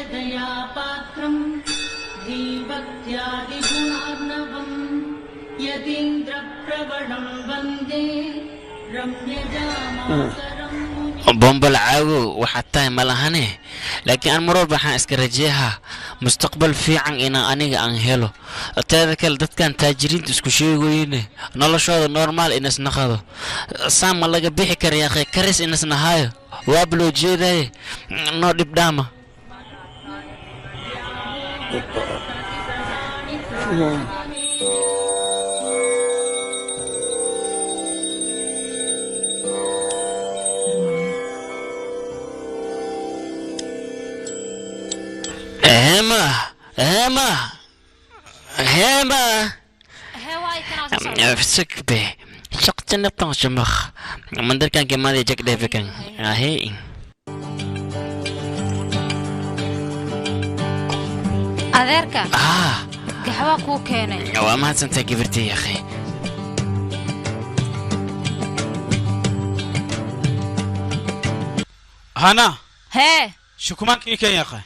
श्रीशैलेशदयापात्रं श्रीभक्त्यादिगुणार्णवं यतीन्द्रप्रवणं वन्दे रम्यजामातरं Bombal caagow waxaad tahay ma lahane, laakiin aan mar walba waxaan iska rajeehaa mustaqbal fiican inaan aniga aan helo. Teeda kale, dadkan taajiriinta isku sheegoyne noloshooda normaal inasnaqado saan ma laga bixi kara yaaqe karis inasnahaayo waaba loo jeedaye noo dhibdhaama. Hema, Hema, Hema. Sakbe shaqtana taqshamakh mandarkan kemaadi jak dhefikan ahe. Adeerka, ah, gaxwaa kuu keenay. Waa mahadsantahay gabartii yakhi. Hana. Hee. Shukumaanka ii keen yaqa.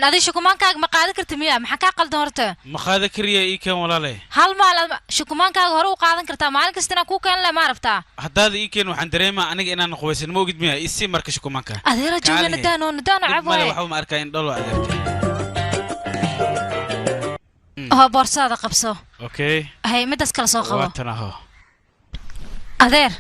Adi shukumaankaaga ma qaadan karta miya? Maxaa kaa qaldan horta? Ma qaada kariya, ii keen walaale. Hal maal shukumaankaaga hore u qaadan kartaa, maalin kasta inaan kuu keen le ma rabtaa? Haddaada ii keen waxaan dareemaa aniga inaan qubaysan, ma ogid miya? Isii marka shukumaanka. Adeera jooga. Kaalihe. Nadaano nadaano. Dhib cab male waaye. Waxba ma arkaa, indholo adeerka. Oo boorsaada qabso. Okay. Hay, midaas kala soo qabo. Waa tan aho. Adeer,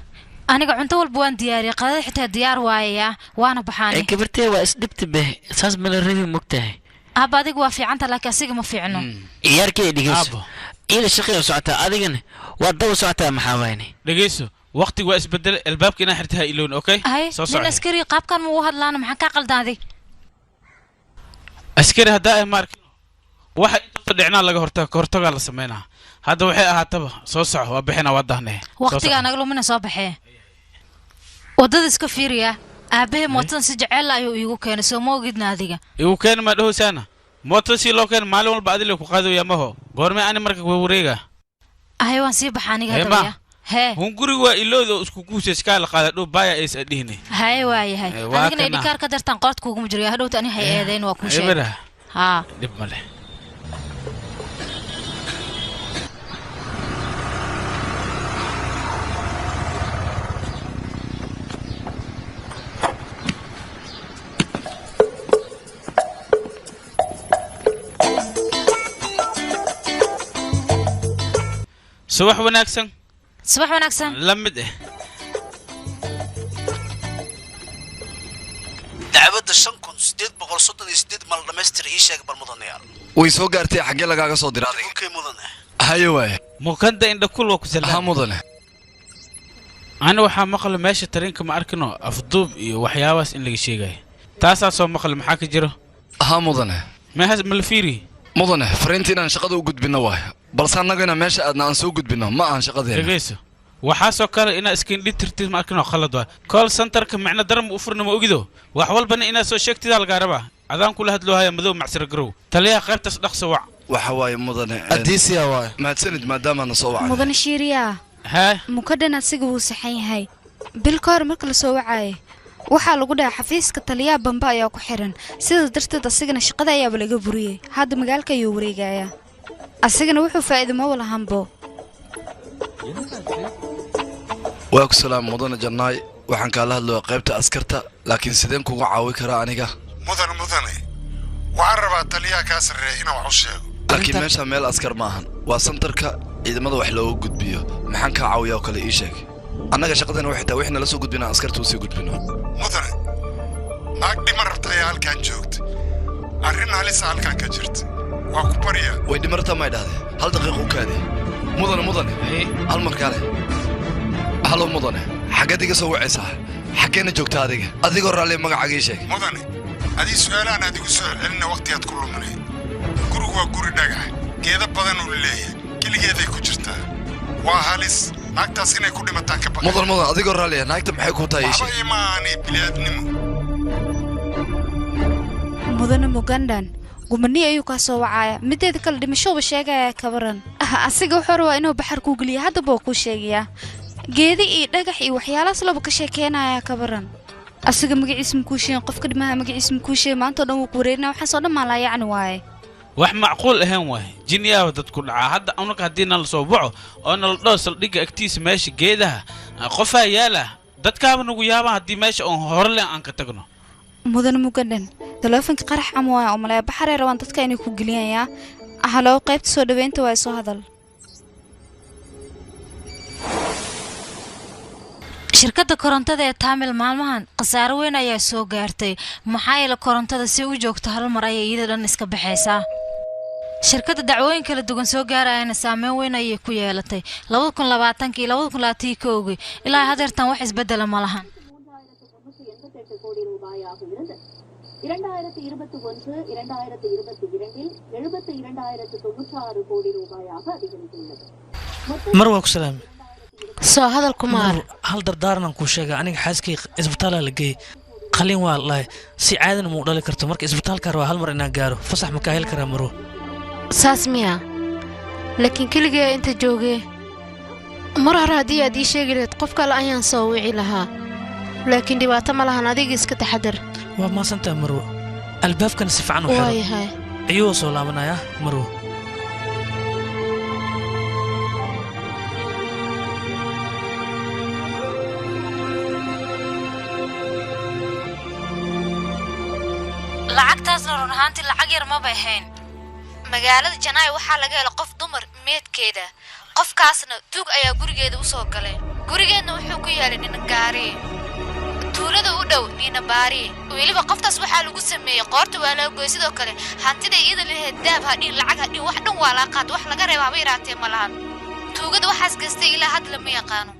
aniga cunto walba waan diyaariyay, qadada xitaa diyaar waayaya, waana baxaani. Gabartee, waa isdhibta beh, saas ma la rabi, mogtahay? Abba, adiga waa fiicanta laakiin asiga ma fiicno. Ciyaarkay dhegeyso. Aabbo. Ila shaqay u socotaa, adigana waa daba socotaa, maxaa wayne? Dhegeyso, waqtigu waa isbedelay, albaabka inaa xirta ha iloon, okay? Hay. Soo nin socda. Askari qaabkan ma u hadlaana? Maxaa kaa qaldaaday? Askari haddaa ay ma arkin waxa inta dhicnaa laga hortaga, ka hortagaa la sameynaa. Hadda waxay ahaataba soo soco, waa bixina, waa dahnee. Soo Waqtigaa soco. Naga lumina, soo baxee, waddada iska fiiriya. Aabbahay mootadan si jecel ayuu iigu keenay, soo ma ogidna adiga? Igu keeni ma dhahowsaana? Mootada si loo keeno maalin walba adile ku qaadaya maho, goormee ani marka wareega? Ahay waan sii baxa aniga Hee, hadda ma. ya. Hee. Hun guriga waa ilowda oo isku guusay iskaa la qaada dhow baaya aysa dhihine. Haye waayahay. Eh, waa Adigana kana. idhikaar ka dartaan qoorta kuuguma jiro hadhowta ani hay eedeyn waa kuu sheegay. Ebera. Haa. Dhib ma leh. Subax wanaagsan. Subax wanaagsan. La mid eh. Dacwadda 5838 ma la dhammaystira? Ii sheeg bal, mudanayaal. Way soo gaartay. Xaggee lagaaga soo diray adiga? Okay, mudane. Haye waaye. Mukanda indha kul waa ku Ha salaam. Mudane. Ani waxaa maqla meesha tareenka ma arkino afduub iyo waxyaabahaas in laga sheegayo, taasaa soo maqla. Maxaa ka jiro? Ha mudane. Meeshaas ma la fiiri? Mudane, fariinta inaan shaqada u gudbinno waaye, balse annaga inaan meesha aadna aan soo gudbinno ma ahan shaqadeena. Dhegeyso, waxaasoo kale inaa iskindhi tirtid ma arkino, khalad waa. Call centerka micno daran ma u furna, ma ogido? Wax walbana inaad soo sheegtidaa lagaa rabaa. Adaan kula hadloo haya madow macsira garow, taliyaha qaybtaas dhaqso wac. Waxa waaye mudane, Adiisiya waaye. Mahadsanid maadaamaadna soo wacday. Mudane Shiiriyaa. Hee. Mukadhan asiga wuu saxan yahay. Bil ka hor marka lasoo wacaayay waxaa lagu dhahay xafiiska taliyaha bamba ayaa ku xiran, sidaas darteed asigana shaqada ayaaba laga buriyey. Hadda magaalka ayuu wareegayaa, asigana wuxuu faa'iido ma walahanbo. Waa ku salaam mudane Jannaay. Waxaan kaala hadlaya qaybta askarta, laakiin sideen kuga caawi karaa aniga? Mudane, mudane, waxaan rabaa taliyaha kaa sarreeya inaan wax u sheego. Laakiin meesha meel askar ma ahan, waa santarka ciidamada wax looga gudbiyo. Maxaan kaa caawiyaa oo kale? Ii sheeg. Annaga shaqadana waxay tahay wixii nala soo gudbina askarta usii gudbino. Mudane, naag dhiman rabta ayaa halkan joogta. Arrin halisa halkan ka jirta. Waa ku baryaa. Way dhimartaa may dhahde? Hal daqiiq u kaade mudane. Mudane, hal mar kaale. Halo mudane, xaggeed iga soo wacaysaa? Xaggeena joogta adiga? Adigoo raalli, magacaaga ii sheeg. Mudane, adii su'aalahan aad igu soo celcelina waqtigaad ku luminay. Gurigu waa guri dhagax geedo badan uu leeyahay. Keligeeday ku jirtaa. Waa halis naagtaas inay ku dhimataan ka baqay. Mudan, mudan, adigoo raalliya, naagta maxay ku tahay? Ii Waxba sheeg. imaanay bini'aadnimo. Mudane Mugandan, gumani ayuu kaa soo wacaaya. Mideeda kale dhimashouba sheegaya, kabaran. Asiga wuxuu rabaa inuu baxar kuu geliya. Haddaba waa kuu sheegayaa, geedi iyo dhagax iyo waxyaalahaas laba ka sheekeynaya, kabaran. Asiga magaciisa makuu sheegin? Qofka dhimaha magaciisa makuu sheegin? Maanta oo dhan wuu ku wareerinaya. Waxaas oo dhan maalaa yacni waaye. Wax macquul ahayn waay. Jinniyaaba dadku dhacaa. Hadda unaga haddii nala soo waco oo nala dhaho saldhigga agtiisa meesha geedaha qofaa yaala, dadkaaba nagu yaabaan haddii meesha oon hore len aan ka tagno. Mudane Mugandan, taleefonka qarax ama waa umaleya baxaray rabaan dadka inay ku gelinayaa. Halo, qaybta soo dhaweynta waa, soo hadal. Shirkadda korontada ee Taamil maalmahan khasaaro weyn ayaa soo gaartay, maxaa yeele korontada si u joogto hal mar ayay iyada dhan iska baxaysaa. Shirkadda dacwooyin kala duwan soo gaarayana saameyn weyn ayay ku yeelatay 2020-kii, 2021-kii. Ilaa hadeertan wax isbedela ma lahan. கோடி ரூபாயாக இருந்து 2021 2022இல் 72,096 கோடி ரூபாயாக அதிகரித்துள்ளது. Mar waa ku salaamay. Soo hadal, Kumaar. Hal dardaaran kuu sheega. Aniga xaaskay isbitaalaa la geeyey, qalin waa la dhahay, si caadana muu dhali karto. Marka isbitaalka rabaa hal mar inaan gaaro. Fasax ma kaa heli karaa, marwo? Saas miya? Laakiin keligee inta joogee. Mar hore haddii aad ii sheegi lahayd, qof kale ayaan soo wici lahaa, laakiin dhibaato ma lahan. Adiga iska taxadar. Waa mahadsantahay marwo. Albaabkana si fiican u xiro. Waayahay. Ciyuhu soo laabanaya, marwo. Lacagtaasna run ahaantii lacag yar maba ahayn. Magaalada Janaay waxaa laga helay qof dumar meedkeeda. Qofkaasna tuug ayaa gurigeeda u soo galay. Gurigeedna wuxuu ku yaalay Ninagaari, tuulada u dhow Niinabaari. Weliba qoftaas waxaa lagu sameeyey qoorta waa laga gooy. Sidoo kale hantida iyada lahayd, daab hadhin, lacag hadhin, wax dhan waa laga qaata. Wax laga reeba haba yaraatee ma lahan. Tuugada waxaas gastay ilaa hadda lama yaqaano.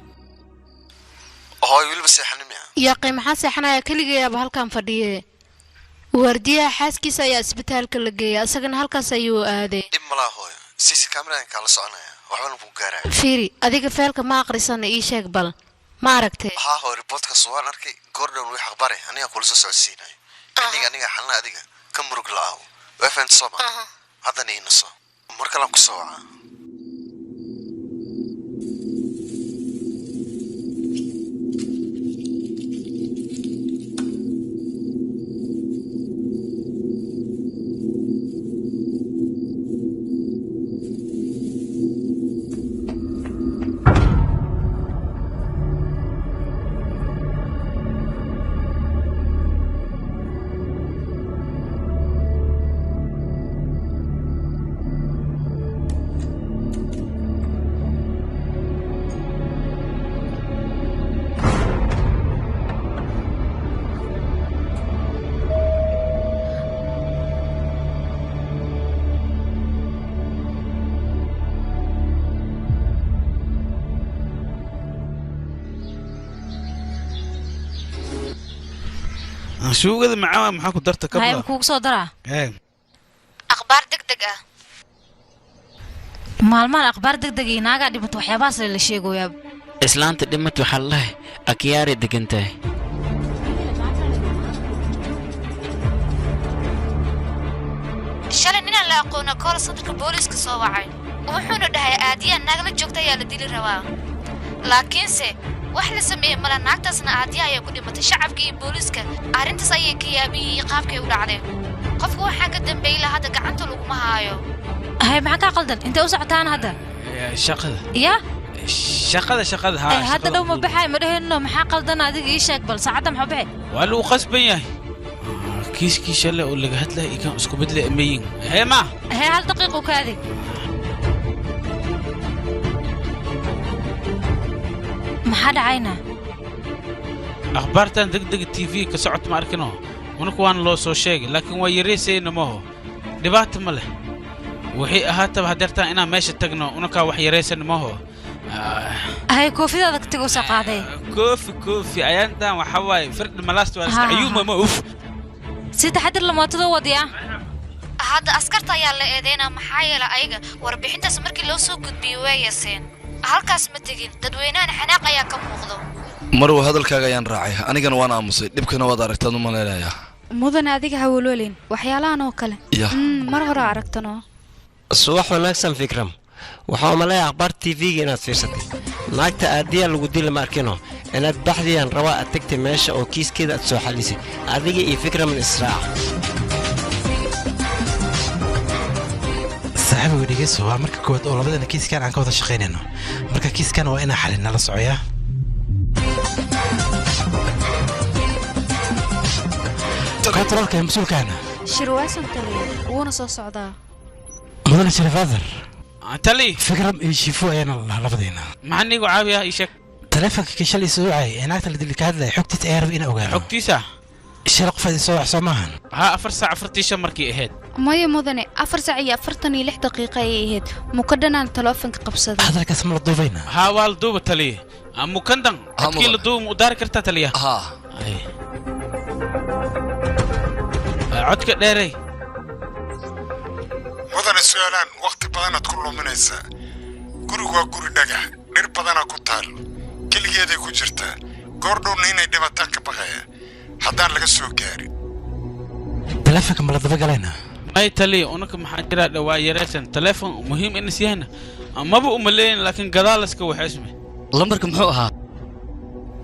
Hooy, weliba seexanin miya? Yaaqay, maxaa seexanaya? Keligayaaba halkan fadhiye. Waardiyaha xaaskiisa ayaa isbitaalka la geeyay, isagana halkaas ayuu aaday. Dhib malaa hooyo, CC cameradan kaa la soconaya, waxbana ku gaaraya. Fiiri, adiga feelka ma aqrisana? Ii sheeg bal, ma aragtay? Haa hooyo, reportkaas waan arkay. Goordhown wix akhbaare aniga kula soo socodsiinayo. Xilliga aniga xalna, adiga ka murug la'aaw. Waa fahanti sooma? Haddana ii naso, mar kalaan ku soo wacaa. Suugada macaan maxaa ku darta Hay kabla? Kuugu soo daraa. Ee. Akhbaar degdeg ah. Maalmahan akhbaar degdeg iyo naagaa dhimato waxyaabahaas la sheegoyaa. Islaanta dhimat waxaa lalahay akiyaaray degan tahay. Shalay ninaan la aqoona call centerka booliiska soo wacay, wuxuuna dhahay aadiyaa naag la joogta ayaa la dili rabaa, laakiinse wax la sameeyey mala. Naagtaasna aadiya ayaa ku dhimatay. Shacabka iyo booliiska arrintaas ayay ka yaaban yihiin qaabkay u dhacdeen. Qofka waxaa ka dambeeyey la hadda gacanta laguma haayo. Hay, maxaa kaa qaldan? Intee u socotaan hadda? Shaqada. Ya? Shaqada, shaqada, haa. Eh, hadda dhow ma baxay ma dheheno. Maxaa qaldan adiga? Ii sheeg bal, saacadda maxaa baxay? Waa lagu qasban yahay. Kiiskii shalay oo laga hadlaya iyo kan isku mid le mayin hee ma. Hee, hal daqiiq u kaadi. Maxaa dhacayna? Akhbaartan degdeg TV ka socota ma arkino, unuku waana loo soo sheegay, laakiin waa yaraysayna maho. Dhibaato ma leh, waxay ahaataba hadeertaan inaan meesha tagno unukaa wax yaraysana maho. Hay, koofidaada tiga usoo qaaday. Koofi, koofi ayaantan waxaa waaye firdhi malaasta waa iska cayuuma ma uf. Si taxadir la mootada wadiya. Hadda askarta ayaa la eedeynaa, maxaa yeelay ayaga warbixintaas markii loo soo gudbiyey way yaseen, halkaas ma tegin. Dadweynahan xanaaq ayaa ka muuqdo. Marwa, hadalkaaga ayaan raacay, anigana waan aamusay, dhibkana waad aragtaan u malaynayaa. Mudane, adiga hawaloolin waxyaalahan oo kale. Ya. Mar hore aragtanoo. Subax wanaagsan, Fikram. Waxaa umaleeya akhbaar TV-ga inaad fiirsatay. Naagta aadiyaa lagu dili ma arkino? Inaad baxdiyaan rabaa, aad tagtay meesha oo kiiskeeda aad soo xalisay, adiga iyo Fikraman israaca. Saaxiibiga, dhegeyso, waa marka koowaad oo labadana kiiskan aan ka wada shaqaynayno. Marka kiiskan waa inaan xalin nala socoyaa. Kontaroolka ee mas-uulkaana. Shirwaasan taliya wuuna soo socdaa. Mudane Sharifaadar. Tali. Fikram iyo Shifu ayaana la labadeena. Maxaa niigu caawiyaa? Ii sheeg. Taleefanka kii shalay soo wacay ee naagta la dili ka hadlaya xogtiisa ayaa raba inaan ogaano. Xogtiisa? Shalay qof idin soo wax soo maahan? Haa, 4:45 markii ahayd. Maya mudane, 4:46 ayay ahayd. Mukadhanaan taleefanka qabsaday. Hadalkaas ma la duubayna? Haa, waa la duuba taliye. Mukandan codkii la duuba ma u daari kartaa taliya? Haa. Codka dheerey. Mudane, su-aalaan wakhti badanaad ku luminaysaa. Gurigu waa guri dhagax, dhir badanaa ku taal, keligeeday ku jirtaa. Goordhowna inay dhibataan ka baqaya haddaan laga soo gaarin. Taleefanka ma la dabagalayna? May taliya, unaka maxaa jiraa dhawaa yaraysan taleefon muhiim inas yahana maba umaleyn, laakiin gadaalaska waxaysme. Lambarka muxuu ahaa?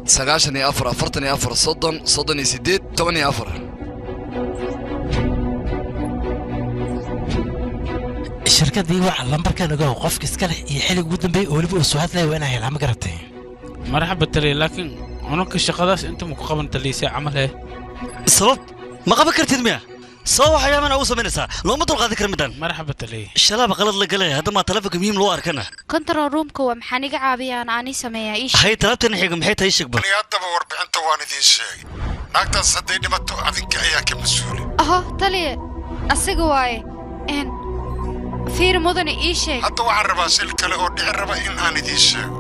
94 44 30 38 14. Shirkadii waca, lambarkan ogow, qofka iska leh iyo xilliga ugu dambeeyay oo weliba uu soo hadlaya waa inaan helaa, ma garatay? Marxaba taliya, laakiin unaka shaqadaas inta ma ku qaban taliyasee camal hee. Sabab ma qaban kartid miya? Sabab waxyaaban ugu samaynaysaa looma dulqaadan kara midaan. Marxaba taliya. Shalaaba qalad la galaya, hadda maa taleefanka muhiim loo arkana. Control roomka waa maxaa niga caawiyaan aanii sameeyaa? Ii sheeg. Hay, talaabtana xiga maxay tahay? Sheeg bal. Aniga haddaba warbixinta waan idiin sheegay. Naagtaas hadday dhimato adinka ayaa ka mas-uula. Aho taliye, asiga waaye n fiir. Mudane, ii sheeg. Hadda waxaan rabaa shil kale oo dhici raba in aan idiin sheego,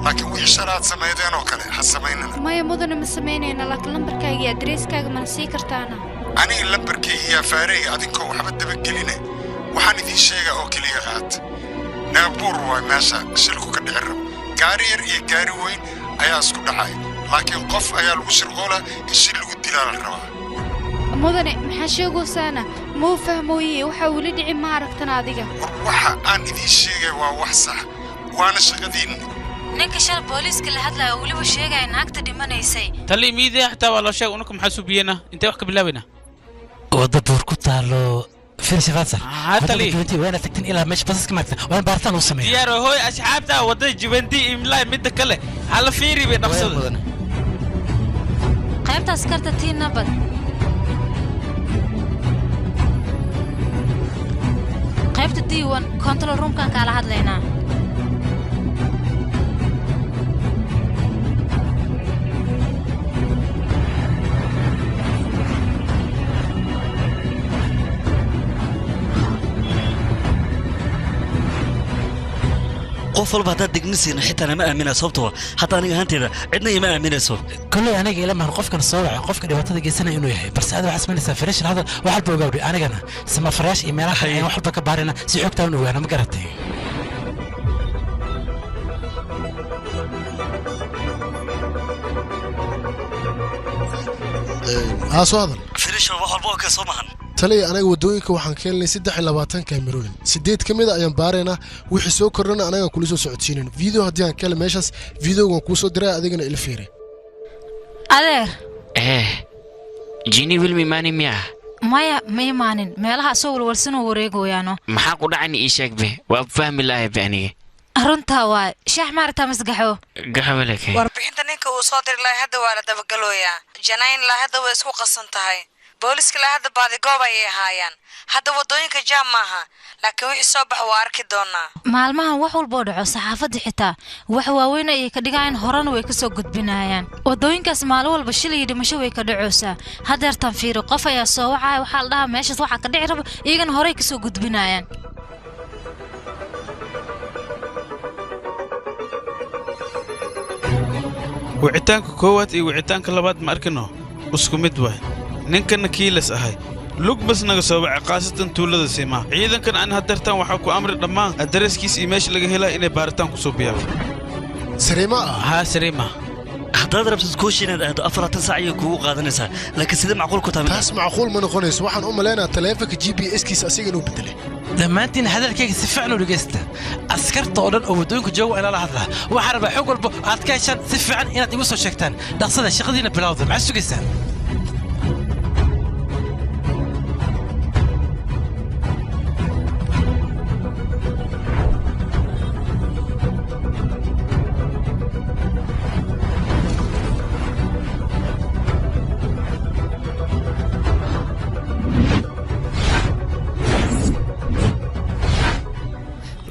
laakiin wixii shalaad samaydeen oo kale ha samaynina. Maya mudane, ma samaynayna, laakiin lambarkaaga iyo adreeskaaga mana sii kartaana? Aniga lambarkayga iyo afaareyga adinkoo waxba dabageline, waxaan idiin sheegaa oo keliya qaata. Naabuur waay meesha shilku ka dhici rabo. Gaari yar iyo gaari weyn ayaa isku dhacay, laakiin qof ayaa lagu shirqoolaa in shil lagu dilaa la rabaa. Mudane, maxaa sheegaysaana? Muu fahmooye, waxaa weli dhici ma aragtan adiga. Waxa aan idiin sheegay waa wax sax, waana shaqadiinna. Ninka shal booliiska la hadlaya oo weliba sheegaya naagta dhimanaysay. Tali, miidiya xataa waa loo sheegay. Unaka maxaa subiyeena? Intee wax ka bilaabaynaa? Wadda buur ku taalo firshifaasar. Tali. Waa inaad tagtin ilaa meesha basaska maarta, waa in baaritaan lagu sameeya. Diyaar hooy asxaabta, waddada Jibandi imlaay. Midda kale hala fiiri bay dhaqsada. Qaybta askarta tii nabad. Qaybta D1 control roomkan kaala hadlaynaa. Qof walba haddaad digni siino xitaa nama aaminaa, sababtoo ah hadda aniga ahaanteeda cidna ima aaminayso. Kolley aniga ila mahan qofkan soo wacay qofka dhibaatada geysanaya inuu yahay, balse aad waxaad samaynaysaa firashan hadal wax walba ogaawdhi, anigana samafarayaasha iyo meelaha kale ayaan wax walba ka baarina si xogtaan u ogaana, ma garatay? Haa, soo hadal. Firisha, wax walba oo kale soo mahan. Taliya, anaga waddooyinka waxaan ka helnay 23 kaamirooyin, 8 ka mid a ayaan baaraynaa. Wixii soo kordhana anagaan kula soo socodsiinin. Video haddii aan ka helay meeshaas, videogan kuu soo diray, adigana ila fiiri. Adeer. Eh, jini wilmi maani miya? Maya, ma imaanin. Meelaha asoo walwalsanoo wareegoyaano. Maxaa ku dhacani? Ii sheeg be, waa fahmi lahay be aniga. Runtaa waay. Shaax maaragtaa masgaxo? Gaxwaleke. Warbixinta ninka uu soo diri lahay hadda waa la dabagalooyaa. Janayn laa hadda way isku qasan tahay. Booliska laa hadda baadigoob ayay ahaayaan. Hadda waddooyinka jaam maaha, laakiin wixii soo baxa waa arki doonaa. Maalmahan wax walboo dhaco saxaafadda xitaa wax waaweyn ayay ka dhigayaan, horena way ka soo gudbinayaan. Waddooyinkaas maalin walba shil iyo dhimasho way ka dhacoosaa. Hadeertan fiiri, qof ayaa soo wacaya, waxaa la dhahaa meeshaas waxaa ka dhici raba, iyagana horey ka soo gudbinayaan. Wicitaanka koowaad iyo wicitaanka labaad ma arkino, isku mid waay. Ninkana kiilas ahay lug bas naga soo wacay, khaasatan tuulada siimaa. Ciidankan aan hadeertaan waxaa ku amri dhammaan adreeskiisa iyo meesha laga helaa inay baaritaan ku suubiyaan. Sariima. Haa, sariima. Haddaad rabtid kooshi inaad aado, 40 saac ayay kugu qaadanaysaa, laakiin sidee macquul ku tahay? Taas macquul ma noqonayso. Waxaan u maleynayaa taleefanka GPS-kiisa asiga inuu bedelay. Dhammaantiin hadalkayga si fiican u dhegaysta. Askarta oo dhan oo waddooyinka jooga waa inala hadlaa. Waxaan rabaa xog walba aad ka heshaan si fiican inaad igu soo sheegtaan. Dhaqsada, shaqadiina bilowda. Maxaad sugaysaan?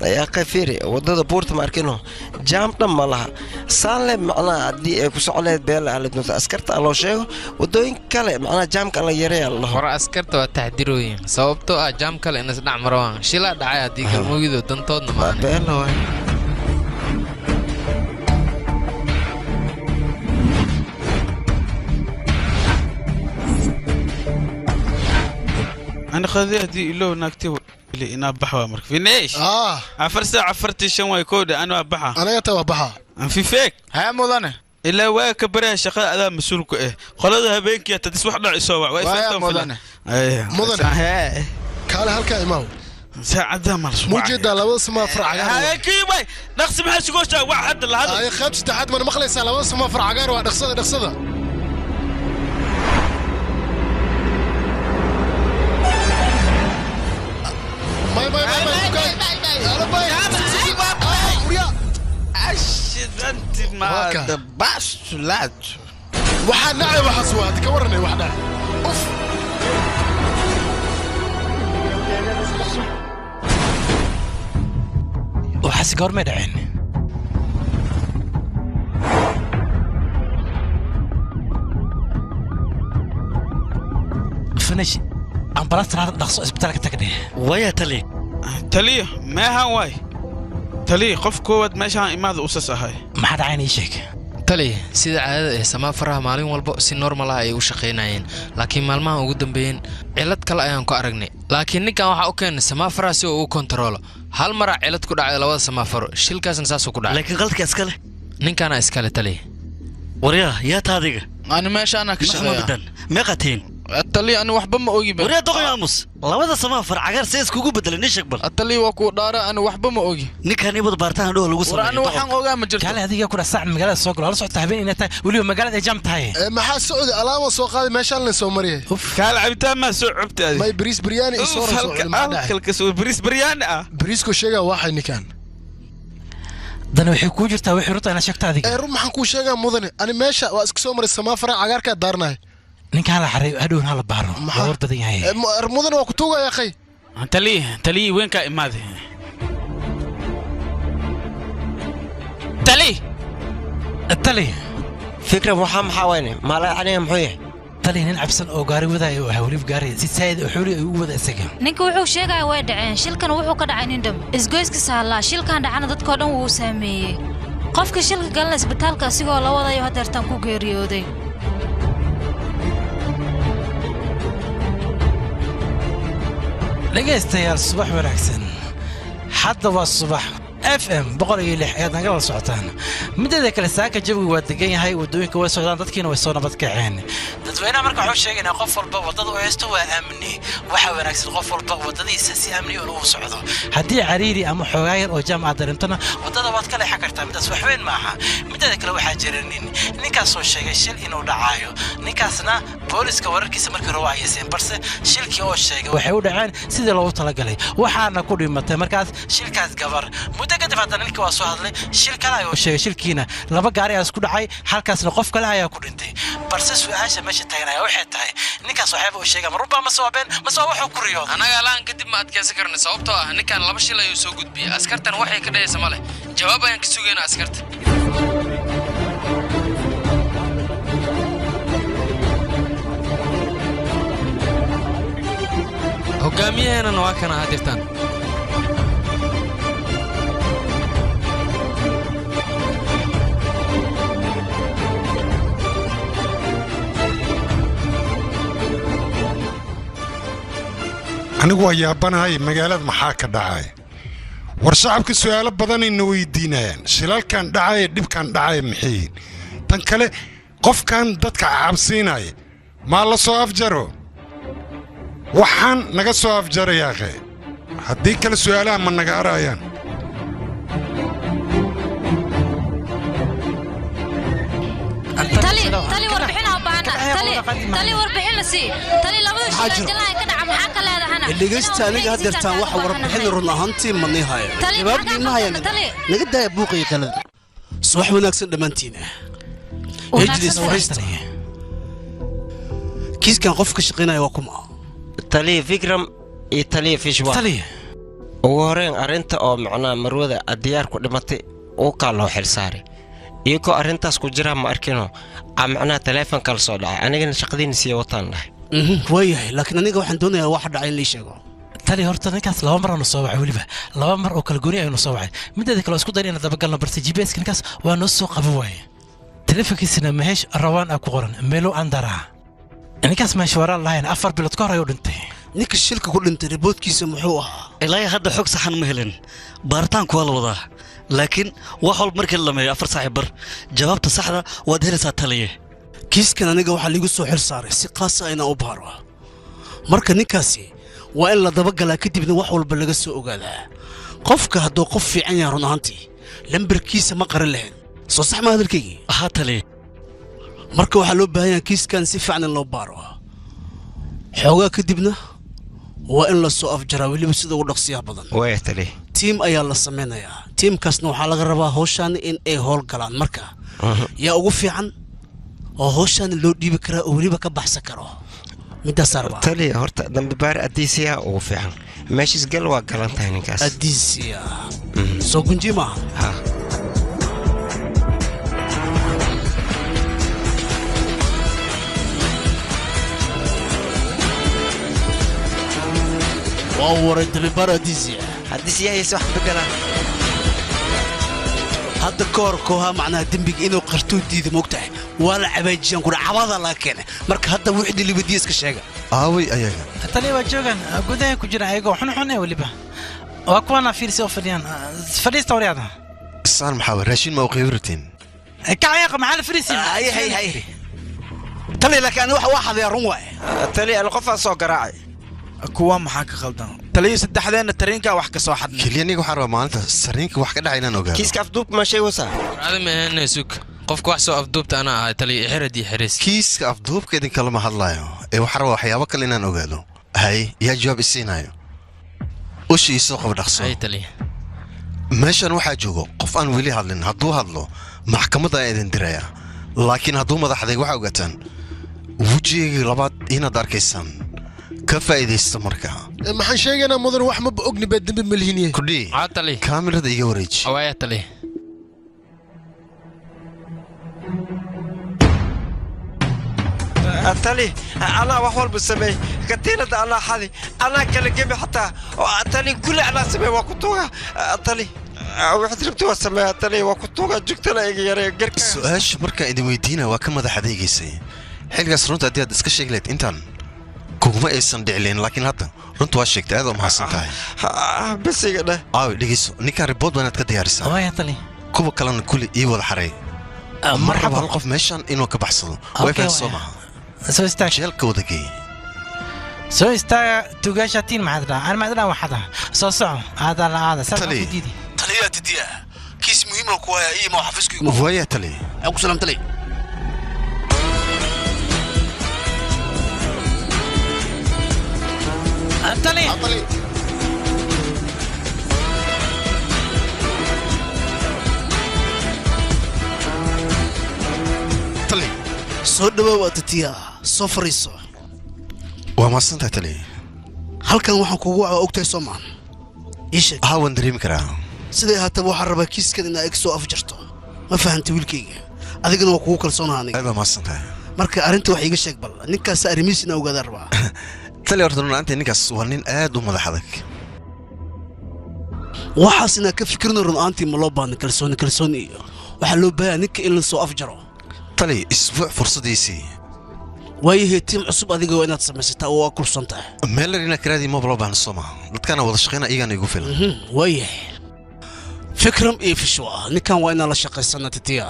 Ayaa fiiri waddada buurta, ma arkino jaam dhan ma laha saanle. Macnaha haddii ay ku socoleed beela alidnota askarta loo sheego waddooyin kale, macnaha jaamka la yareeya la dhaho. Hore askarta waa taxdirooyin, sababtoo ah jaam kale in isdhac marowaan shilaa dhacay haddii galmoogido dantoodna maahan. Beela waay. Ani qadi haddii ilow naagti inaa bax waa marka finish. 4:45 waay koodha, ani waa baxa. Anaga taa waa baxa. Anfifeeg. Haya mudane. Ilaa waa ka baraya shaqada, adaa mas-uul ku ah qolada habeenkii tadis wax dhac isoo wac. Waaya mudane. Mudane, kaale halkaa imaaw. Saacadda mal. Mujeedaa labada samaafar cagaar waa. Habeenkii way dhaqsi, maxaa sugooshaa? Wax hadda la hadal. Ay, qayb saddexaad mana maqlaysaa? Labada samaafar cagaar waa. Dhaqsada, dhaqsada. May, may, may, may, ala bay. Ashidanti maada baasulaad. Waxaa nacay waxaas waa ka waranay wax dhacay. Uf. Waxaase goormay dhaceen? Finish, ambalaasta hadda dhaqso isbitaalka tagdhe. Waya tali. Taliya, meehan waay taliya, qof koowaad meeshaan imaada usas ahay. Maxaa dhacayna? Ii sheeg. Tali, sida caadada eh samaafaraha maalin walba si normal ah ayay u shaqaynayeen, laakiin maalmahan ugu dambeeyeen cilad kale ayaan ku aragnay. Laakiin ninkan waxaa u keenay samaafaraha si uu u kontaroolo. Hal maraa cilad ku dhacday labada samaafaro, shilkaasna saasuu ku dhacay. Laakiin qaladka iskale ninkaana iskale, tali. Waryaa, yaa ta adiga? Ani meesha anaa ka shaqeeya. Meeqa tihiin? Tali, ani waxba ma ogi ba. Waryaa doqon, aamus. Labada samaafar cagaar see iskugu bedelay? Nin sheeg bal. Tali, waa kuu dhaara, ani waxba ma ogi. Ninkan ibad baartaan dhow lagu War sameeyo. ani waxaan ogaa ma jirto. Kaale adiga ku dhac saac magaalada soo galo, la socota habeen inay tahay, weliba magaalada ay jaam tahay. Maxaa socday? Alaama soo qaaday, meeshaan la soo mariyay. Kaale, cabitaan maa soo cubta adi? May, bariis biryaani iyo soo soo cunay, maxaa dhacay? Halkalkas bariis biryaani ah. Bariisko sheegaa waxay ninkan. Dani waxay kuu jirtaa wixii runta inaad sheegto adiga. Ee, run maxaan kuu sheegaa mudane? Ani meesha waa iska soo maray, samaafara cagaarkaa daarnahay. Ninka hala xareeyo, hadhowna hala baaro, waa war badan yahay. Mudane, waa ku tuugaya akhay. Taliya, taliya weynkaa imaaday. Tali. Tali. Fikram, waxaa maxaa wayne maalay aniga muxuu yahay? Tali nin cabsan oo gaari wadaayo oo weliba gaari si saayid oo xooli ay u wada isaga. Ninka wuxuu sheegaya way dhaceen shilkan wuxuu ka dhacay nin dham isgoyska saallaa shilkan dhacana dadkoo dhan wuu saameeyey. Qofka shilka galana isbitaalka asigoo la wadayo hadeertan ku geeriyooday. Dhegaystayaal subax wanaagsan. Hadda waa subax FM 106 ayaad nagala socotaan. Midda kale saaka jawigu waa degan yahay, wadooyinka way socdaan, dadkiina way soo nabad kaceen. Dadweynaha marka wuxuu sheegaynaa qof walba wadada u haysto waa amni. Waxa wanaagsan qof walba wadadiisa si amni oo u socdo. Haddii cariiri ama xoogaa yar oo jaam aad dareemtana wadada waad ka leexan kartaa, midaas wax weyn maaha. Midda kale waxaa jira nin ninkaas oo sheegay shil inuu dhacayo. Ninkaasna booliska wararkiisa markii hore waa hayseen, balse shilkii oo sheegay waxay u dhaceen sidii loogu talagalay. Waxaana ku dhimatay markaas shilkaas gabar. Muddo kadib haddana ninkii waa soo hadlay, shil kale ayuu sheegay, shilkiina laba gaari ayaa isku dhacay, halkaasna qof kale ayaa ku dhintay. Balse su'aasha meesha taagan ayaa waxay tahay ninkaas waxyaaba uu sheegay ma runbaa mase waa been mase waa wuxuu ku riyooday. Annaga laan kadib ma adkaysan karna sababtoo ah ninkan laba shil ayuu soo gudbiyey. Askartan waxay ka dhayaysa ma leh. Jawaab ayaan ka sugaynaa askarta. Hogaamiyaheennana waa kana hadirtaan. Anigu waa yaabanahay magaalada maxaa ka dhacay. War shacabka su'aalo badanayna weydiinayaan, shilalkan dhacaya dhibkan dhacaya maxay? Tan kale qofkan dadka cabsiinaya maa la soo afjaro? Waxaan naga soo afjarayaa qe haddii kale su'aalaha ma naga arayaan. Tali warbixin aan baahana. Tali warbixin la sii. Tali labada shil jalaha ka dhaca maxaa ka leedahana? Dhegeysta aniga hadeertaan wax warbixin run ahaantii ma nihayo. Jawaabtii ma hayaan. Naga daaya buuqii qalad. Subax wanaagsan dhammaantiin. Ejlis fariista. Kiiskan qof ka shaqeynaya waa kuma? Tali Vikram iyo Tali Fishwa. Tali. Ugu horreyn arrinta oo macnaa marwada diyaar ku dhimatay uu kaa loo xil saaray. Iyagoo arrintaas ku jira ma arkino macnaha taleefanka la soo dhacay anigana shaqadiina sii wataan dhahay. Waayahay, laakiin aniga waxaan doonayaa waxa dhacay in lii sheego. Tali horta ninkaas laba mar aanu soo wacay, weliba laba mar oo kala gooni aynu soo wacay. Mideeda kale isku dayn inaan dabagalno, balse GPS-ka ninkaas waa noo soo qaban waaye. Taleefankiisana Mahesh Rawaan aa ku qoran Melo Andara. Ninkaas Mahesh Waraan lahayn 4 bilood ka hor ayuu dhintay. Ninka shilka ku dhintay riboodkiisa muxuu ahaa? Ilaa hadda xog saxan ma helin. Baaritaanku waa la wadaa, laakiin wax walba markii la dhameeyo 4 saac bar jawaabta saxda waad helaysaa taliye. Kiiskan aniga waxaa liigu soo xil saaray si khaas ah inaan u baaro. Marka ninkaasi waa in la dabagalaa kadibna wax walba laga soo ogaadaa. Qofka hadduu qof fiican yahay run ahaantii lambarkiisa ma qarin lahayn. Soo sax ma hadalkaygii? Haa taliye. Marka waxaa loo baahan yahay kiiskan si fiican in loo baaro. Xoogaa kadibna waa in la soo afjaraa weliba sida ugu dhaqsiyaha badan. Waaya taliye. Tiim ayaa la sameynayaa. Tiimkaasna waxaa laga rabaa hawshaan in ay howl galaan. Marka yaa ugu fiican oo hawshaan loo dhiibi karaa oo weliba ka baxsan karo. Midaasaa rabaa. Tali horta dambi baar Adiisiya ugu fiican. Meeshiis gal waa galan tahay ninkaas. Adiisiya. Soo gunji maaha. Ha. Waa waray dambi baar Adiisiya. Adiisiya hayse wax bedela. Hadda ka hor kooha macnaha dembiga inuu qartuu diido moogtahay waa la cabaajiyaan kuna cabada laga keenay. Marka hadda wixii libadiis ka sheega. Aaway ayaga. Tali waa joogan gudaha ku jira ayagoo xun xun weliba. Waa kuwana fiirsi oo fadhiyaan. Fadhiista waryaada. Saan maxaa raashin ma u qiibratiin? Kacayaqa maxaa la fadhiisin? Hay hay hay. Tali laakiin aniga waxa waa xadaya run waaye. Tali al qof soo garaacay. Kuwa maxaa ka khaldan? Taliyo saddexdeena tareenka wax ka soo xadnay. Kaliya aniga waxaan rabaa maalinta sariinka wax ka dhacay inaan ogaado. Kiiska afduub ma shay wasa. Aadam aheen sug. Qofka wax soo afduubta ana ahay taliyo xiradii xiris. Kiiska afduubka idin kala ma hadlayo. Ee waxaan rabaa waxyaabo kale inaan ogaado. Hay, yaa jawaab isiinayo. Ushi isoo qab dhaqso. Hay taliyo. Meeshan waxaa joogo qof aan weli hadlin. Hadduu hadlo maxkamadda ayaa idin diraya. Laakiin hadduu madaxday waxaa ogaataan wejigaygii labaad inaad arkaysaan. Ka faa'iidaysta marka. Maxaan sheegaynaa mudan wax maba ogni baa dembi malhiniye. Kudhi. Tali. Kaamirada iga wareeji. Waaya tali. Tali anaa wax walba sameey, katiinada anaa xadi, anaa kala gebi, xataa tali kulli anaa sameey. Waa ku tuuga tali, waxaad rabti waa sameeya tali, waa ku tuuga, jugtana iga yaree garka. Su-aasha markaan idin weydiina waa ka madax adeegaysay xilligaas. Runta haddii aad iska sheegi lahayd intaan kuguma aysan dhicilin, laakiin hadda runta waa sheegtay, aad oo mahadsan tahay. Basiga dheh. Aawi, dhegeyso, ninkaan report waa inaad ka diyaarisaa. Waaya tali. Kuwa kalena kulli ii wada xareey. Ma rabo hal qof meeshan inuu ka baxsado. Way fahan soo maha? Soo istaag. Jeelka wada geey. Soo istaaga tugaashatiin. Maxaad dhaha? Aan maxaad dhaha? Waxaad dhaha soo soco aadaa la aada saa Tali. ku diidi. Taliyaa tidiya, kiis muhiim oo ku haya ii ma xafiiska. Waaya tali. Ku salaam tali. Tali. Tali. Tali. Soo dhawow atatiya, soo fariiso. Waa mahadsantahay tali. Halkan waxaan kugu wacaa ogtahay soo maan? Ii sheeg. Haa, waan dareemi karaa. Siday haataba waxaan rabaa kiiskan inaa ig soo afjarto, ma fahantay wiilkayga? Adigana waa kugu kalsoonaha aniga. Aad baa mahadsantahay. Marka arrinta wax iiga sheeg bal, ninkaas arrimihiis inaa ogaadaan rabaa. Tali, horta run ahaantii ninkaas waa nin aad u madax adag. Waxaas inaa ka fikirno run ahaantii ma loo baahna. Kalsooni kalsooni iyo waxaa loo baahanyaa ninka in la soo afjaro. Tali, isbuuc fursadiisii. Waayahee, tiim cusub adiga waa inaad samaysataa oo waa kulsan tahay. Meel yar inaa karaadii maba loo baahna soo maha? Dadkaana wada shaqeyna iyagaana igu filan. Waayahay, Fikram iyo Fishwa, ninkan waa inaan la shaqaysana titiya.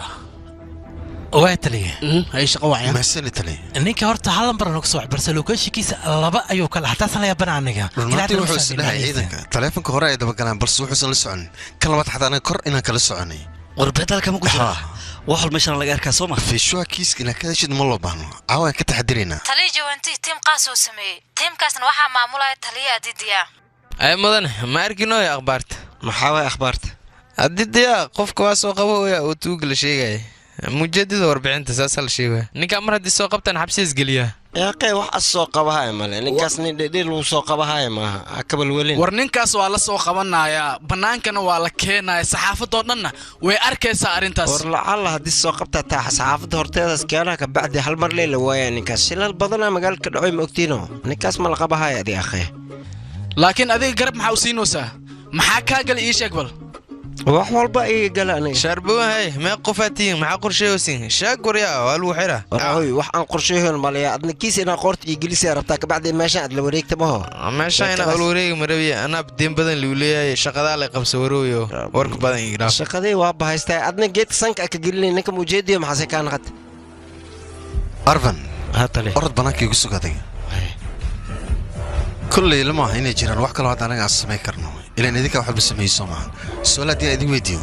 Waa taliya. Hay, shaqo wacya. Mahadsanid tali. Ninka horta hal lambar nagu soo wac, balse locationkiisa laba ayuu kala xataasan la yaabana aniga. Run ahaantii wuxuu is dhahay ciidanka taleefanka hore ay dabagalaan, balse wuxuusan la soconin kan labaad, xataa anaga kor inaan kala soconay. Warbixinta halka ma ku jira? Wax walba meeshaan laga arkaa soo ma? Fishwa, kiiska inaa ka heshid ma loo baahno, caawaan ka taxadiraynaa. Taliya Jawanti tiim qaas uu sameeyey, tiimkaasna waxaa maamulaya taliya Adidiya. Ay mudane, ma arkinooy akhbaarta? Maxaa waay akhbaarta? Adidiya qofka waa soo qabooya oo tuuga la sheegaya, mujadida warbixinta saasaa la sheegaya. Ninkaa mar haddii soo qabtaan xabsiis geliyaa. Yaaqee, wax as soo qabahaya male, ninkaas nin dhedheel lagu soo qabahaya maaha, ha kabal welin. War ninkaas waa la soo qabanayaa, bannaankana waa la keenaya, saxaafadoo dhanna way arkaysaa arrintaas. War lacalla haddii soo qabtaa taa saxaafadda horteedaas keenaha, kabacdi hal mar lee la waaya ninkaas. Shilal badanaa magaalka ka dhacoy, ma ogtiino? Ninkaas ma la qabahaya adi akhee. Laakiin adiga garab maxaa u siinaysaa? Maxaa kaa gali? Ii sheeg bal. Wax walba iga gala aniga. Shaarbowahay, mee qofaa tihiin? Maxaa qorsheeyoosin? Sheeg waryaa, waa lagu xira. War hoy, wax aan qorsheeyoon malaya. Adna kiis inaa qoorta iyo gelisiyaa rabtaa, kabacdi meeshaan aad la wareegta maho. Meeshaan inaa ol wareegi marabiya, anaa deen badan liu leeyahay, shaqadaa lay qabsa warooyo, warka badan iga dhaaf. Shaqadii waa bahaystaa, adna geedka sanka ka gelinay ninka mujeediyo, maxaase kaa naqat? Arvan, orod bannaanka igu sug adiga. Kolley lama aha inay jiraan wax kaloo hadda anaga aan samayn karno, ilaan idinkaa wax walba sameeyey soo maahan? Su-aal haddii aan idin weydiiyo,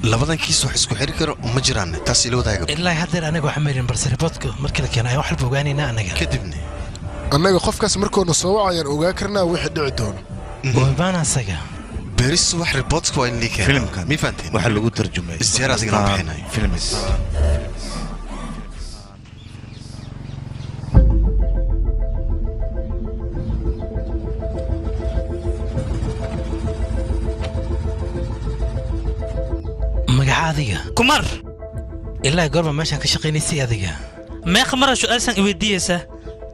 labadan kiis wax isku xiri karo ma jiraan, taas ila wadaaga. Ilaa haddeer aniga wax marin, balse reportka markii la keeno ayaan wax walba ogaanaynaa anaga. Kadibna annaga qofkaas markoona soo wacayaan ogaa karnaa wixii dhici doono. Waabaan asaga. Beris wax reportka waa in lii keena. Filimkan mi fahanteen? Waxaa lagu tarjumay Isdiyaar adigana waan bixinay. Films. Magaca adiga? Kumar. Ilaa goorma meeshaan ka shaqaynaysay adiga? Meeqa mara su-aalsan iweydiiyeysaa?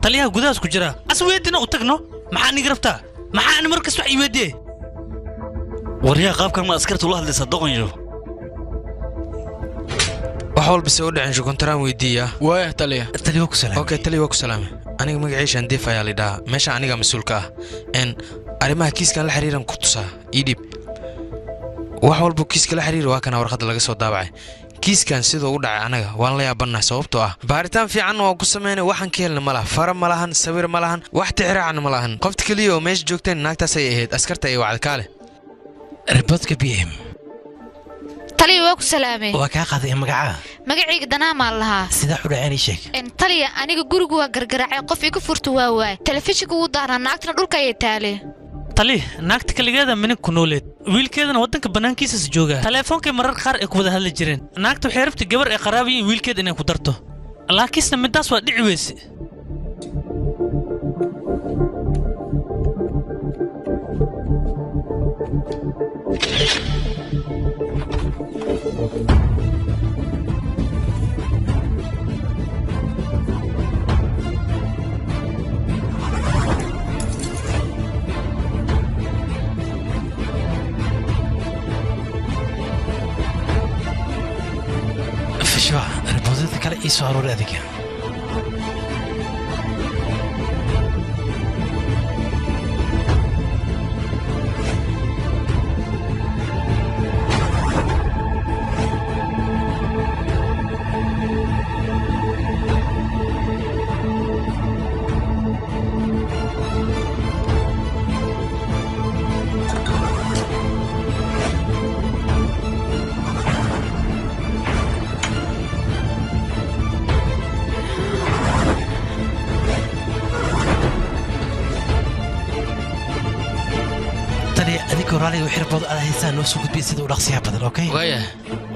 Taliyaha gudahaas ku jira, as weydina u tagno. Maxaa aniga rabtaa? Maxaa ani markas wax iweydiiyey? Waryaa, qaabkan ma askarta ula hadlaysaa, doqonyo? Wax walba se u dhaceen shukuntaraan weydiiyaa. Waaya taliya. Taliya, waa ku salaamay. Okay taliya, waa ku salaamay. Aniga magaciisha Andiif ayaa la dhahaa, meesha aniga mas-uulka ah n arrimaha kiiskan la xiriiran ku tusaa. Ii dhiib wax walba kiiska la xiriira. Waa kana warqadda laga soo daabacay kiiskan siduu u dhacay. Anaga waan la yaabannahay, sababtoo ah baaritaan fiican waan ku samaynay, waxaan ka helna ma laha, fara ma lahan, sawir ma lahan, wax tixraacna ma lahan. Qofta keliya oo meesha joogteen naagtaas ay ahayd, askarta ay wacda kaale. Reportka BM. Taliya, waa ku salaamay. Waa kaa qaaday. Magacaa? Magacayga danaamaan lahaa. Sidaa u dhaceen ii sheeg. Taliya, aniga gurigu waa gargaraacay, qof iga furta waa waay, telefishinka wuu daaraa, naagtana dhulka ayay taalee. Tali, naagta kaligeeda minig ku nooleed, wiilkeedana waddanka bannaankiisas joogaa. Taleefonkay marar qaar ay ku wada hadli jireen. Naagta waxay rabtay gabar ay qaraabayeen wiilkeeda inay ku darto, laakiinse middaas waa dhici weyse. kale ii soo aruuri adiga.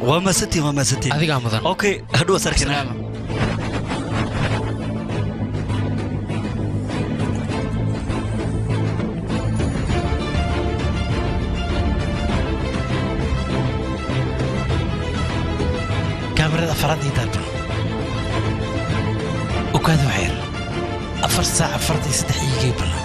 Waa maasantiin, waa maasantiin. Adigaa mudan. Okay, hadhow is arkaynaa. Kaamirada afaraad ii daarba. Ogaada waxyar 4 saac 43 iigay ballan.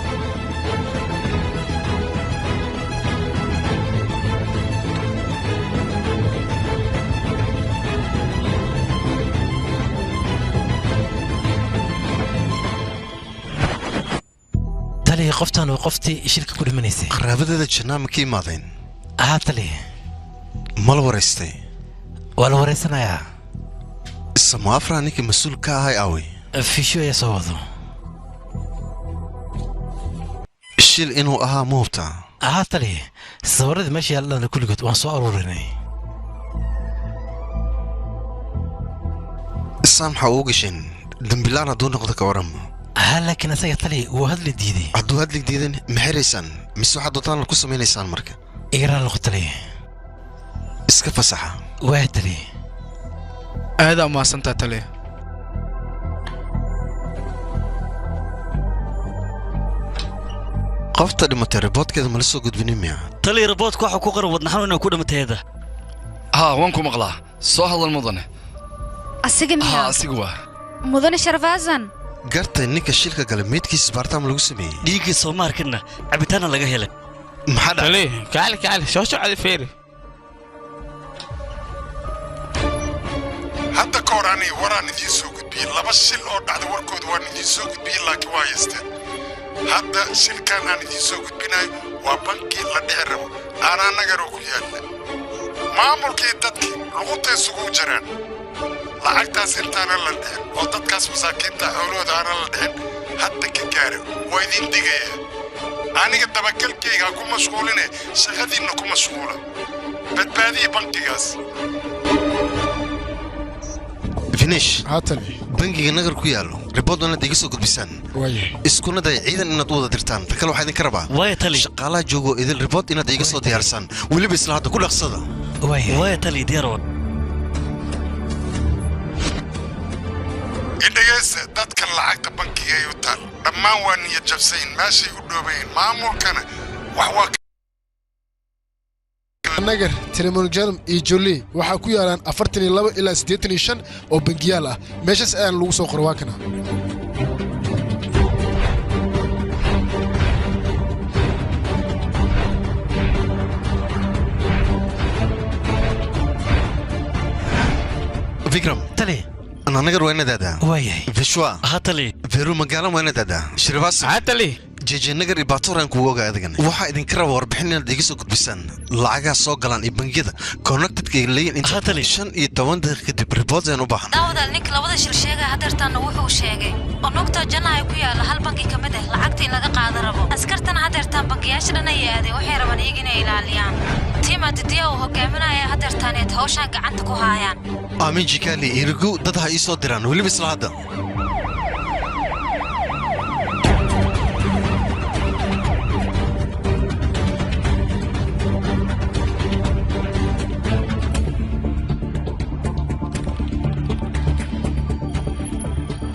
Taliya, qoftan waa qoftii shilka ku dhimanaysay. Qaraabadeeda jannaa ma ka imaadeen? Haa taliya. Ma la waraystay? Waa la waraysanayaa. Samaafra ninkii mas-uul ka ahay aaway? Fiisho ayaa soo wado. Shil inuu ahaa ma hubtaa? Haa taliya, sawirradii meesha yaalladana kulligood waan soo aruurinay. Saamxa ugu gasheen dambilaan hadduu noqdo ka waran? Haa, laakiin asaga taliya wuu hadli diiday. Hadduu hadli diidan ma xiraysaan mise waxaad doontaan ku samaynaysaan marka? Iga raali noqo taliya. Iska fasaxa. Waa taliya. Aadaa umahadsantaa taliya. Qofta dhimatay riboodkeeda ma la soo gudbinin miya? Taliya, riboodka waxaa ku qoran wadna xanuun inay ku dhimatayda. Haa, waan ku maqlaa. Soo hadal mudane. Asiga miyaa? Haa, asiga waa. Mudane Sharfaasan. Gartay ninka shilka galay meydkiisa baartaan lagu sameeyey. Dhiiggii soo ma arkinna cabitaanna laga helay. Maxaa dhacay? Taliya, kaali kaali, soo socda feeri. Hadda ka hor aniga waraan idiin soo gudbiyey 2 shil oo dhacda warkooda waan idiin soo gudbiyey, laakiin waa haysteen. Hadda shilkan aan idiin soo gudbinayo waa bankii la dhici rabo aanaa nagaroo ku yaalla. Maamulkii dadkii luqunta isugu jiraan. Lacagtaas intaanan la dhicin oo dadkaas masaakiinta xoolahooda aanan la dhicin hadda ka gaara waa idiin digayaa. Aniga dabagalkayga ha ku mashquuline, shaqadiinna ku mashquula. Badbaadiya bankigaas. Finish. Haa taliya. Bangiga nagar ku yaallo ribood inaad iga soo gudbisaan. Iskuna day ciidan inaad u wada dirtaan. Ta kale waxaa idinka rabaa. Waaya taliya. Shaqaalaha joogo idil ribood inaad iga soo diyaarsaan. Weliba isla hadda ku dhaqsada. Waaya taliya, diyaar waa. Indhageysta, dadka lacagta bankiga ay u taal dhammaan waa niyad jabsayn, meeshay u dhoobayeen maamulkana wax waa. Nagar, Trimonjarum iyo Jolie waxaa ku yaalaan 42 ilaa 85 oo bangiyaal ah. Meeshaas ayaan lagu soo qoray waa kana. Vikram. Taliya. أنا نقر وين دادا؟ وايي. فيشوا. هاتلي. فيرو مقالة وين دادا؟ شرفاس. هاتلي. جي نقر إباتوران كوغا أدغن. waxaa idinka raba warbixin inaad iga soo gudbisaan lacagaha soo galaan iyo bangiyada connectedka ay leeyihiin inta 15 daqiiqo kadib report ayaan u baahan. Daawadaal, ninka labada shil sheegaya hadeertaana wuxuu sheegay onugta jannaha ku yaalla hal banki ka mid ah lacagta in laga qaada rabo. Askartana hadeertaan bangiyaasha dhan ayay aadeen, waxay rabaan iyaga inay ilaaliyaan. Tiima Didiya uu hogaaminaya hadeertaaneed hawshaan gacanta ku haayaan. Aamin jikaali irigu dad ha ii soo diraan weliba isla hadda.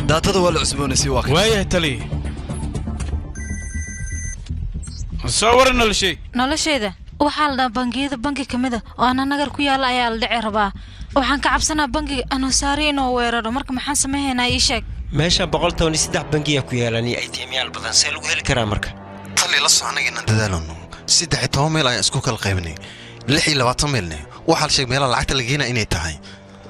Daatada waa la cusboonaysiiyey waa kan. Waayahay taliya. Soo waran noloshay. Noloshayda waxaa la dhahaa bangiyada banki ka mid ah oo ana nagar ku yaalla ayaa la dhici rabaa. Waxaan ka cabsanaa bankiga Anusaari inuu weeraro, marka maxaan samaynaynaa ii sheeg. Meesha 113 bangiya ku yaalaan iyo ATM-yaal badan, see lagu heli karaa marka? Tali la soco anaga inaan dadaalano. 13 meel ayaan isku kala qaybinay. 26 meelne waxaa la sheegay meelaha lacagta la geenaa inay tahay.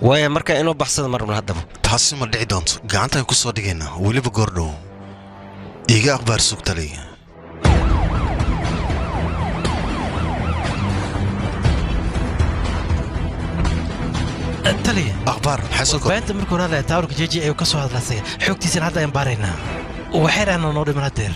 Waaya marka inuu baxsado marna haddaba. Taasi ma dhici doonto, gacantaan ku soo dhigaynaa weliba goordhow. Iga akhbaar sug taliya. Taliya, akhbaar maxay soo kordhay? Beenta markuu hadlaya taawurka jeji ayuu ka soo hadlaa isaga. Xogtiisana hadda ayaan baaraynaa. Waxay dhahnaa noo dhiman hadeer.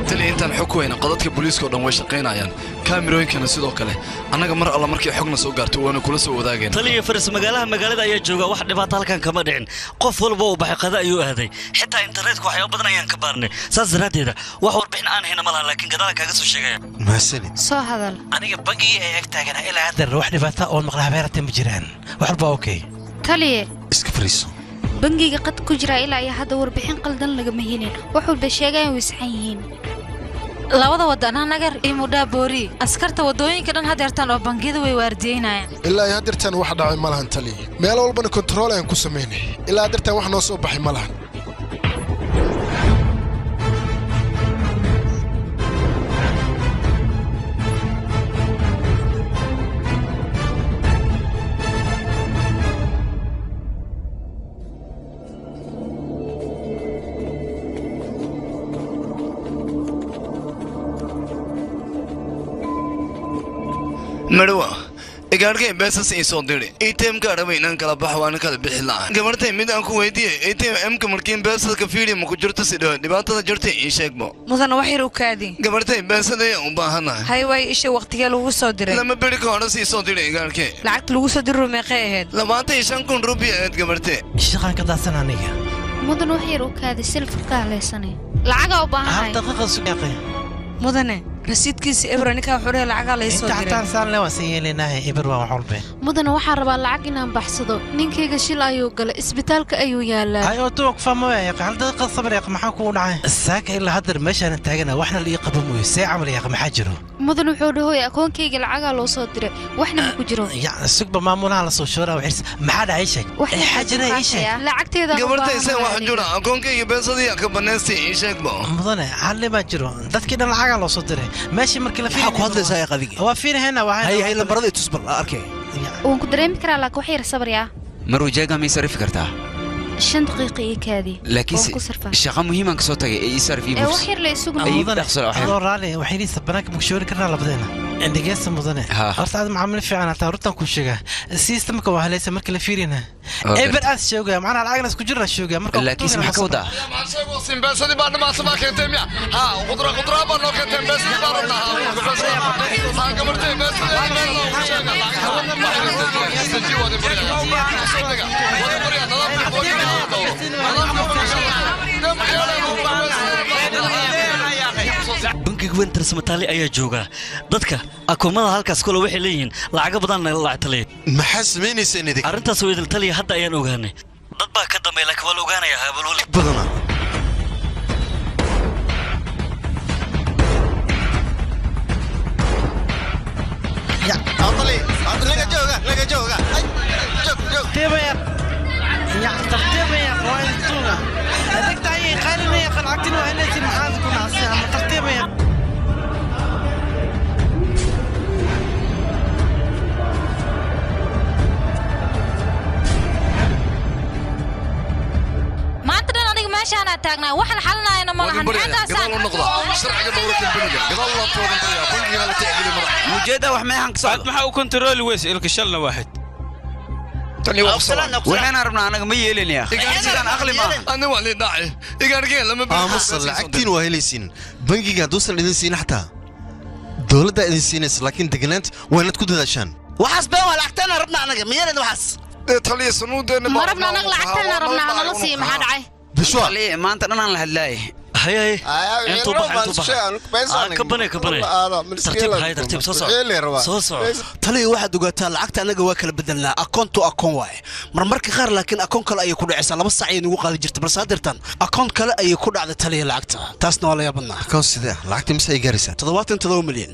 Taliya, intaan xog ku hayna qodadka booliiska oo dhan way shaqaynayaan, kaamirooyinkana sidoo kale. Annaga mar alla markay xogna soo gaarto waanu kula soo wadaagayna. Taliya, faris magaalaha magaalada ayaa jooga, wax dhibaato halkan kama dhicin. Qof walba uu baxay, qada ayuu aaday. Xitaa internetka waxyaabo badan ayaan ka baarnay, saas daraaddeeda wax warbixin aan hayna ma laha, laakiin gadaalan kaaga soo sheegaya. Mahadsanid. Soo hadal. Aniga bangigii ay ag taaganaa ilaa haddeer wax dhibaata oo maqla habeerata ma jiraan. Wax walba okay. Taliye, iska fariiso. Bangiga qad ku jira ilaa iyo hadda warbixin qaldan lagama helin. Wax walba sheegayaan way saxan yihiin. Labada wadan Nagar iyo Mudhaboori, askarta wadooyinka dhan hadeertaan oo bangiyada way waardiyeynayaan. Ilaa iyo haddeertaan wax dhacay ma lahan taliya. Meel walbana kontarool ayaan ku samaynay. Ilaa haddeertaan wax noo soo baxay ma lahan. Marwa, igaarkay beesas ii soo diri. ATM-ka raba inaan kala baxo, waana kala bixi la'aan. Gabartay, mid aan ku weydiiyey, ATM-ka markiin beesaska fiiri ma ku jirto si dhow dhibaatada jirta ii sheegbo. Mudana, wax yar u kaadi. Gabartay, beesadaya u baahanahay. Hay waay, isha waqtigee lagu soo diray? 2 beri ka hore sii soo diray igaarkay. Lacagta lagu soo diray meeqay ahayd? 25,000 rubi ahayd gabartay. Shaqaan ka daadsan aniga. Mudan, wax yar u kaadi, silfarka haleysanay. Lacagaa u Hal baahanahay. daqiiqa sugaaqay. Mudane, rasiidkiisa ebra ninkaa wuxuu dhahay lacagaa la ii soo Inta diray. xataan saan le waan sii yeelaynahay, eber waa wax walbe. Mudane, waxaan rabaa lacag inaan baxsado. Ninkayga shil ayuu galay, isbitaalka ayuu yaalaa. Hay oo tuwa ku fahmo yaaq, hal daqiiqa sabir yaaq, maxaa kugu dhacay? Saaka ilaa haddeer meeshaan taagana waxna la ii qaban mooyo. See camal yaaq, maxaa jiro? Mudan, wuxuu dhahoy akoonkayga lacagaa loo soo diray, waxna ma ku jiro. Ya sugba, maamulaha la soo shooraa waxay maxaa dhacay sheeg. Waxna Maxaa jira ii sheeg. Lacagteeda Gabartay, seen wax jira akoonkayga beesadiya ka banaystay ii sheegbo. Mudane, xalli baa jiro. Dadkii dhan lacagaa loo soo diray. Meeshii markii la Maxaa ku hadlaysaa yaaq adiga? Waa fiirahayna waxay. Hay hay, lambarada i tus bal arkay. Waan ku dareemi karaa, laakiin wax yar sabri ah. Marwa, jeega ma ii sarifi kartaa? 5 daqiiqa ii kaadi. Laakiinse Waan ku sarfaa. Shaqa muhiimaan kasoo tagay ee ii sarif ii Ee wax buufs. yar la isugu. Ay, dhaqso wax yar. Adoo raali waxay liisa banaanka mugshoori karnaa labadeena. Dhegeysta mudane, horta aad macaamil fiican hataa runtaan kuu sheegaa, systemka waa halaysa marka la fiirina. Oo Eber aad sheegaya macnaha lacagna isku jirna sheegaya marka. Laakiinse maxaa ka wadaa? Beesadii baa dhamaasa baa keentay miya? Ha, khudra khudra baa noo keentay, beesadii baa rabnaa. Ha, gabartay, beesadii meel loogu sheega Bankiga weyn Tarsmataali ayaa jooga. Dadka akoomada halkaas kule waxay leeyihiin lacago badan nala lacag taliya. Maxaa samaynaysaa idinka? Arrintaas waa idil taliya, hadda ayaan ogaanay. Dad baa ka dambeeya, laakiin waa la ogaanayaa habalwali. Badana. Laga jooga, laga jooga. Ay, joog, joog. Tartiib ya, tartiib ya, waa intuga adigta ayay qaalinaya lacagtina waa helaysin, maxaad ku nacsan ama tartiib ya. Maanta dhan aniga meeshaanaa taagnaa, waxaan xalinayana ma lahan. Gadaal u noqda sharciga dowladda bangiga, gadaal u laabto wadan baryaa bangiga la tixgeliyo madax. Mujeeda wax meexan ka socdo. Maxaa u kontarooli weyse ilka shalna waaxid? Waxaan rabnaa anaga ma yeelinaya. Sidaan aqli maaha. Ani waa lii dhacay igaarkeen lama Aamusa, lacagtiin waa helaysiin. Bangiga hadduusan idin siin xataa dowladdaa idin siinaysa, laakiin deganaanta waa inaad ku dadaashaan. Waxaas been waa, lacagteena rabna anaga, ma yeelin waxaas. Taliya, sanuudeena. Ma rabna anaga, lacagteena rabnaa, nala siiyo. Maxaa dhacay? Taliya, maanta dhan aan la hadlaayay. Hay hay, intuu bax, intuu bax. Ah, ka bane, ka bane. Tartiib hay, tartiib, soo soco, soo soco. Taliya, waxaad ogaataa lacagta anaga waa kala bedelnaa, akoon to akoon waaye marmarka qaar, laakiin akoon kale ayay ku dhacaysaa. 2 saac ayay nagu qaadi jirta, balse haddeertan akoon kale ayay ku dhacday taliya lacagta, taasna waa la yaabadnaa. Akoon sidee? Lacagta mise ay gaaraysaa? 77 milyan.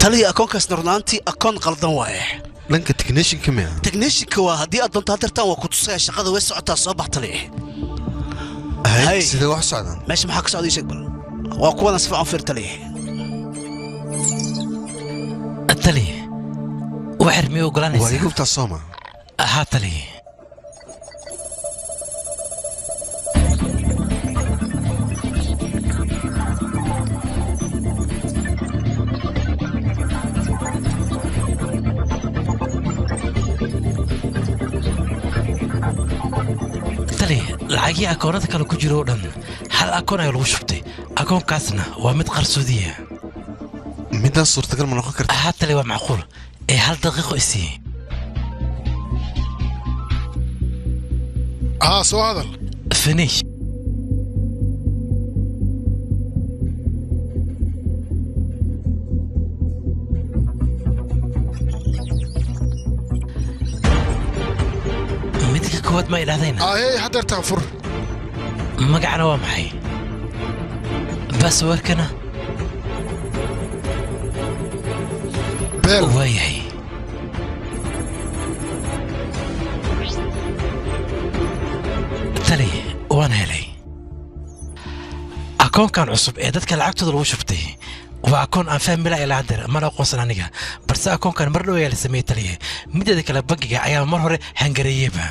Taliya akoonkaasna runaantii akoon qaldan waaye. Dhanka technician-ka miya? Technician-ka waa haddii aad doonto hadeertaan waa ku tusaya shaqada way socotaa soo bax taliya. Hay, sidee wax u socdaan? Meesha maxaa ka socda ii sheeg bal. Waa kuwana si fiican u fiir taliya. Taliya, waxir miyuu oggolaanaysaa? Waa iga hubtaa sooma? Haa taliya. Taliya, lacagihii akoonada kale ku jira oo dhan hal akoon ayaa lagu shubtay. Akoonkaasna waa mid qarsoodiya. Midaas suurtagal ma noqon karta? Haa taliya, waa macquul. Ee hal daqiiqo isii. Haa, soo hadal. Finish. Midka koowaad ma idhahdayna? Ahey, hadeertaan fur. Magacana waa maxay? Baaswarkana? Beel. Waayahay. Tali, waan helay. Akoonkan cusub ee dadka lacagtooda lagu shubtay waa akoon aan fahmi lahaa ilaa haddeer, mana aqoonsan aniga. Balse akoonkan mar dhow ayaa la sameeyey taliye. Mideeda kale bangiga ayaa mar hore hangareeyeyba.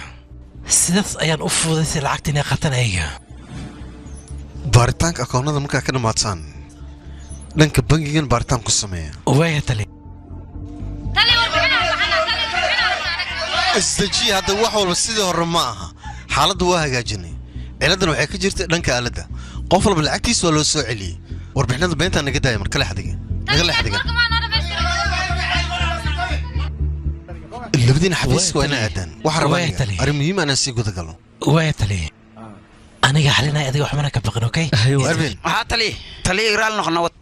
Sidaas ayaan u fududaysay lacagta inay qaataan ayaga. Baaritaanka akoonnada markaa ka dhamaataan dhanka bangigan baaritaan ku sameeya. Waaya tali. Isdejiya hadda, wax walba sidii hore ma aha. Xaaladda waa hagaajinay. Ciladdan waxay ka jirtay dhanka aaladda. Qof walba lacagtiisa waa loo soo celiyey. Warbixinada beentaa naga daaya, marka leexdiga naga leexdiga. Labadiina xafiiska waa ina aadaan. Waxaan rabaa Waaya aniga tali. arrin muhiim anaan sii guda galo. Waaya tali. Aniga xalinaya, adiga waxbana ka baqin, okay? Arvin. Waxaa taliya, taliya raali noqo nabad.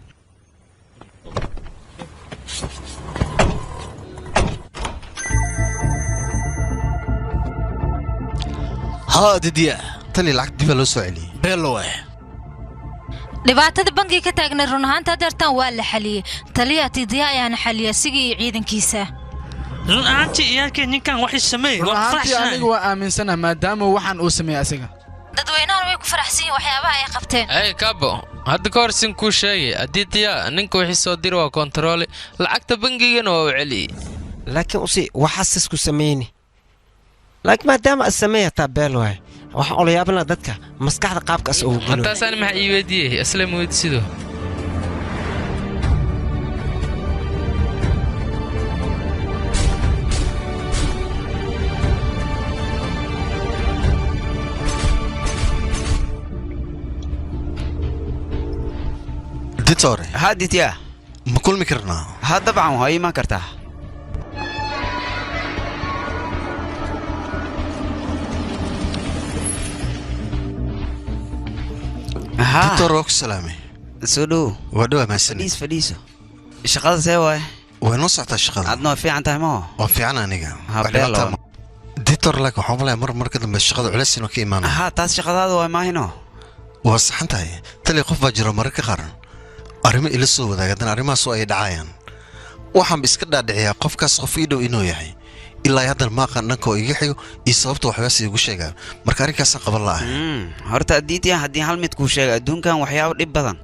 Haa didiya. Tali, lacag dib baa loo soo celiyey. Beelo waaye. Dhibaatada bangiga ka taagnay run ahaanta hadeertaan waa la xaliyey. Taliya Tidiya ayaana xaliyay asigii iyo ciidankiisa. Run ahaantii iyaalkeen ninkan waxay sameeyey Run waa ahaantii faraxsanahay. Anigu waa aaminsanahay maadaama waxaan uu sameeyey asiga. Dadweynahan way ku faraxsan yihiin waxyaabaha ay qabteen. Hey kabo, hadda ka hor sin kuu sheegay adidiya ninka wixii soo diri waa kontaroole, lacagta bangigana waa u celiyey. Laakiin usi waxaas isku sameyni, laakiin maadaama as sameey hataa beel waaye, waxaan ola yaabana dadka maskaxda qaabkaas ugu gelo. Hataasaan maxaa ii weydiiyey? Isla ma weydiisido. Ditore. Haa ditya. Ma kulmi karnaa? Haa dabcan, waa iimaan kartaa. Ditore, waa ku salaamay. Soo dhow. Waa dhowaa, mahadsanid. Fadhiis, fadhiiso. Shaqada see waaye? Waa noo socotaa shaqada. Adna waa fiican tahay moo? Waa fiican aniga. Ha, Wax beelo. dhibaato ma. Ditor, laakiin waxaan umaleeyaa mar mar ka dambe shaqada culays inuu ka imaanayo. Haa, taas shaqadaada waay maahino. Waa saxan tahay. Tali, qof baa jiro mararka qaar arrimo ila soo wadaaga, haddana arrimahaas oo ay dhacayaan waxaanba iska dhaadhiciyaa qofkaas qof ii dhow inuu yahay. Ilaa iyo haddana ma aqaan dhanka oo iga xigo iyo sababta waxbaas iigu sheegaa. Marka arrinkaasaan qaban la'ahay. Horta adiidiya, haddii hal mid kuu sheega, adduunkan waxyaabo dhib badan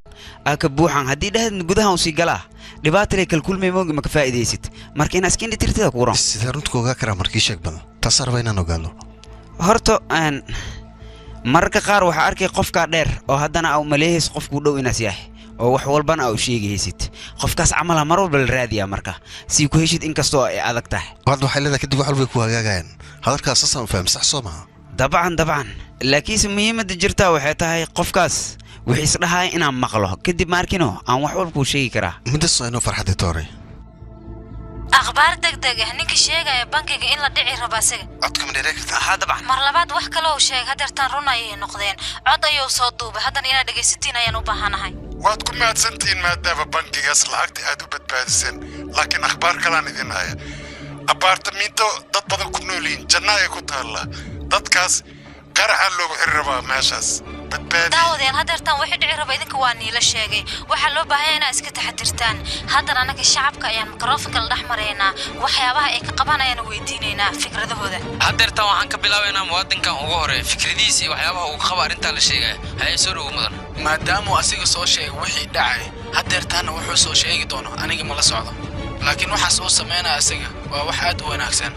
aa ka buuxan. Haddii dhehdan gudahan usii galaa dhibaata kalkulmay moogi ma ka faa'iidaysid. Marka inaa iska indhitirtida kugu ron. Sidee runta ku ogaa karaa? Markii sheeg badan taasaan rabaa inaan ogaado. Horta mararka qaar waxaa arkay qofkaa dheer oo haddana aa umaleehaysa qofkuu dhow inaas yahay oo wax walbana aa u sheegaysid. Qofkaas camala mar walba la raadiyaa, marka sii ku heshid inkastoo ay adag tahay. Hadda waxay leedahay kadib wax walbay ku hagaagayaan. Hadalkaas saasaan u faham, sax soo maha? Dabcan, dabcan, laakiinse muhiimadda jirtaa waxay tahay qofkaas wixii isdhahaaya inaan maqlo kadib ma arkino aan wax walba kuu sheegi karaa. Midaas waa inoo farxadii toore. Akhbaar degdeg ah, ninka sheegaya bangiga in la dhici rabo asaga. Codka ma dheeree kartaa? Haa dabcan. Mar labaad wax kale uu sheegay hadeertaan run ayay noqdeen. Cod ayuu soo duubay, haddana inaad dhegaysatiin ayaan u baahanahay. Waad ku mahadsantihiin maadaama bangigaas lacagta aad u badbaadiseen, laakiin akhbaar kalaan idin haya. Abaartamiinto dad badan ku nool yihiin janna ay ku taallaa. Dadkaas qaraxa loogu xiri rabaa meeshaas. Badbaadiyey. Daawadeen haddeertaan wixii dhici raba idinka waa niila sheegay. Waxaa loo baahan yahay inaad iska taxadirtaan. Haddana annaga shacabka ayaan mikrofonka la dhex maraynaa, waxyaabaha ay ka qabaan ayaana weydiinaynaa fikradahooda. Haddeertaan waxaan ka bilaabaynaa muwaadinkan ugu horeeya fikradihiisa iyo waxyaabaha uu qaba arrintan la sheegaya. Haye, soo dhowo mudan. Maadaamuu asiga soo sheegay wixii dhacay, haddeertaana wuxuu soo sheegi doono aniga ma la socdo, laakiin waxaas uu samaynaya asiga waa wax aad u wanaagsan.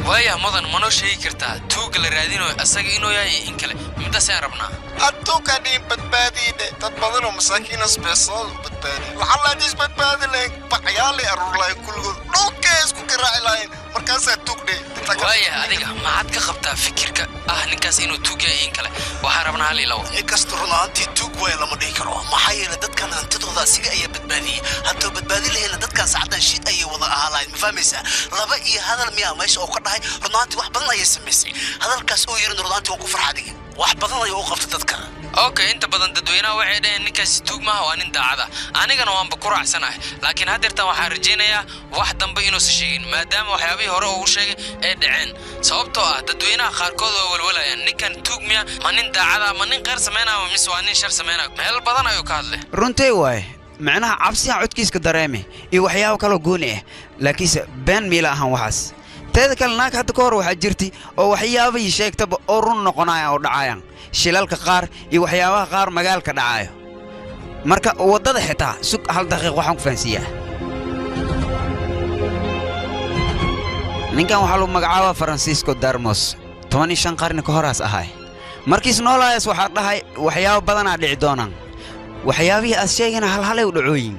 Waaya mudan, manoo sheegi kartaa tuugga la raadinayo asaga inuu yahay iyo in kale? Midaasayaan rabnaa. Adduunkaaniin badbaadiine, dad badanoo masaakiinas beesoodu badbaadiye. Lacalla haddiis badbaadi lahayn, bacyaalay aruur lahayn, kulligood dhulkay isku garaaci lahayn. Markaasaa tuugdhe. Waaya, adiga maxaad ka qabtaa fikirka ah ninkaas inuu tuug yahay iyo in kale? Waxaan rabnaa hal iyo labo. Inkasta run ahaantii tuug waaya lama dhihi karo, maxaa yeelay dadkan hantidooda asiga ayaa badbaadiyey. Hadduu badbaadi lahayna dadkan sacaddan shid ayay wada ahaa lahayd, ma fahmaysaa? Laba iyo hadal miyaa meesha oo ka dhahay? Run ahaantii wax badan ayay samaysay. Hadalkaas oo yirin run ahaantii waan ku farxa adiga, wax badan ayuu u qabtay dadka. Okay, inta badan dadweynaha waxay dhaheen ninkaasi tuug maaha, waa nin daacada. Anigana waanba ku raacsanahay, laakiin haddeertan waxaan rajaynayaa wax dambe inuusan sheegin, maadaama waxyaabihii hore uu sheegay ay dhaceen, sababtoo ah dadweynaha qaarkood waa walwalayaan: ninkan tuug miya, ma nin daacada, ma nin kheyr samaynaya mise waa nin shar samaynaya? Meel badan ayuu ka hadlay. Runtay waaye, macnaha cabsiha codkiiska dareeme iyo waxyaabo kaloo gooni ah, laakiinse been miila ahan waxaas. Teeda kale, naag hadda ka hor waxaa jirtay oo waxyaabahii sheegtaba oo run noqonayaan oo dhacayaan, shilalka qaar iyo waxyaabaha qaar magaalka dhacayo. Marka waddada xitaa sug hal daqiiq, waxaan ku fahansiiyaa. Ninkan waxaa lagu magacaabaa Faransiisco Darmos. 15 qarni ka horaas ahay. Markiis noolaayas waxaa dhahay waxyaabo badanaa dhici doonaan, waxyaabihii aad sheegayna halhalay u dhacooyin.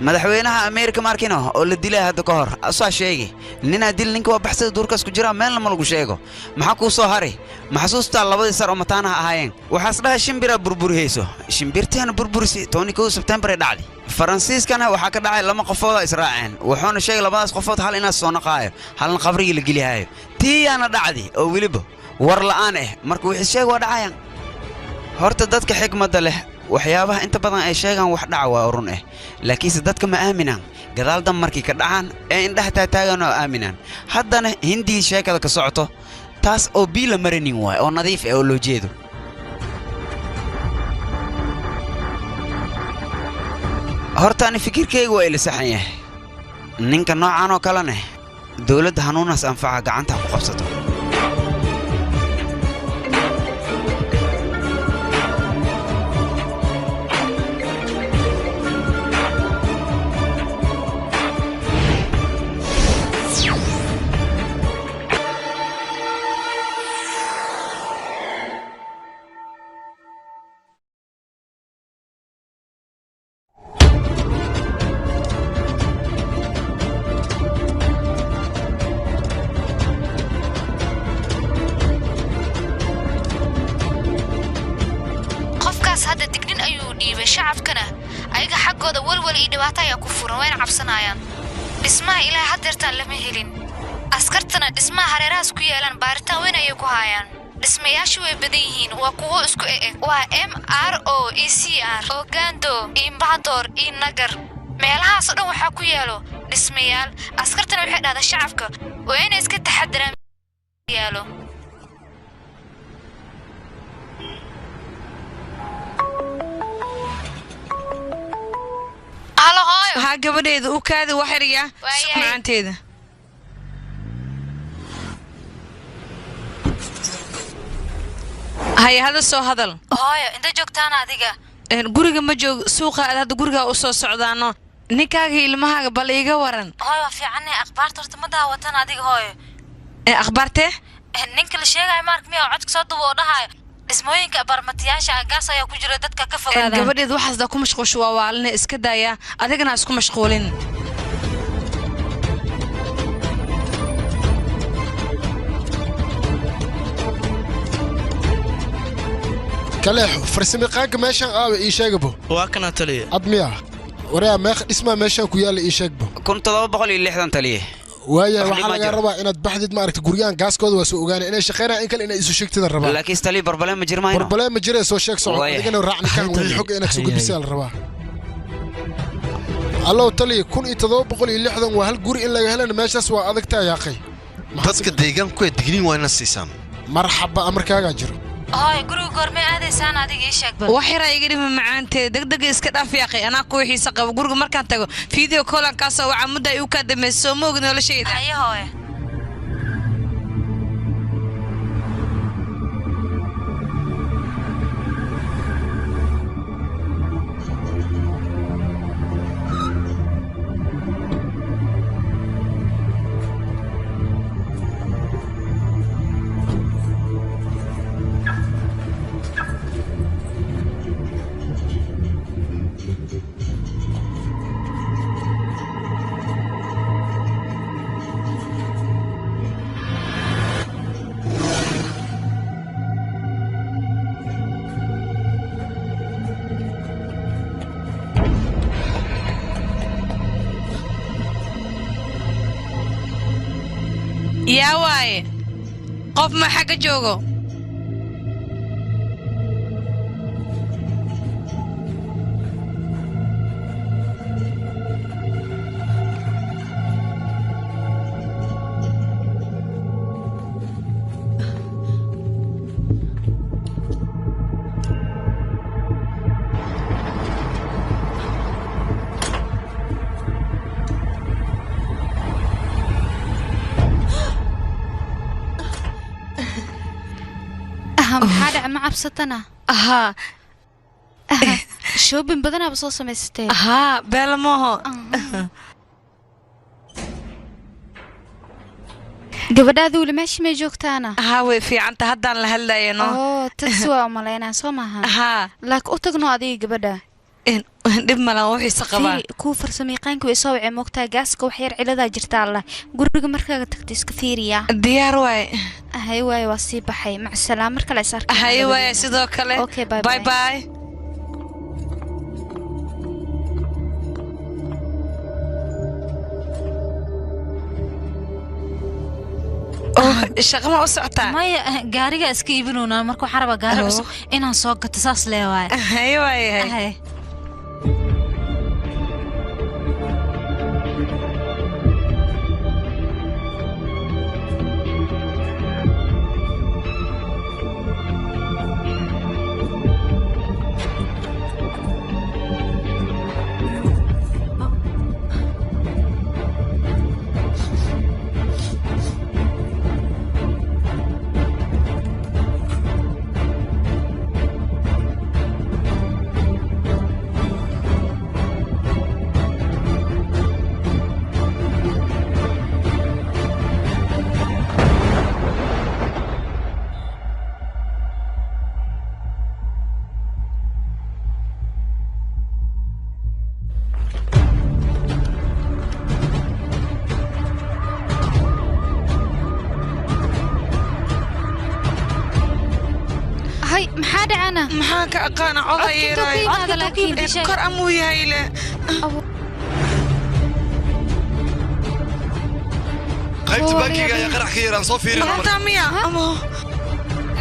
Madaxweynaha Ameerika markino oo la dilay hadda ka hor asaa sheegay ninaa dil, ninka waa baxsada, duurkaas ku jiraa, meelna ma lagu sheego. Maxaa kuu soo hari? Ma xasuustaa labadii sar oo mataanaha ahaayeen? Waxaas dhahay shimbiraa burburihayso, shimbirtiina burburisi 11 Sebtembar ay dhacday. Faransiiskana waxaa ka dhacay lama qofooda israaceen, wuxuuna sheegay labadaas qofood hal inaad soo naqaayo, halna qabrigii la gelihaayo. Tiiyaana dhacdi oo weliba war la'aan ah. Marka wixii sheeg waa dhacayaan. Horta dadka xikmadda leh waxyaabaha inta badan ay sheegaan wax dhaca waa run ah, laakiinse dadka ma aaminaan. Gadaal dam markii ka dhacaan ee indhaha taataagan oo aaminaan. Haddana Hindii sheekada ka socoto taas oo bii la maranin waay oo nadiif ah oo loo jeedo. Horta ani fikirkayga waa ila saxan yahay. Ninka noocan oo kalena dowladda hanuunaas anfaca gacanta ha ku qabsato. Qofkaas hadda dignin ayuu dhiibay, shacabkana ayaga xaggooda walwal iyo dhibaato ayaa ku furan, wayna cabsanayaan. Dhismaha ilaa haddeertaan lama helin. Askartana dhismaha hareerahaas ku yeelaan baaritaan weyn ayay ku haayaan. Dhismayaashu way badan yihiin, waa kuwo isku e-eg, waa M R O E C R, Ogando iyo Mbacdoor iyo Nagar. Meelahaas oo dhan waxaa ku yaalo dhismayaal. Askartana waxay dhahdaan shacabka waa inay iska taxadiraan yaalo. Halo hooyo. Haa gabadheeda, u kaadi wax yarya sug macaanteeda. Haye, hada soo hadal. Hooyo, inta joogtaan adiga? Guriga ma joog, suuqa aad hadda guriga u soo socdaano. Ninkaaga iyo ilmahaaga bal iiga waran. Hooyo, waa fiicannahay. Akhbaarta horta ma daawatan adiga, hooyo? Akhbaartee? Ninka la sheegayo maark miya oo codka soo duuba oo dhahayo dhismooyinka abarmatayaasha gaas ayaa ku jira, dadka ka fogaadaan? Gabadheed, waxaas daa ku mashquusho waa waaline, iska daaya, adigana ha isku mashquulin. Kaleexo, farsamayaqaanka meeshaan aawe? Ii sheegabo. Waa kana taliya. Ad miya waryaa? Meeqa dhismaa meeshaan ku yaalla? Ii sheegbo. 1760, taliye. Waaya, Wax waxaa dhib ma lagaa jiro. rabaa inaad baxdid, ma aragta, guryahan gaaskooda waa soo ogaanay inay shaqaynayaan in kale inay isu sheegtida rabaa. Laakiin taliye, barbale ma jirmayno. Barbale ma jiree, soo sheeg, soco. Waaya. Adigana raac ninkaan, wixii xog inaad soo gudbisaa la rabaa. Allow taliya, 1760 waa hal guri in laga helana meeshaas waa adag tahay, yaaqay. Dadka deegaanku ee digniin waa inaad siisaan. Marxaba, amarkaagaa jiro. Hooy, guriga goormee aadaysaan adiga ii sheeg bal. Wax yaraa iga dhima macaanteeda, degdega iska dhaaf yaaqay. Anaa kuwa xiisa qabo guriga markaan tago video callan kaasoo waca mudda ay u kaa dambayso soo ma ogid noloshayda. Haye hooy. Yaa waaye, qof ma xagga joogo? Maxaa dhaca, ma cabsatana? Haa. Shoobin badanaaba soo samaysatee. Haa, beela mooho. Gabadhaada weli meesha may joogtaana? Haa, way fiicanta, haddaan la hadlaya no. Oo tagsi waa umalaynaa soo maaha? Haa. Laakiin u tagno adiga gabadha. Dhib malan, wixiisa qabaa. Fiiri, kuwa farsamayaqaanka way soo waceen moogtaa, gaaska wax yar ciladaa jirta allah. Guriga markaaga tagto iska fiiriya. Diyaar waaye. Haye waaye, waa sii baxay. Macsalaam, mar kale is arkay. Haye waaye, sidoo kale. Okay, bye. Bye bye. Oh, shaqa ma u socotaa? Maya, gaariga iska iibinoonaa, marka waxaan rabaa gaari cusub inaan soo gato, saas lee waaye. Haye waaye. Haye. Hay, maxaa dhacana? Maxaan ka aqaana, coda yeerayo kor amuu yahay le. Qaybta bankiga ayaa qarax ka yaraan soo fiirin. Maanta miya amo?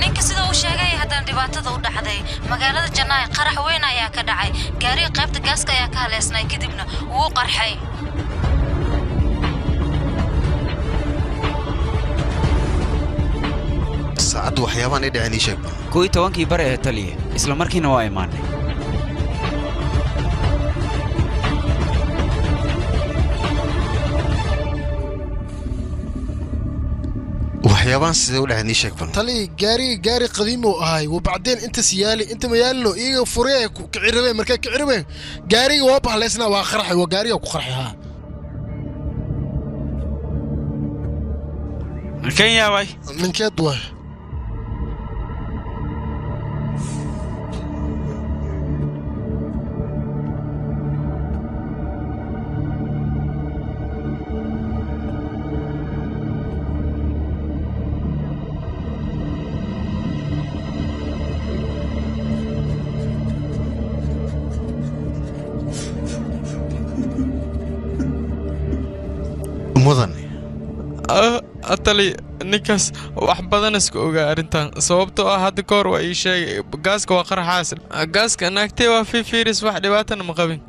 Ninka sida uu sheegay haddana dhibaatada u dhacday magaalada Jannaay, qarax weyn ayaa ka dhacay. Gaariga qaybta gaaska ayaa ka haleesnay, kadibna wuu qarxay. Saacaddu waxyaabaan i dhaceen ii sheeg bal. 11-kii bare ee taliya, isla markiina waa imaanay. Waxyaabaan sidee u dhaceen ii sheeg bal. Tali, gaariga gaari qadiim uu ahay, wabacdeen intas yaali inta ma yaalino iyaga furee kicirabeen, markay kicirabeen gaariga waa bahleysnaa, waa qarxay, waa gaariga ku qarxay. Haa. Kenya waay. Ninkeed waay. Mudan. Atali, ninkaas wax badan iska ogaa arrintan, sababtoo ah hadda ka hor waa ii sheegay gaaska waa qaraxaas. Gaaska naagtee waa fifiiris, wax dhibaatana ma qabin.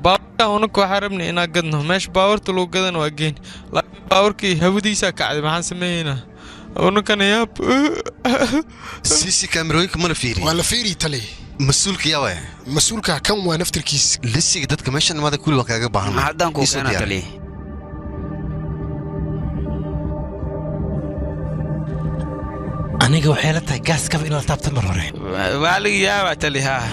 Baaburka unaka waxaa rabnay inaan gadno, meesha baabuurta lagu gadan waa geyn, laakiin baabuurkii hawadiisaa kacday. Maxaan sameeyeynaa? Ununkana yaab. CC kaamirooyinka mana fiiri. Waa la fiiri tali. Mas-uulka yaa waaya? Mas-uulka kan waa naftirkiis. Lisiga dadka meeshan imaada kulli waan kaaga baahanay. Haddaan kuu keenaa tali. Aniga waxay la tahay gaaskaba in la taabta mar hore. Waa laga yaabaa tali haa.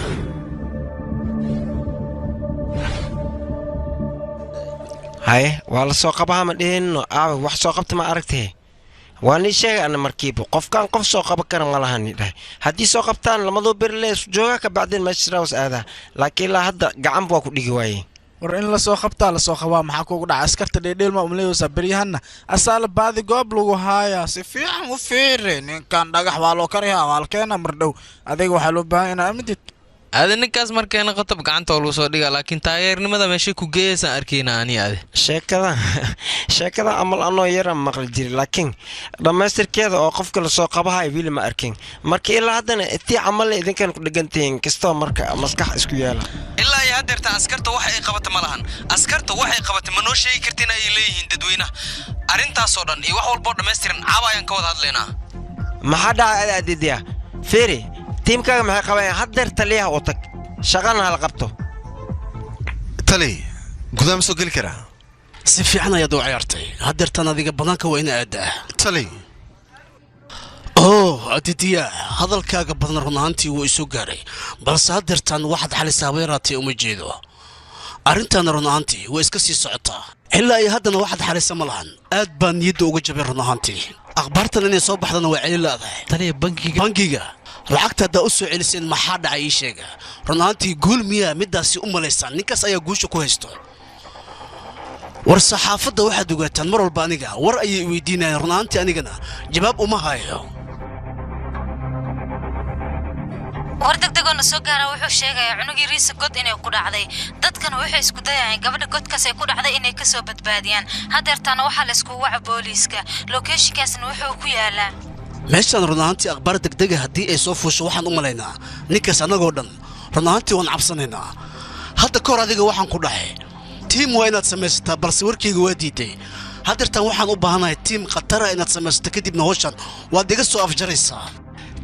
Haye, waa la soo qabaha ma dhihinno aawe wax soo qabta ma aragtee? Waa nii sheegay ana markiiba qofkaan qof soo qaban kara ma lahani dhahay. Haddii soo qabtaan lamadoo beri le isu joogaa ka bacdeen meesha rawas aadaa, laakiin ilaa hadda gacanba waa ku dhigi waayey. War in la soo qabtaa la soo qabaa maxaa kuugu dhaca askarta dheedheelma umleeyeysaa beryahanna asaala baadi goob lagu haayaa si fiican u fiiri ninkan dhagax waa loo kariyaa waa la keenaa mar dhow adiga waxaa loo baahan inaa amidid. Adi ninkaas markayna qotob gacanta oo lagu soo dhigaa, laakiin taageernimada meeshay ku geeyaysaan arkayna ani adi. Sheekada amal anoo yara maqli jiri, laakiin dhammaystirkeeda oo qofka lasoo qabahayo wili ma arkin. Marka ilaa haddana tii camalle idinkan ku dhegantihiin kastoo marka maskax isku yaala. Ilaa iyo haddeerta askarta wax ay qabata ma lahan. Askarta wax ay qabata ma noo sheegi kartiin ay leeyihiin dadweynaha. Arrintaasoo dhan iyo wax walboo dhammaystiran caawa ayaan ka wada hadlaynaa. Maxaa dhacay ada adidiya? Fiiri, tiimkaaga maxay qabayaan? Haddeer taliyaha u tag, shaqana hala qabto. Tali, gudaha ma soo geli karaa? Si fiican ayaad u ciyaartay. Haddeertan adiga banaanka waa ina aadaa. Tali. Oh, Adidiya, hadalkaaga badan run ahaantii wuu isu gaaray, balse haddeertan waxaad xalisaa yaraatay uma jeedo. Arrintaana run ahaantii way iska sii socotaa. Ilaa iyo haddana waxaad xalisa ma lahan. Aad baan niyadda uga jabay run ahaantii. Akhbaartan inay soo baxdana waa celi la'dahay. Taliya, bangiga. Bangiga lacagta haddaa u soo celiseen maxaa dhacay ii sheega. Run ahaantii guul miyaa middaasi u malaysaan? Ninkaas ayaa guusha ku haysto. War saxaafadda waxaad ogaataan mar walba aniga war ayay weydiinayaan, run ahaantii anigana jawaab uma hayo. War degdegoo na soo gaara wuxuu sheegayaa cunugii riisa god inay ku dhacday. Dadkana waxay isku dayayaan gabadha godkaas ay ku dhacday inay ka soo badbaadiyaan. Haddeertaana waxaa la iskugu waca booliiska. Lokeeshinkaasna wuxuu ku yaalaa meeshaan. Run ahaantii akhbaar degdega haddii ay soo fuusho waxaan u malaynaa ninkaas annagoo dhan run ahaantii waan cabsanaynaa. Hadda ka hor adiga waxaan ku dhahay tiim waa inaad samaysataa, balse warkayga waa diiday. Haddeertan waxaan u baahanahay tiim khatara inaad samaysato, kadibna hawshan waad iga soo afjaraysaa.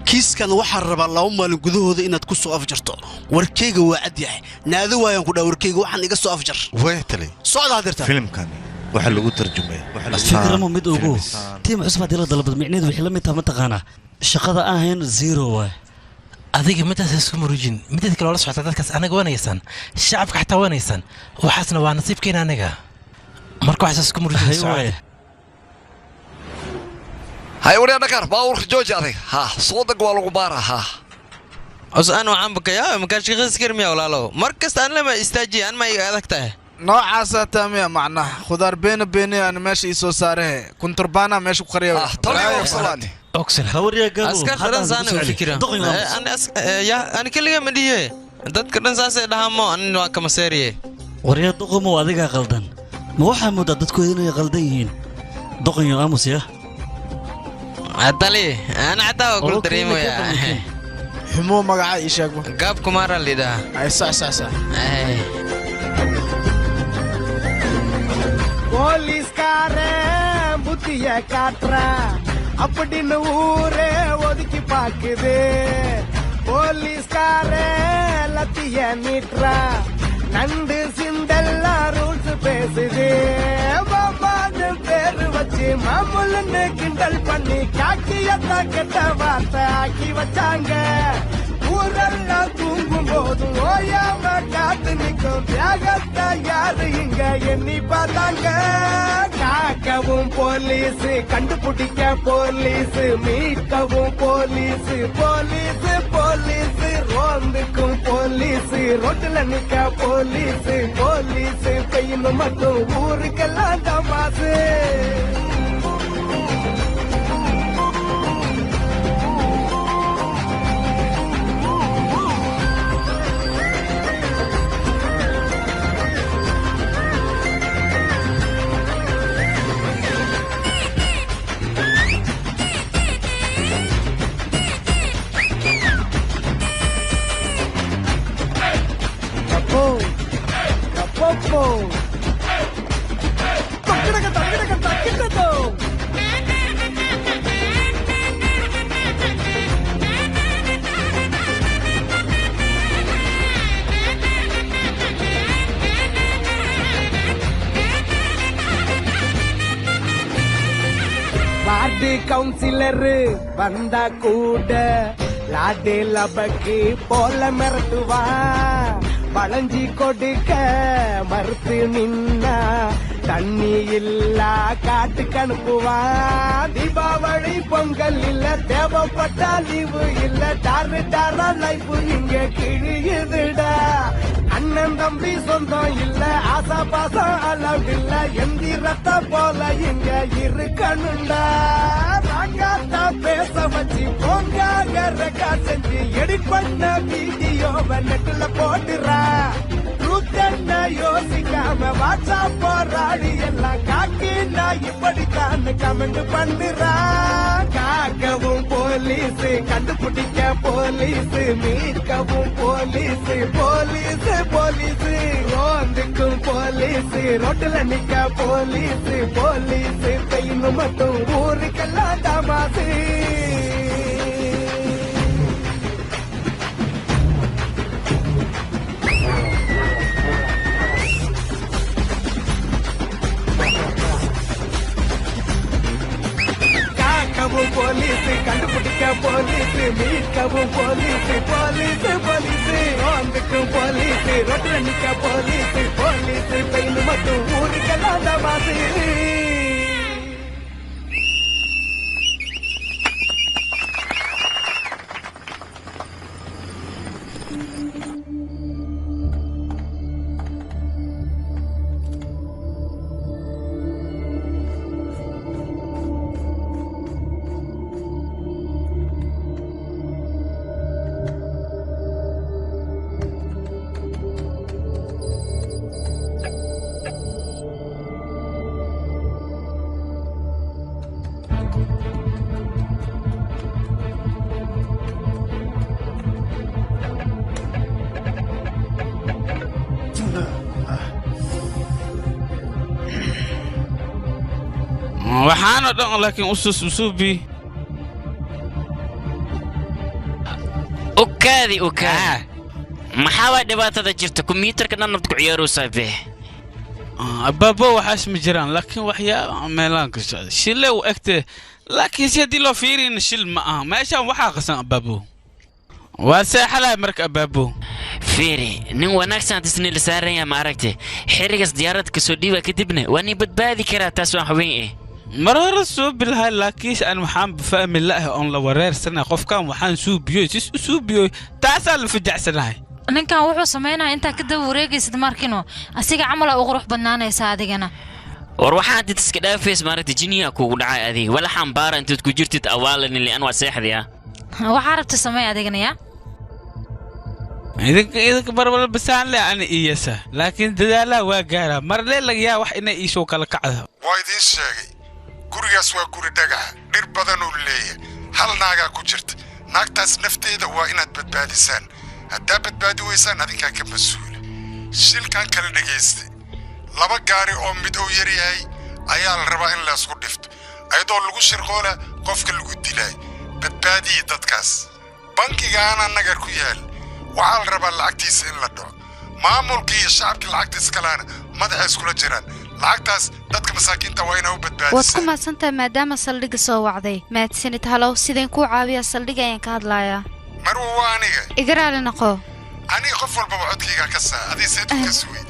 Kiiskan waxaan rabaa 2 maalin gudahooda inaad ku soo afjarto. Warkayga waa cad yahay, naado waayaan ku dhaha warkayga waxaan iga soo afjar. Way tali. Socda haddeertan. Filimkan waxaa lagu tarjumay Fikramo mid ugu tiim cusub haddii la dalbado micnaheedu waxay la mid tahay mataqaanaa shaqada aan hayno zero waay. Adiga midaas isku murujin, mideed kale oo la socota dadkaas anaga wanaysaan, shacabka xataa wanaysaan, waxaasna waa nasiibkeena anaga. Marka waxaas isku murujin socda. Hay waryaa dhakar, baabuurka jooji adag. Ha, soo dag waa lagu baaraa ha. Cus aan waxaan bakayaa makaa shaqadiis karmiya walaalow. Mar kasta aan lama istaajiye aan ma iga adag tahay. Noocaasaa taamiya macnaha khudaar beena beene aan meesha ii soo saarahe kunturbaana meesha ku qariya. Askarta dhan saanay u fikiraan. Ani keliga ma dhihe. Dadka dhan saasay dhahaan mo anin waa kama seeriye. Waryaa doqomow adigaa qaldan. Ma waxaa moodaa dadkooda inay qaldan yihiin? Doqonyo aamus ya. Tali, ana xataa waa kula dareemaya. Xumuu magaca ii sheegbo. Gaab kumaara la yidhahaa. Ay sax sax sax. போலீஸ்காரன் புத்திய காட்டுறான் அப்படின்னு ஊரே ஒதுக்கி பாக்குது. போலீஸ்காரன் லத்திய நீட்டுறான், நண்டு சிந்தெல்லாம் ரூல்ஸ் பேசுது. மாமான்னு பேரு வச்சு மாமூலுன்னு கிண்டல் பண்ணி காக்கியத்தான் கெட்ட வார்த்தை ஆக்கி வச்சாங்க. ஊரெல்லாம் தூங்கும் போதும் ஓயாம காத்து நிற்கும் தியாகத்தை யாரு இங்க எண்ணி பார்த்தாங்க. காக்கவும் போலீஸ், கண்டுபிடிக்க போலீஸ், மீட்கவும் police, police police, ரோந்துக்கும் police, ரோட்டுல நிக்க போலீஸ், போலீஸ் பெய்யணும் மட்டும் ஊருக்கெல்லாம் தமாசு. Councillor வந்தா கூட லாடு லபக்கு போல மிரட்டுவா. வளைஞ்சி கொடுக்க மறுத்து நின்னா தண்ணி இல்லா காட்டுக்கு அனுப்புவா. தீபாவளி பொங்கல் இல்ல, தேவைப்பட்டா லீவு இல்ல, டாரு டாரா லைஃப் இங்க கிழியுதுடா. அண்ணன் தம்பி சொந்தம் இல்ல, ஆசா பாசம் அலவுட் இல்ல, எந்திரத்தை போல இங்க இருக்கணும்டா. ராங்காத்தா பேச வச்சு போங்காக ரெக்கார்ட் செஞ்சு எடிட் பண்ண வீடியோவை நெட்டுல போட்டுறா. ட்ரூத் என்ன யோசிக்காம வாட்ஸ்அப் போராடி எல்லாம் காக்கி நான் இப்படித்தான் கமெண்ட் பண்ணுறா. காக்கவும் போலீஸ், கண்டுபிடிக்க போலீஸ், மீட்கவும் police, police police, ரோந்துக்கும் police, ரோட்டுல நிக்க போலீஸ், போலீஸ் பெயின்னு மட்டும் ஊருக்கெல்லாம் தமாசு. காக்கவும் போலீஸ், கண்டுபிடிக்க போலீஸ், மீட்கவும் police, police police, ரோந்துக்கும் police, ரோட்டுல நிக்க police, police pain மட்டும் ஊருக்கெல்லாம் தமாசு. Waxaana dhan laakiin usus usubi ukaadi ukaadi maxaa waa dhibaatada jirta kombiyuutarka dhan nabad ku ciyaaraysaa be abaabo waxaas ma jiraan laakiin waxyaaba meelaan ka socda shile u egte laakiin si haddii loo fiiriyana shil ma aha meeshaan waxaa qasan abaabo waa seexalahay marka abaabo fiiri nin wanaagsan disney la saaran yahay ma aragtay xirigaas diyaarad ka soo dhiiba kadibna waa nin badbaadi karaa taas waan hubin eh mar hore soo bilahay laakiin aan waxaan fahmi la'ahay oon la wareersanahay qofkan waxaan suubiyoy sis u suubiyoy taasaa la fajacsanahay. Ninkan wuxuu sameynaya intaa ka daba wareegaysid markino asiga camal aa u qurux badnaanaysa adigana. War waxaan did iska dhaafays maaragtay jiniya kugu dhacay adiga walaxaan baara intaad ku jirtid awaalan ilaa aan waa seexdiya. Waxaa rabta samee adigana yaa idinka barwal basaan le ani iyasa laakiin dadaalaha waa gaaraa marle laga yaa wax inay iisoo kala kacdo. Waa idiin sheegay gurigaas waa guri dhagaxa dhir badan uu leeyahay hal naagaa ku jirta naagtaas nafteeda waa inaad badbaadisaan haddaa badbaadi weysaan adinkaa ka mas-uula. Shilkan kala dhegaystay laba gaari oo mid uu yar yahay ayaa la rabaa in laysku dhifto ayadoo lagu shirqoola qofka lagu dilay badbaadiyi dadkaas. Bankigaana nagar ku yaal waxaa la rabaa lacagtiisa in la dhaco maamulkii iyo shacabkii lacagta iskalaana madaxa iskula jiraan lacagtaas dadka masaakiinta waa inay u waad ku badbaadisaan. mahadsantahay maadaama saldhigga soo wacday. Mahadsanid. Halow, sideen kuu caawiyaa? Saldhigga ayaan ka hadlayaa. Marwa waa aniga. Iga raali noqo. Aniga qof walbaba codkaygaa ka saa adii seed ka suwey.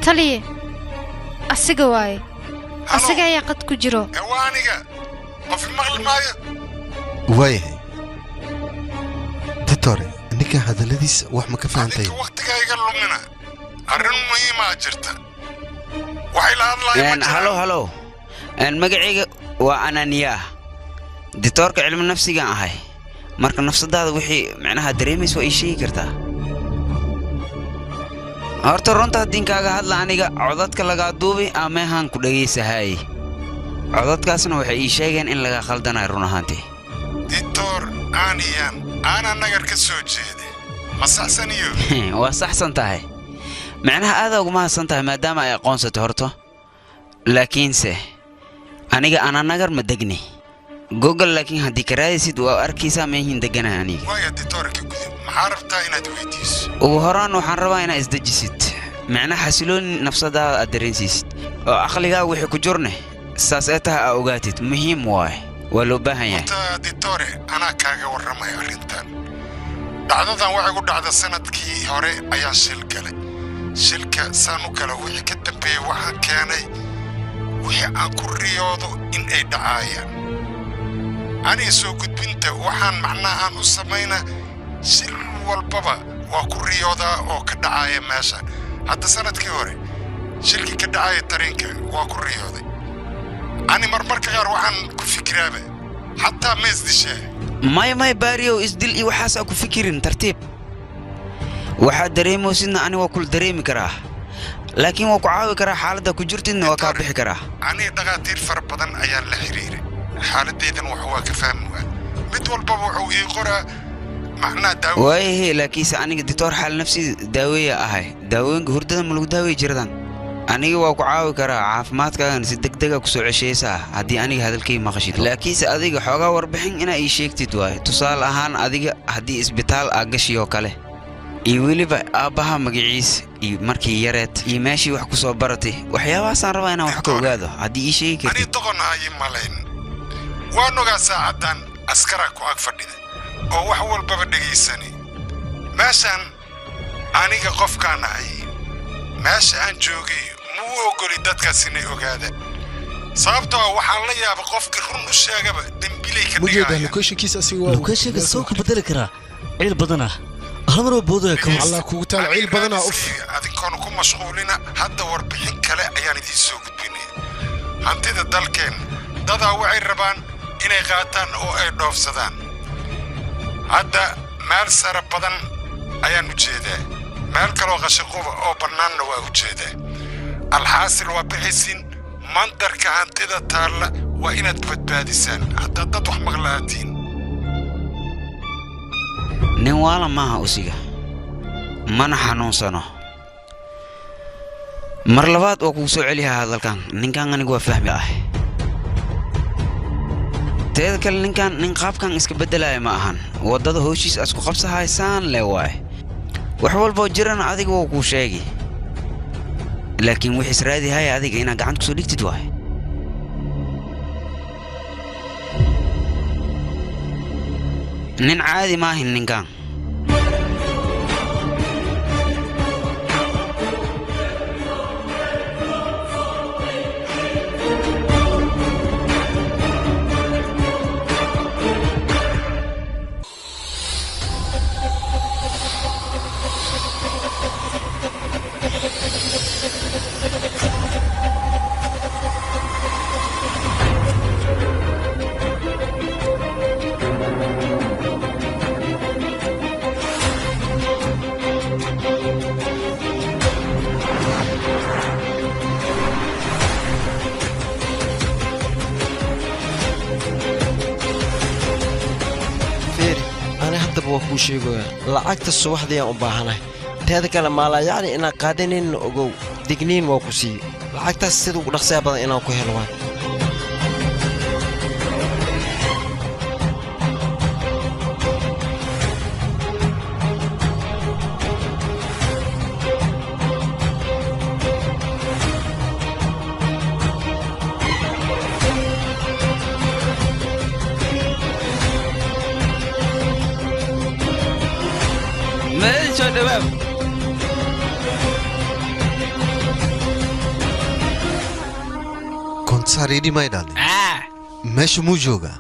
Taliye asiga waaye, asiga ayaa qad ku jiro. Ee waa aniga qof maqli maayo. Waayahay ditore, ninkan hadalladiisa wax ma ka fahantay? Waqtigaa iga lumina arrin muhiimaa jirta waxay la hadlaayeen. Halo halo, magacayga waa Ananiya, ditoorka cilmi nafsigaan ahay. Marka nafsadaada wixii micnaha dareemaysa waa ii sheegi kartaa. Horta runta haddii kaaga hadla aniga codadka lagaa duubi ameehaan ku dhegaysahay codadkaasna waxay ii sheegeen in laga khaldanayo run ahaantii. Dictor Aniyan aanaa nagar ka soo jeeday ma saxsaniyo? Waa saxsan tahay, micnaha aada ugu mahadsan tahay maadaama ay aqoonsatay horto, laakiinse aniga anaa nagar ma degni Google, laakiin haddii ka raadisid waa arkaysaa meehin deganahay aniga. Waaya dictoorka gudub, maxaa rabtaa inaad weydiiso? Ugu horaan waxaan rabaa inaad isdejisid, micnaha xasilooni nafsadaada aad dareensiisid oo aqligaaga wixii ku jirne saas ee tahay aa ogaatid muhiim waaye. Waa loo baahan yahay. Horta ditore, anaa kaaga warramaya arrintan. Dhacdadan waxay ku dhacda sanadkii hore ayaan shil galay. Shilka saan u gala wixii ka dambeeyey waxaan keenay wixii aan ku riyoodo in ay dhacaayaan. Aniga soo gudbinta waxaan macnaha aan u samaynaa shil walbaba waa ku riyoodaa oo ka dhacaaya meesha. Hadda sanadkii hore shilkii ka dhacaya tareenka waa ku riyooday. Ani marmarka qaar waxaan ku fikiraaba xataa ma isdishee. Maya maya baariyow, isdil iyo waxaas aa ku fikirin. Tartiib, waxaad dareemaysidna ani waa kula dareemi karaa, laakiin waa ku caawi karaa, xaaladda ku jirtidna waa kaa bixi karaa. Aniga dhakhaatiir fara badan ayaan la xiriiray, xaaladaydan wax waa ka fahmi waa. Mid walbaba wuxuu ii qoraa macnaha daawo. Waayahe, laakiinse aniga dictoor xaal nafsi daaweeya ahay. Daawooyinka hurdada ma lagu daaweey jiradan. Aniga waa ku caawi karaa, caafimaadkaagana si degdega ku soo ceshaysaa haddii aniga hadalkay maqashid. Laakiinse adiga xoogaa warbixin inaa ii sheegtid waaye. Tusaale ahaan adiga haddii isbitaal aa gashi oo kale, iyo weliba aabbaha magaciis, iyo markii yareed, iyo meeshii wax ku soo baratay, waxyaabahaasaan rabaa inaan wax ka ogaado haddii ii sheegi kartid. Ani doqon ha ii malayn, waan ogaa saacaddan askaraa ku ag fadhida oo wax walbaba dhegaysani. Meeshaan aniga qofkaan ahay, meesha aan joogay muu ogoli dadkaas inay ogaadaan, sababtoo ah waxaan la yaaba qofkii run u sheegaba dembilay ka mujeedaa dhigaya. Locationkiisa asiga waa Locationka soo ku bedeli karaa ciil badanah, hal mar oo boodaya ka Allah kugu taal ciil badanaa uf. Adinkoona ku mashquulina, hadda warbixin kale ayaan idiin soo gudbinaya. Hantida dalkeen dadaa waxay rabaan inay qaataan oo ay dhoofsadaan. Hadda meel sare badan ayaan u jeedaa, meel kaloo qashinquba oo bannaanna waa u jeedaa. Alxaasil waa bixaysiin mandarka hantida taalla, waa inaad badbaadisaan haddaad dad wax maqlaatiin. Nin waala maaha usiga, mana xanuunsano. Mar labaad waa kugu soo celiyaa hadalkan. Ninkan anigu waa fahmi ah. Teeda kale ninkan nin qaabkan iska beddelaya ma ahan. Waddada howshiis asku qabsahaysaan le waay. Wax walboo jirana adiga waa kuu sheegi, laakiin wix israadi haya adiga inaad gacanta kusoo dhigtid waay. Nin caadi maahin ninkan. Fiiri, ani haddaba waa kuu sheegoyaa, lacagta subaxdii aan u baahanahay. Teeda kale maalayacni inaan qaadanaynin ogow, digniin waa ku siiye. Lacagtaas sida ugu dhaqsiya badan inaan ku helo waay. Meel soo dhawaab. Kontaar may dhahday? Meesha muu joogaa?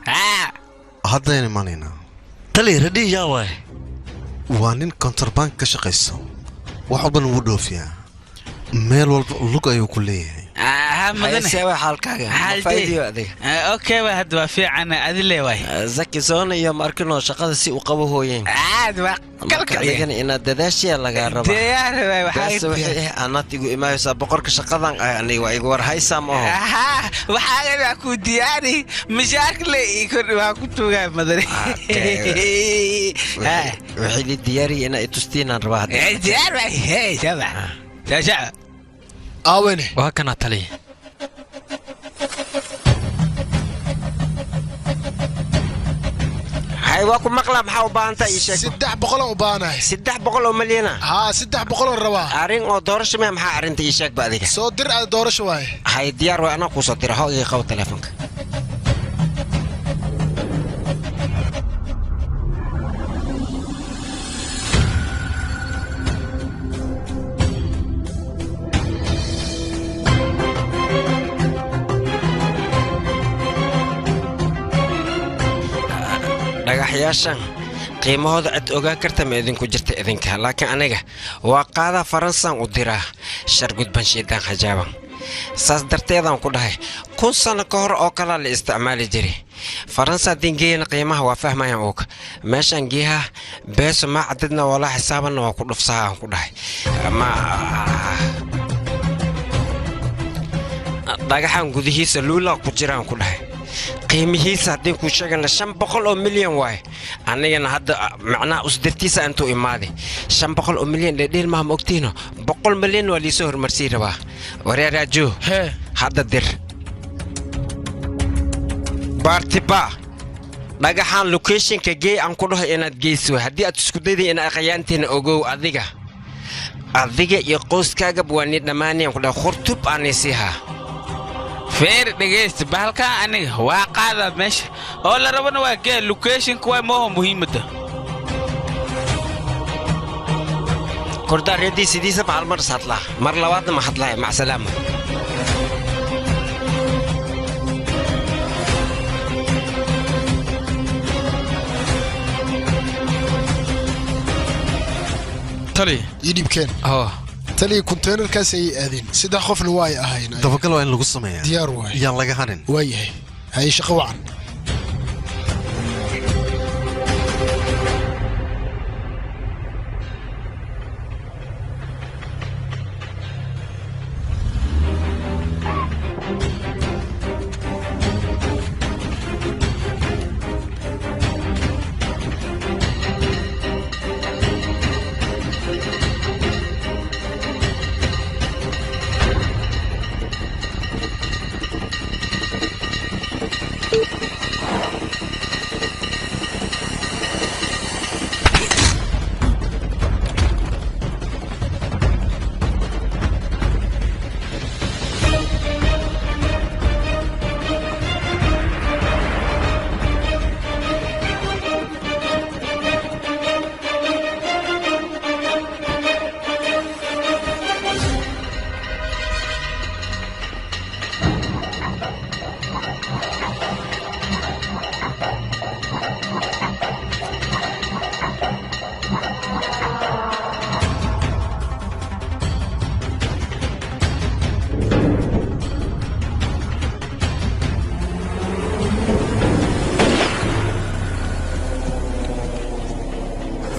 Haddayna imanaynaa. Tali radhi yaa waay. Waa nin kontarbank ka shaqaysto, wax walbana wuu dhoofiyaa, meel walba lug ayuu ku leeyahay. Mudane. Hayse waa xaalkaaga? Ma faa'iidiyo adiga? Okay, waa hadda waa fiican adile waay. Zaki soona iyo markino shaqada si u qabo hooyeen. Aad waa Marka adigana inaad dadaashiya lagaa rabaa. Diyaar waay, waxaa Beesa wixii ah anaad igu imaaysaa boqorka shaqadan ah, aniga waa igu war haysaa ma aho. Ahaa, waxaa waa ku diyaari mishaarka le ii kordhi waa ku tuugaa madane. Wixii li diyaariya inaa itustiinaan rabaa hadda. Diyaar waay, hey shaba shaba. Aawene waa kanaa taliya. Hay, waa ku maqlaa, maxaa u baahantaa ii sheeg. 300 u baahanahay. 300 oo malyan? Haa, 300 rabaa. Arrin oo doorasho maya? Maxaa arrinta ii sheeg ba adiga. Soo dir aad doorasho waaye. Hay, diyaar waay, anaa kuu soo dira. Ho, iga qabo teleefonka. Dhagaxyaashan qiimahooda cid ogaan karta ma idinku jirta idinka, laakiin aniga waa qaadaa Faransaan u diraa shar gudban shaydaan xajaaban. Saas darteedaan ku dhahay 1000 sano ka hor oo kalaa la isticmaali jiray. Faransa haddii geeyana qiimaha waa fahmayaan og. Meeshaan geeha beeso maa cadadna walaa xisaabanna waa ku dhufsaha aan ku dhahay. Ma dhagaxan gudihiisa luulaa ku jiraan ku dhahay. Qiimihiisa haddii kuu sheegana 500 oo milyan waaye. Anigana hadda macnaha usdirtiisa intuu imaaday 500 oo milyan dheedheel maaha ma ogtiino 100 milyan waa liisoo horumarsii rabaa. Waryaa Raajo, hadda dir Baartiba dhagaxan locationka geey aan ku dhaho inaad geyso. Haddii aad isku dayday inaad qayaanteena ogow adiga adiga iyo qoyskaagaba waa nii dhammaanayaan ku dhahay khurtub aan isiihaa. Feer dhegeysta bahalkan aniga waa qaadaa meesha oo la rabana waa gee locationka waa mooho muhiimadda. Kordhaa reedii sidiisaba hal mar is hadlaa, mar labaadna ma hadlaya. Macsalaama. Tali ii dhiibkeen taliya konteynerkaas ayay aadeen 3 qofna waa ay ahayn. Dabagal waa in lagu sameeyaa. Diyaar waay. Yaan laga harin. Waayahay, haye shaqo wacan.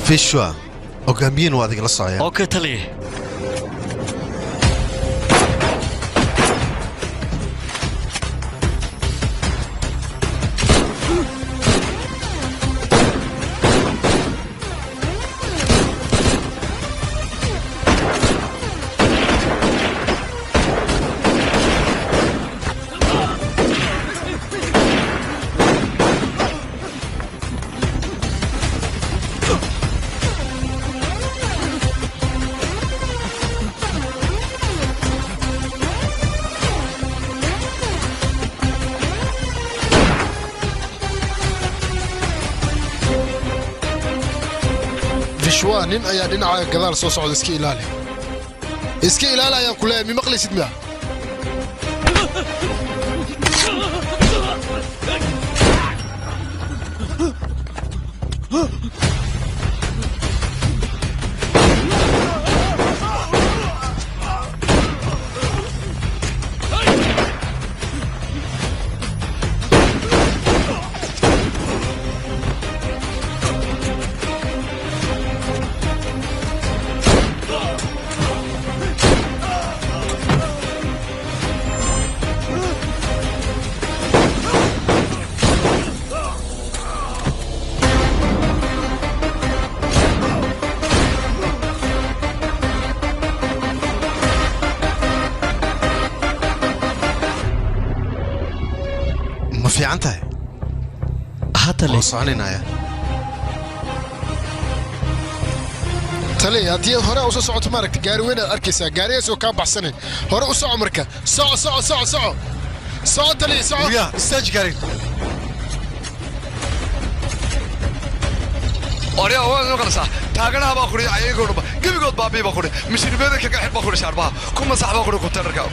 Fishwa hogaamiyin waa adiga la socaya. Okay taliye. Vishwa nin ayaa dhinaca gadaal soo socda, iska ilaali. Iska ilaali ayaan ku leeyahay, mi maqlaysid miya? Ma fiican tahay? Tali. Waan soconaynaya. Tali haddii aad hore u soo socoto maaragta gaari weyn aad arkaysaa, gaarigaas oo kaa baxsanayn. Hore u soco marka, soco soco soco soco soco tali soco. Ya istaaji gaariga. Orya waa maqlaysaa taaganaha baa kuri ayagoo dhanba gebigood baabii baa kuri mishirbeeda kaga xidh baa kuri shaarbaha ku masax baa kuri konteynerka.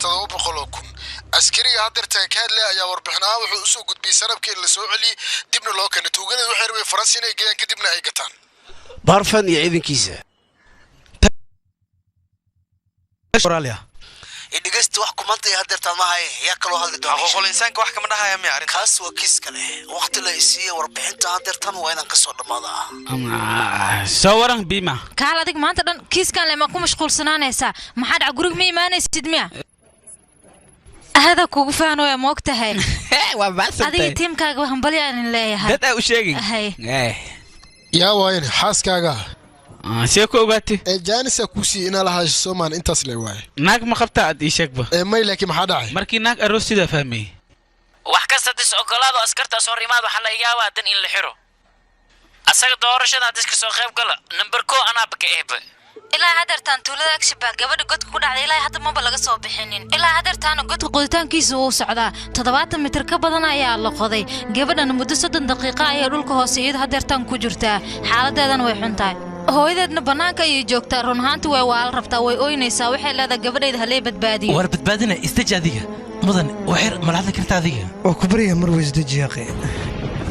700,000. Askariga haddeerta ka hadlaya ayaa warbixin ahaan wuxuu usoo gudbiyey sanabkii in la soo celiyey dibna loo keenay. Tuugada waxay rabeen Faransi inay geeyaan kadibna ay gataan. Barfan iyo ciidankiisa. Dhegeysta, wax kumanta iyo haddeertaan ma haye, yaa kaloo hadli doona? Xuquuqul insaanka wax kama dhahaya miya arrinta? Kaas waa kiis kale. Waqti la isiiya warbixinta haddeertan waa inaan kasoo dhammaadaa. Soo waran, Bima. Kaal adig, maanta dhan kiiskan lema ku mashquulsanaanaysaa. Maxaa dhaca? Guriga ma imaanaysid miya? Hada kugu faanooya, ma og tahay? Waa baxsantay. Adiga tiimkaaga hambalyo aan leeyahay. Dad aa u sheegin. Hay. Yaa waayan xaaskaaga? See ku ogaatay? Ee jaanisa kuu siiyey inaa la hadasho soomaan, intaas le waaye. Naag ma qabtaa aad ii sheegba? Ee may, laakiin maxaa dhacay? Markii naag aroos sidaa fahmayey. Wax kasta dis ogolaado askartaas hor imaad, waxaa laga yaabaa dan in la xiro asaga. Doorashada haddis ka soo qayb gala, namber 1 anaaba ka ehba. Ilaa hadeertaan tuulada Agshabaag gabadha godka ku dhacday ilaa hadda maba laga soo bixinin. Ilaa hadeertaana godka qoditaankiisa wuu socdaa. 70 mitir ka badan ayaa la qoday. Gabadhana muddo 30 daqiiqo ayay dhulka hoose iyadu hadeertaan ku jirtaa. Xaaladeedana way xun tahay, hooyadeedna bannaanka ayay joogtaa. Run ahaantii way waala rabtaa, way ooynaysaa. Waxay leedahay gabadhayda halee badbaadiyo. War badbaadina, isdeji adiga. Mudan, waxyar mala hadli karta adiga? Waa ku baryaa, mar isdeji yaaqe.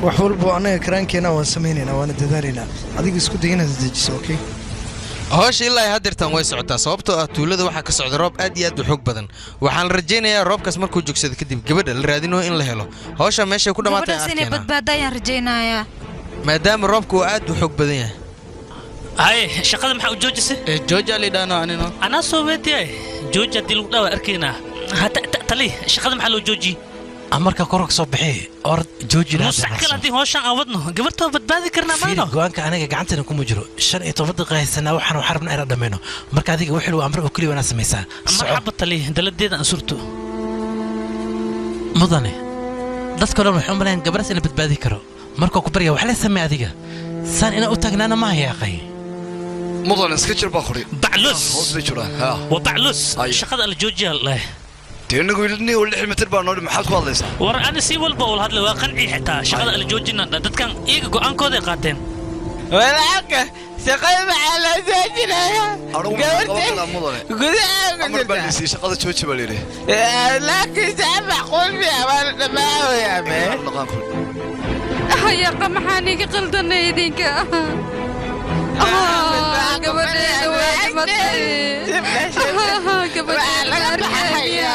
Wax walbo annaga karaankeena waan samaynaynaa, waana dadaalaynaa. Adiga isku day inaad isdejiso, okay? Howsha ilaa ay haddeertan way socotaa, sababtoo ah tuulada waxaa ka socda roob aad iyo aad u xoog badan. Waxaan rajaynayaa roobkaas markuu jogsado kadib gabadha la raadinayo in la helo. Howsha meeshay ku dhammaatay Gabadhaas inay arkeenaa badbaado ayaan rajaynayaa. Maadaama roobka uu aad u xoog badan yahay. Haye, shaqada maxaa u joojisay? Jooja lidhano anino. Anaa soo weydiyay jooji haddii lagu dhawa arkaynaa. Ha, tali, shaqada maxaa loo joojiyey? Amarka korka soo bixi, orod jooji. Nus sac kale haddii howshaan aan wadno, gabarta waa badbaadi karnaa Fiiri, mayno? Go'aanka aniga gacanteena kuma jiro. 15 daqiiqa haysanaa, waxaan waxaan rabnaa inaan dhammayno. Marka adiga wixii lagu amray oo keliya waa inaad samaysaa. Soco. Marxaba tali, daladeeda aan surto. Mudane, dadka dhan waxay u malayaan gabadhaas in la badbaadi karo. Markuu ku barya wax la samee adiga, saan inaan u taagnaana ma hayaaqay. Mudan, iska jir baa qori. Baclus. Hoos bay jiraan ha. Wa baclus, shaqada la joojiya leh. Dee inagu ilni 6 mitir baa noo dhim, maxaad ku hadlaysaa? War ani si walba ula hadlay, waa qanci xitaa shaqada la joojina. Dadkan iyaga go'aankooday qaateen. Walaalka, shaqada maxaa loo joojinaya? Anugu maxaan qaban karaa, mudane? Gudaha ku Amar baa jirta. liisii, shaqada jooji baa layidhi. Laakiin saa macquul miya? Waa la dhammaanayaa mee. Yaqa, maxaan iga qaldanay idinka? Gabadheeda waa dhimatay, gabadheeda arkaya.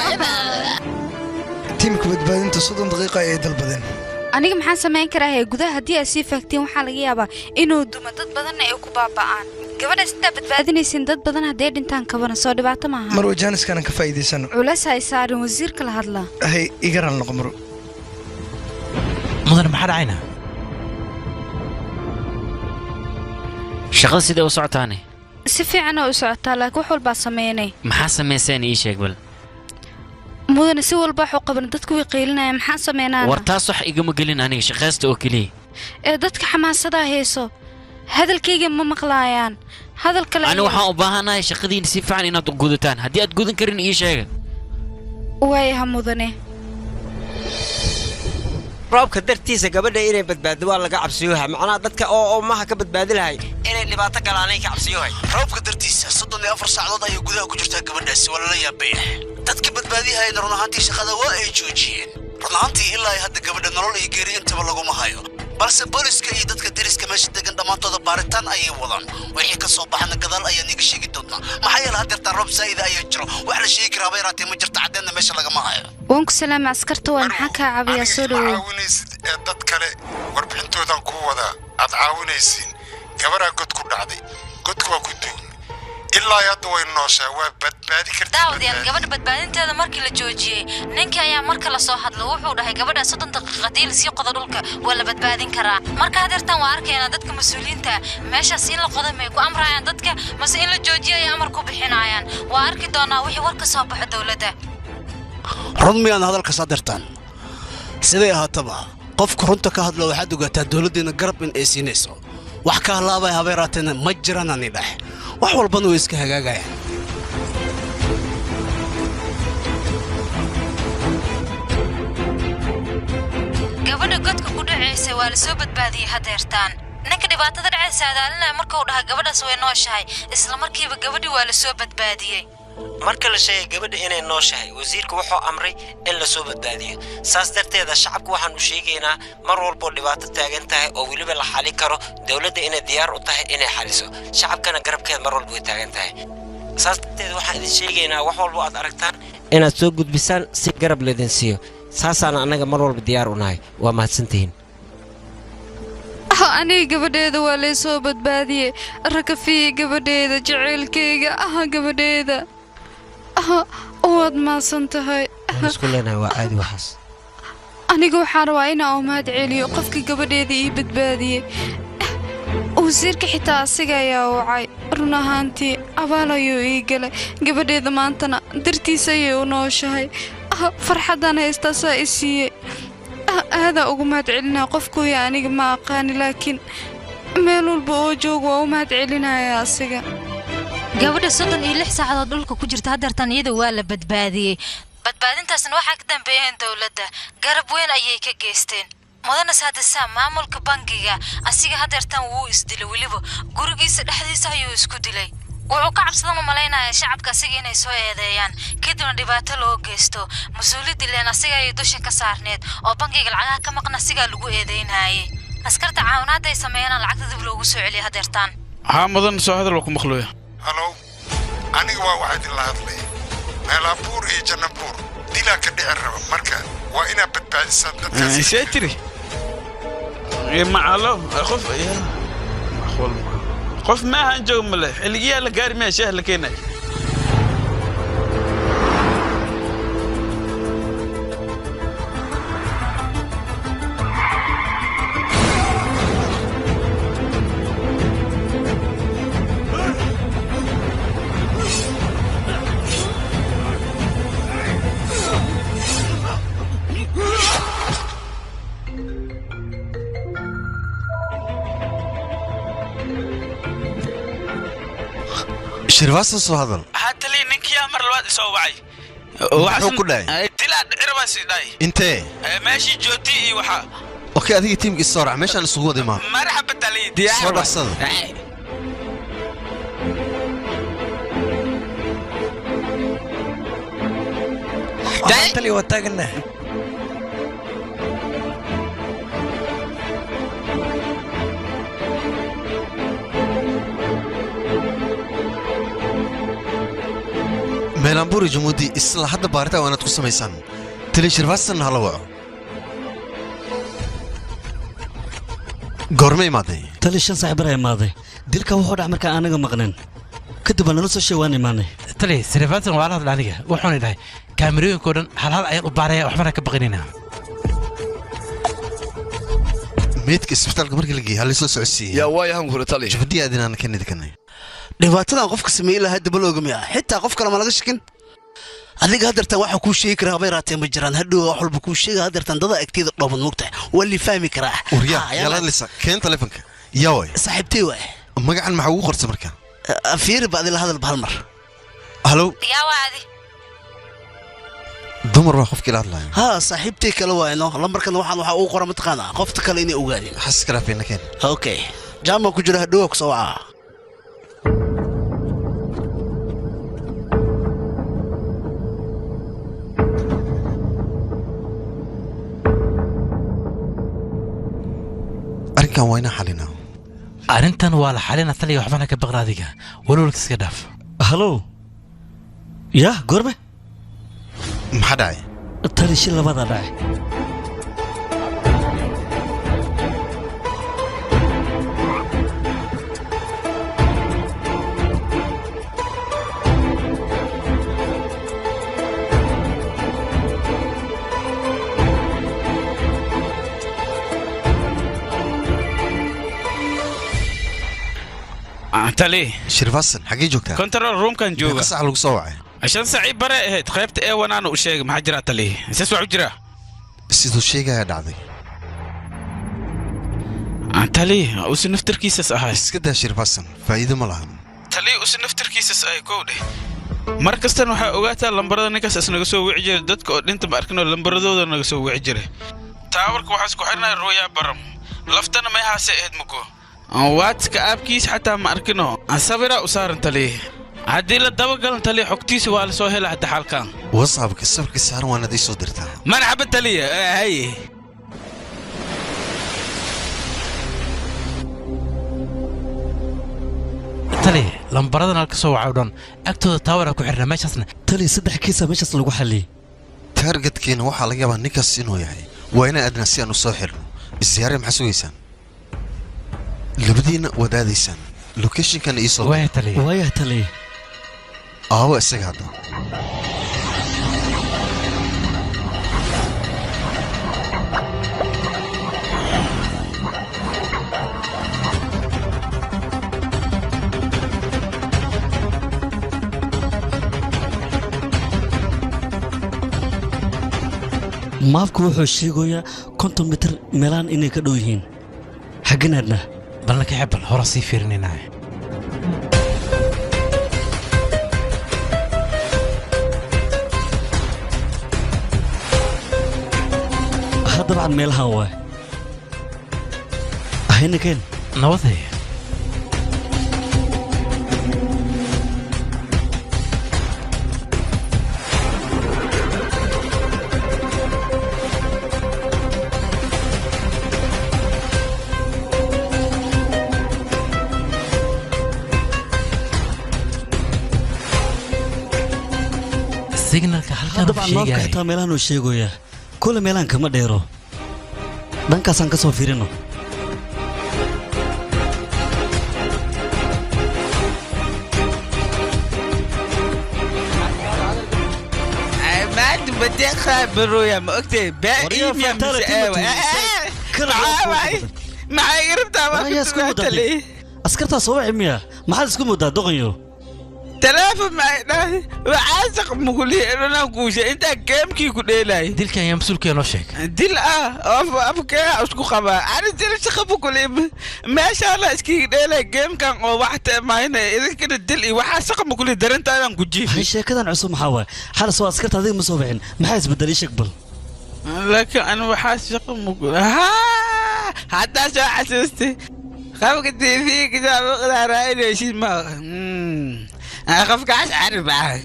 Tiimka badbaadinta 30 daqiiqa ayay dalbadeen. Aniga maxaan samayn karaa? Hee, gudaha haddii aad sii faagtiin waxaa laga yaabaa inuu dumo, dad badanna ay ku baaba'aan. Gabadhaas intaa badbaadinaysin dad badan hadday dhintaan kabana soo dhibaato maaha. Marwa, jaaniskaanan ka faa'iidaysano. Culays hay saarin, wasiirka la hadlaa. Hay, iga raal noqo, marwo. Mudan, maxaa dhacayna? Shaqada sidee u socotaane? Si fiican oo u socotaa, laakiin wax walbaa sameynay. Maxaa samayseen, ii sheeg bal. Mudane, si walba waxu qaban, dadku way qaylinaya, maxaan sameynaa? War taas wax igama gelin aniga, shaqaysta oo keliya. Ee dadka xamaasadaa hayso, hadalkayga ma maqlaayaan, hadal kale. Ani waxaan u baahanahay shaqadiina si fiican inaad u gudataan. Haddii aad gudan karin, ii sheega. Waayaha, mudane. Roobka dartiisa gabadha inay badbaado waa laga cabsiyoha, macnaha dadka oo maha ka badbaadi lahay inay dhibaato galaanay ka cabsiyohay. Roobka dartiisa 34 saacadood ayay gudaha ku jirtaa gabadhaasi. Waa lala yaabay. Dadka badbaadiyahayna run ahaantii shaqada waa ay joojiyeen. Run ahaantii ilaa ay hadda gabadha nolol iyo geeri intaba laguma hayo, balse booliska iyo dadka deriska meesha degan dhammaantooda baaritaan ayay wadaan. Wixii ka soo baxana gadaal ayaan iga sheegi doontaa, maxaa yeele haddeertaan roob saa'ida ayaa jiro. Wax la sheegi karaa yaraatee ma jirto, caddeenna meesha lagama hayo. Waan ku salaamay, askarta waa maxaa kaa caawiyaa? Soo dhawow. Caawinaysid ee dad kale warbixintoodan ku wadaa aad caawinaysiin. Gabaraa god ku dhacday, godka waa ku duugmay, ilaa hadda way nooshaa, waa badbaadi kartid. Daawadayaal, gabadha badbaadinteeda markii la joojiyey, ninkii ayaa marka la soo hadlo wuxuu dhahay gabadha 30 daqiiqa haddii lasii qodo dhulka waa la badbaadin karaa. Marka hadeertan waa arkaynaa dadka mas-uuliyiinta meeshaas in la qodo may ku amrayaan dadka mase in la joojiyo ay amar ku bixinayaan. Waa arki doonaa wixii war ka soo baxo dowladda. Run miyaan hadalkaas adeertaan? Siday ahaataba, qofka runta ka hadla waxaad ogaataa dowladdeena garab in ay siinayso. Wax ka halaabay habeeraateena ma jiraan ani dhex, wax walbana way iska hagaagayaan. Gabadha godka ku dhacaysay waa la soo badbaadiyey hadeertaan. Ninka dhibaatada dhacaysa adaalinaya marka uu dhahay gabadhaas way nooshahay, isla markiiba gabadhii waa la soo badbaadiyey. Marka la sheegay gabadha inay nooshahay, wasiirka wuxuu amray in la soo badbaadiyo. Saas darteeda shacabku waxaan u sheegaynaa mar walboo dhibaato taagan tahay oo weliba la xali karo, dowladda inay diyaar u tahay inay xaliso, shacabkana garabkeed mar walba way taagan tahay. Saas darteed waxaan idin sheegaynaa wax walbo aad aragtaan inaad soo gudbisaan si garab laydin siiyo. Saasaana annaga mar walba diyaar u nahay. Waa mahadsantihiin. Aniga gabadheeda waa lay soo badbaadiyey. Rakafiye, gabadheeda jaceylkayga ah, gabadheeda, waad maasan tahay. Waan isku leenahay, waa caadi waxaas. Aniga waxaan rabaa inaan u mahad celiyo qofkii gabadheeda ii badbaadiyey. Wasiirka xitaa asiga ayaa wacay. Run ahaantii abaal ayuu ii galay. Gabadheeda maantana dartiisa ayay u nooshahay. Farxaddaan haystaasaa i siiyey. Aadaa ugu mahad celinaya qofkuuya. Aniga ma aqaani, laakiin meel walba oo joogo waa u mahad celinaya asiga. Gabadha 36 saacadood dhulka ku jirta haddeertan iyada waa la badbaadiyey. Badbaadintaasna waxaa ka dambeeyeen dowladda, garab weyn ayay ka geysteen. Mudane Saadisa, maamulka bangiga, asiga haddeertan wuu isdilay, weliba gurigiisa dhexdiisa ayuu isku dilay. Wuxuu ka cabsadan u malaynayaa shacabka asiga inay soo eedeeyaan, kadibna dhibaato loo geysto. Mas-uuliyadda ileen asiga ayay dusha ka saarneed oo bangiga lacagaha ka maqan asigaa lagu eedeynayay. Askarta caawinaadda ay sameeyaan lacagta dib loogu soo celiyay haddeertaan. Haa mudan, soo hadal, waa ku maqlooya. Halow, aniga waa waxaa idinla hadlaya. Meelaabuur iyo Jannabuur dilaa ka dhici raba, marka waa inaad badbaadisaan dadkaas. See tiri macalo qof macquul ma qof maahan joog male xilligiyaa la gaari maya shaah la keenay. Shirvaasan, soo hadal. Waxaa taliya ninkiyaa mar labaad isoo wacay. Muxuu ku dhahay? Dilaa dhicirabaa sii dhahay. Intee? Meeshii jooti iyo waxaa. Okay, adiga tiimka isoo raac, meeshaan isugu wada imaa. Marxaba taliya, diyaar. Soo dhaqsada. Tali, waa taagana. Meelamburi Jumuudi, isla hadda baaritaan waa inaad ku samaysaan. Tali, Shirvaasan hala waco. Goorma imaaday? Tali, 5 saac bara imaaday. Dilka wuxuu dhac markaan anaga maqneen, kadib baa nala soo sheeg, waan imaanay. Tali, Srivatsan waa la hadla aniga, wuxuuna dhahay kaamirooyinka oo dhan hal hal ayaan u baaraya, waxbana ka baqinayna. Meydka isbitaalka markii la geeyey hala soo socodsiiyey. Yaa waayahan kula tali. Jufdiya adinaan ka nidkanay. Dhibaatadan qofka sameeyey lahaa daba loogamiya, xitaa qof kale ma laga shakin. Adiga haddeertan waxa kuu sheegi karaa habay raatee ma jiraan. Hadhow wax walba kuu sheega. Haddeertan dada agteeda dhooban mogtahay, waa li fahmi karaa. Waryaa, yaa la hadlaysaa? Keen taleefanka. Yaa waay? Saaxiibtay waay. Magacan maxaa ugu qortay marka? Fiiri ba adila hadal ba hal mar. Halow. Yaa waadi? Dumar waa qofkii la hadlaya. Haa, saaxiibtay kale waayno. Lambarkan waxaan waxaa ugu qoran mataqaanaa qofta kale inay ogaadeen. Xaskaraafina keen. Okay, jaama ku jira, hadhow ku soo wacaa. Arrinkan waa inaan xalinaa. Arrintan waa la xalina taliya, waxbana ka baqda adiga, walwalka iska dhaaf. Halow, yah, goorme? Maxaa dhacay? Tali, shil labadaa dhacay. Tali. Shirvasan, xaggee joogtaa? Control roomkan jooga. Meeqa saac lagu soo wacay? 5 saac bare ahayd, qaybta ee wanaana u sheegay. Maxaa jira tali? Saas wax u jira? Siduu sheegaya dhacday. Tali, usi naftarkiisas ahay. Iska daa Shirvasan, faa'iido ma lahan. Tali, usi naftarkiisas ahay kow dheh. Mar kastana waxaa ogaataa lambarada ninkaas isnaga soo wici jiray, dadka oo dhinta ma arkin oo lambaradooda naga soo wici jiray. Taawarka waxaa isku xirnaya Rooyaa Baram, laftana meehaasay ahayd mugo. Waadka aabkiis xataa ma arkino, sawira u saaran taliye. Haddii la dabagalan taliya xogtiisa waa la soo helaa hadda xalkan. Whatsappka sawirka saaran waanaad ii soo dirtaa. Marxaba taliya, haye. Tali, lambaradan halka soo wacay oo dhan agtooda taawara ku xirna meeshaasna. Tali, saddex kiisa meeshaas lagu xalliyey. Taargetkiina waxaa laga yaabaa ninkaas inuu yahay. Waa inaan aadnaa si aan u soo xirno. Isdiyaare, maxaa sugaysaan? Labadiina waad aadaysaan. Locationkan ii soo. Waaya taliya. Waaya taliya. Aawo isaga hadda. Maabku wuxuu sheegayaa 50 mitir meelaan inay ka dhow yihiin. Xaggeen aadnaa? Balna ka xebal hore sii fiirinayna. Ha, dabcan meelahan waay. Ahayna keen. Nabadee. Signalka halkan uu Dabcan maabka sheegaya. Xitaa meelahan uu sheegayaa kule meelahan kama dheero. Dhankaasaan ka soo fiirino. Maanta badeeqa baroya ma ogtahay baa iimiya mise eewa. Maxay irabtaa? Ayaa isku moodaa askartaa soo wici miya? Maxaad isku moodaa doqonyo? Teleefon maxay dhahay? Waxaa muguliya inaan kuusha intaa geemkii ku dheelay. Dilkan ayaa mas-uulka noo sheeg. Dil ah afkee isku qabaa ani dil shaqa bukuliya meeshaa la iskiga dheelay geemkan oo wax teemaynaya idinkana dil iyo waxaa shaqa mukuliya darentaadan ku jiifay. Hay, sheekadan cusub maxaa waay? Xalas waa askarta adiga ma soo bixin. Maxaa isbedelay? Sheeg bal. Laakiin ani waxaa shaqa mukul haa haddaa soo xasuustay qabka tv-ga raadinaysid ma qofkaas carib ah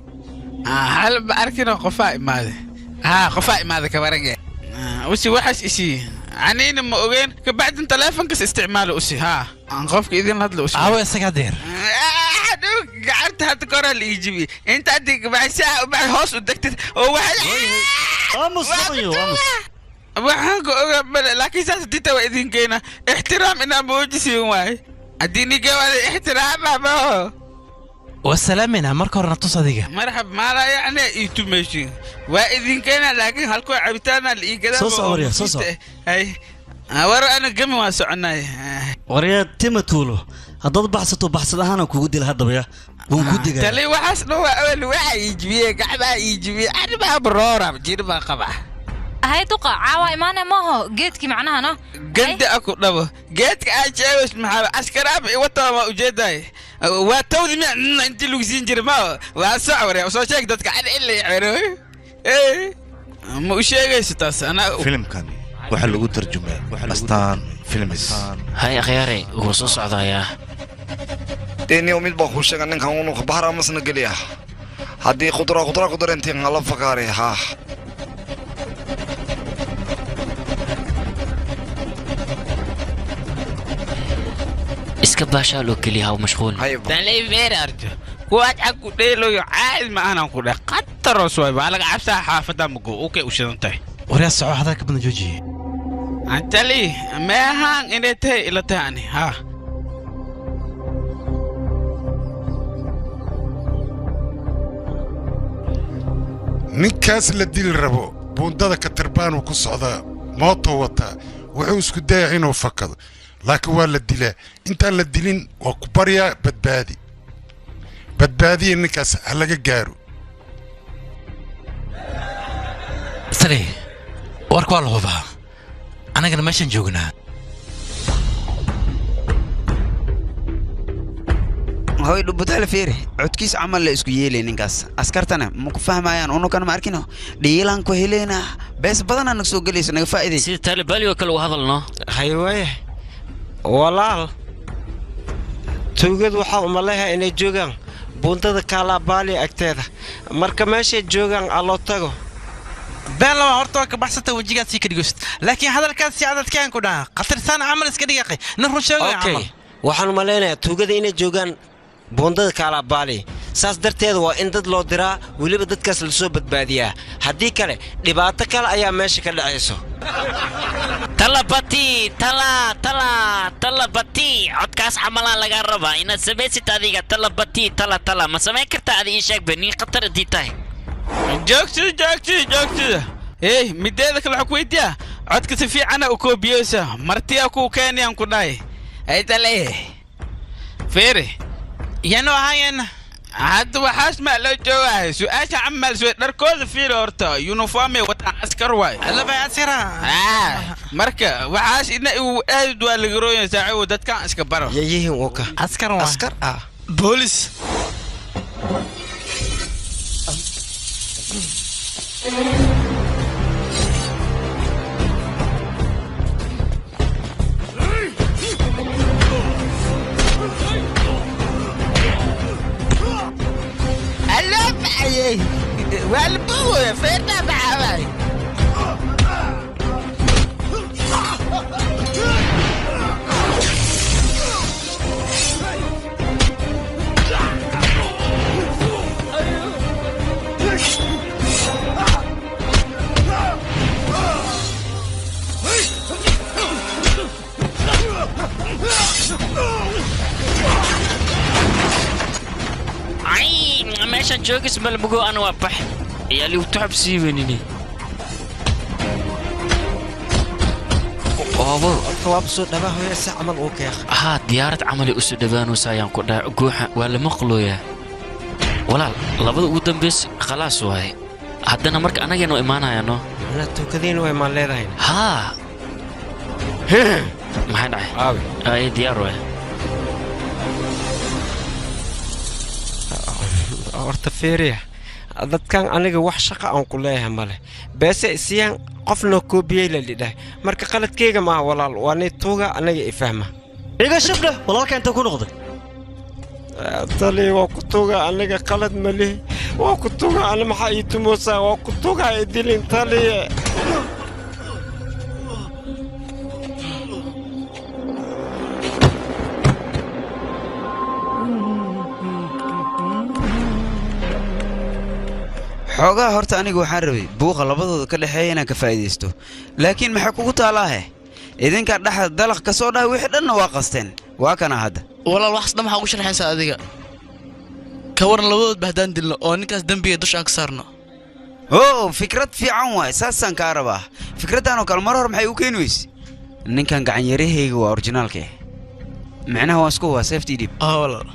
hal ma arkino. Qofaa imaaday, haa, qofaa imaaday kabarange usi waxaas isii anina ma ogeen. Kabacdin taleefonkas isticmaalo usi haa qofka idin hadla usi. Aawo isaga deer? Hadhow gacanta hadda koraa la ii jibi inta hadii kabacdi saa hoos u degtid oo waxaa Aamus doqonyo, aamus. Waxaan ku ogaa male, laakiin saas dita waa idin keena ixtiraam inaa muujisiin waay haddii ninka waada ixtiraama maho. Waa salaamayna marka horena tus adiga. Marxab maala yacni ii tumeyshin waa idin keena, laakiin halkoo cabitaana la ii gadaa. Soo soco waryaa, soo soco. Hay war, ana gami waa soconay. Waryaa tima tuulo, haddaad baxsato baxsad ahaanaan kugu dila haddaba ya waan ku digaya. Tali, waxaas dhan waa awel waxaa ii jibiyey gacbaa ii jibiyey anibaa baroora jir baa qaba. Hay duqa, caawa imaane maaho geedkii macnaha no. Ganda aku dhabo geedka aad sheegays maxaa askaraab iwata waa ujeedaay waa tawdi mi intii lagu siin jiray ma waa soo warya soo sheeg dadka an ila cero ma u sheegayso taas anaa. Filimkan waxaa lagu tarjumay Astaan Films. Hay akhyaare, wuu soo socdayaa. Deniyo, mid baa kuu sheega ninkan unu bahar amasna geliya haddii khudra khudra ku darantiin hala fakaare haa. Iska baashaal oo keliya, ha u mashquul. Tanley meer arjo kuwaad xag ku dheeloyo caadi ma ahanan ku dheh qataros waay waa laga cabsaa xaafadda mugo ukay u shidan tahay. Waryaa, soco, hadalka badan joojiye. Antali meehaan inay tahay ila tahay ani haa. Ninkaas la dili rabo buundada katarbaanuu ku socdaa, mooto wataa, wuxuu isku dayaa inuu fakado laakiin waa la dilaa. Intaan la dilin waa ku baryaa badbaadi, badbaadiya ninkaas ha laga gaaro. Tali, warka waa la hubaa, annagana meeshaan joognaa. Hoy dhubutaale, fiiri codkiis camal la isku yeelay ninkaas. Askartana ma ku fahmayaan unukana ma arkino dhiilaan ku heleynaa bees badanaa naga soo gelayso naga faa'iiday. Sida taalibaali oo kale u hadalno. Haywaaye walaal, tuugad waxaa umaleeha inay joogaan Buundada Kaalaabaali agteeda. Marka meeshay joogaan aloo tago. Been laba horta waa ka baxsata wejigaad sii ka dhigosid, laakiin hadalkaas si cadadkaan ku dhaha khatarsan camal iska dhigaqay nin run sheegaya Okay, camal. Waxaan u malaynayaa tuugada inay joogaan buundada Kaalaabaali. Saas darteeda waa in dad loo diraa, weliba dadkaas lasoo badbaadiyaa. Haddii kale dhibaato kale ayaa meesha ka dhacayso. Talabati tala tala talabati, codkaas camalaa lagaa rabaa inaad samaysid adiga. Talabati tala tala, ma samayn kartaa adi? Ii sheeg be, nin khatar haddii tahay. Joogsida, joogsida, joogtida. Hey, mideeda kale waxaa ku weydiiyaa, codka si fiicana u koobiyeysa, martiyaa kuu keenayaan ku dhahay aytale fiiri. Yanu ahaayeen hadda waxaas maa loo joogahay su-aasha camal soo dharkooda fiiri horta, uniformay wataan, askar waay. Laba askara. Marka waxaas ina igu aad waa laga rooyay saaxiibo, dadkan iska baro. Yayihiin waka askar waay. Askar ah. Boolis. Waa la buuwaya feertaa baxaabay. Ay, meeshaan joogis malmugo, ana waa bax ayaa ligu tuxab sii weynini. Oobo, horta waaba soo dhawaa hooya si camal uu keeq. Haa, diyaarad camalay usoo dhowaanaysa ayaan ku dhahay. Guuxa waa la maqlooyaa walaal. Labada ugu dambays khalaas waaye. Haddana marka anageenoo imaanayano. Macnaa tuukadiina way maan leedahay. Haa, maxay dhacay? Ay, diyaar waaye. Horta fiiriya, dadkan aniga wax shaqa aan ku leeyahay male, beese isiyaan qofna koobiyey la lidhahay. Marka qaladkeyga maaha walaal, waa nay tuuga aniga i fahma. Iga shabdhe walaalka inta ku noqday. Tali, waa ku tuuga, aniga qalad ma lihi, waa ku tuuga ani, maxaa ii tumoosaa? Waa ku tuuga, idilin taliye. Xoogaha horta anigu waxaan rabay buuqa labadooda ka dhexeeya inaan ka faa'iidaysto, laakiin maxay kugu taalaahe? Idinkaa dhexda dalaq ka soo dhahay, wixii dhanna waa qasteen, waa kana hadda. Walaal, waxaas dhan maxaa ugu sharxaysaa adiga? Ka waran labadoodba haddaan dilno oo ninkaas dembiga dusha aan ka saarno? Oo fikrad fiican waay, saasaan kaa rabaa. Fikraddan oo kale mar hor maxay u keeni weyse? Ninkan gacanyarahayga waa orginaalka, micnaha waan isku waa safety dhib. Walaal.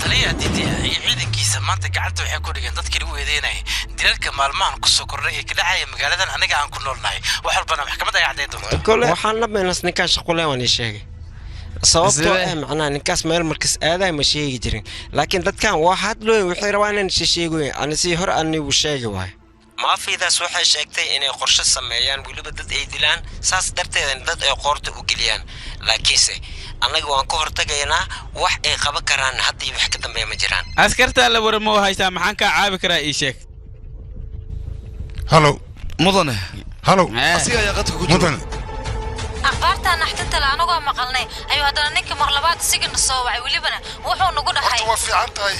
Taliya Didiya iyo ciidankiisa maanta gacanta waxay ku dhigeen dadkii lagu eedeynayay dilalka maalmahan kusoo kordhay ee ka dhacaya magaaladan aniga aan ku noolnahay. Wax walbana maxkamad ay caddayn doonto. Waxaan la meenas ninkaan shaqule waan ii sheegay sababtoo Sidee? ah macnaha ninkaas meel markas aadaay ma sheegi jirin, laakiin dadkan waa hadlooy, waxay rabaan inaan sheegoyn ani si hor anigu sheegi waay. Maafidaas waxay sheegtay inay qorshe sameeyaan, weliba dad ay dilaan, saas darteedana dad ay qoorta u geliyaan. Laakiinse annaga waan ka hortagaynaa, wax ay qaban karaan hadda iyo wax ka dambeeya ma jiraan. Askartaa la waramo haysaa, maxaan kaa caabi karaa ii sheeg. Halo mudane. Halo. Asiga ayaa qadka ku jira. Mudane. Akhbaartaa naxdinta le anagoo maqalnay ayuu haddana ninka mar labaad isigana soo wacay, welibana wuxuu nagu dhahay. Horta waa fiican tahay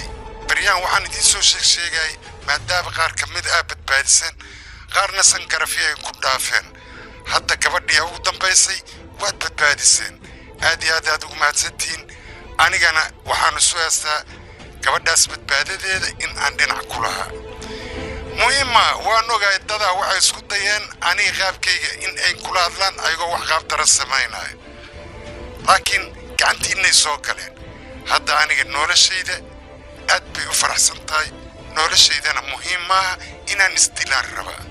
baryahan waxaan idiin soo sheeg sheegay maadaama qaar ka mid ah badbaadiseen, qaarna sangarafyo ay ku dhaafeen. Hadda gabadhii ugu dambaysay waad badbaadiseen, aad iyo aad aad ugu mahadsantihiin. Anigana waxaan isu heestaa gabadhaas badbaadadeeda in aan dhinac ku lahaa. Muhiima waan ogahay dadaa waxay isku dayeen aniga qaabkayga in ay kula hadlaan ayagoo wax qaab daran samaynayo, laakiin gacantiinnay soo galeen. Hadda aniga noloshayda aad bay u faraxsan tahay, noloshaydana muhiim maaha inaan isdilaan rabaa.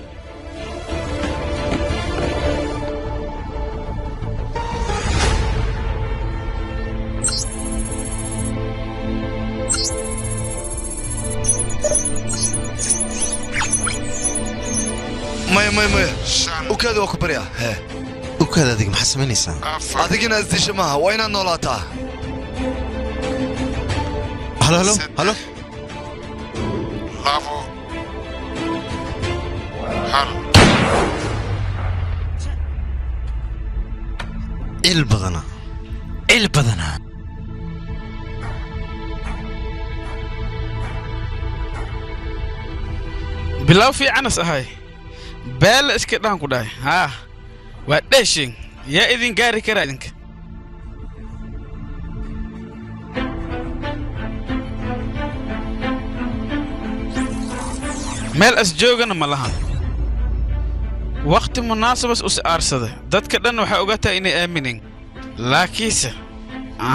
Maya maya maya, ukaada waa ku baryaa. Hee ukaada, adiga maxaa samaynaysaa? Adigina isdisha maaha, waa inaad noolaataa. Halo halo halo. 2 1. Il badana, il badana. Bilow fiicanas ahay, beela iska dhaan ku dhahay. Haa, waa dheeshin, yaa idin gaari karaa idinka? Meel as joogana ma lahan, wakhti munaasabas us aarsada. Dadka dhan waxay ogataa inay aaminin, laakiinse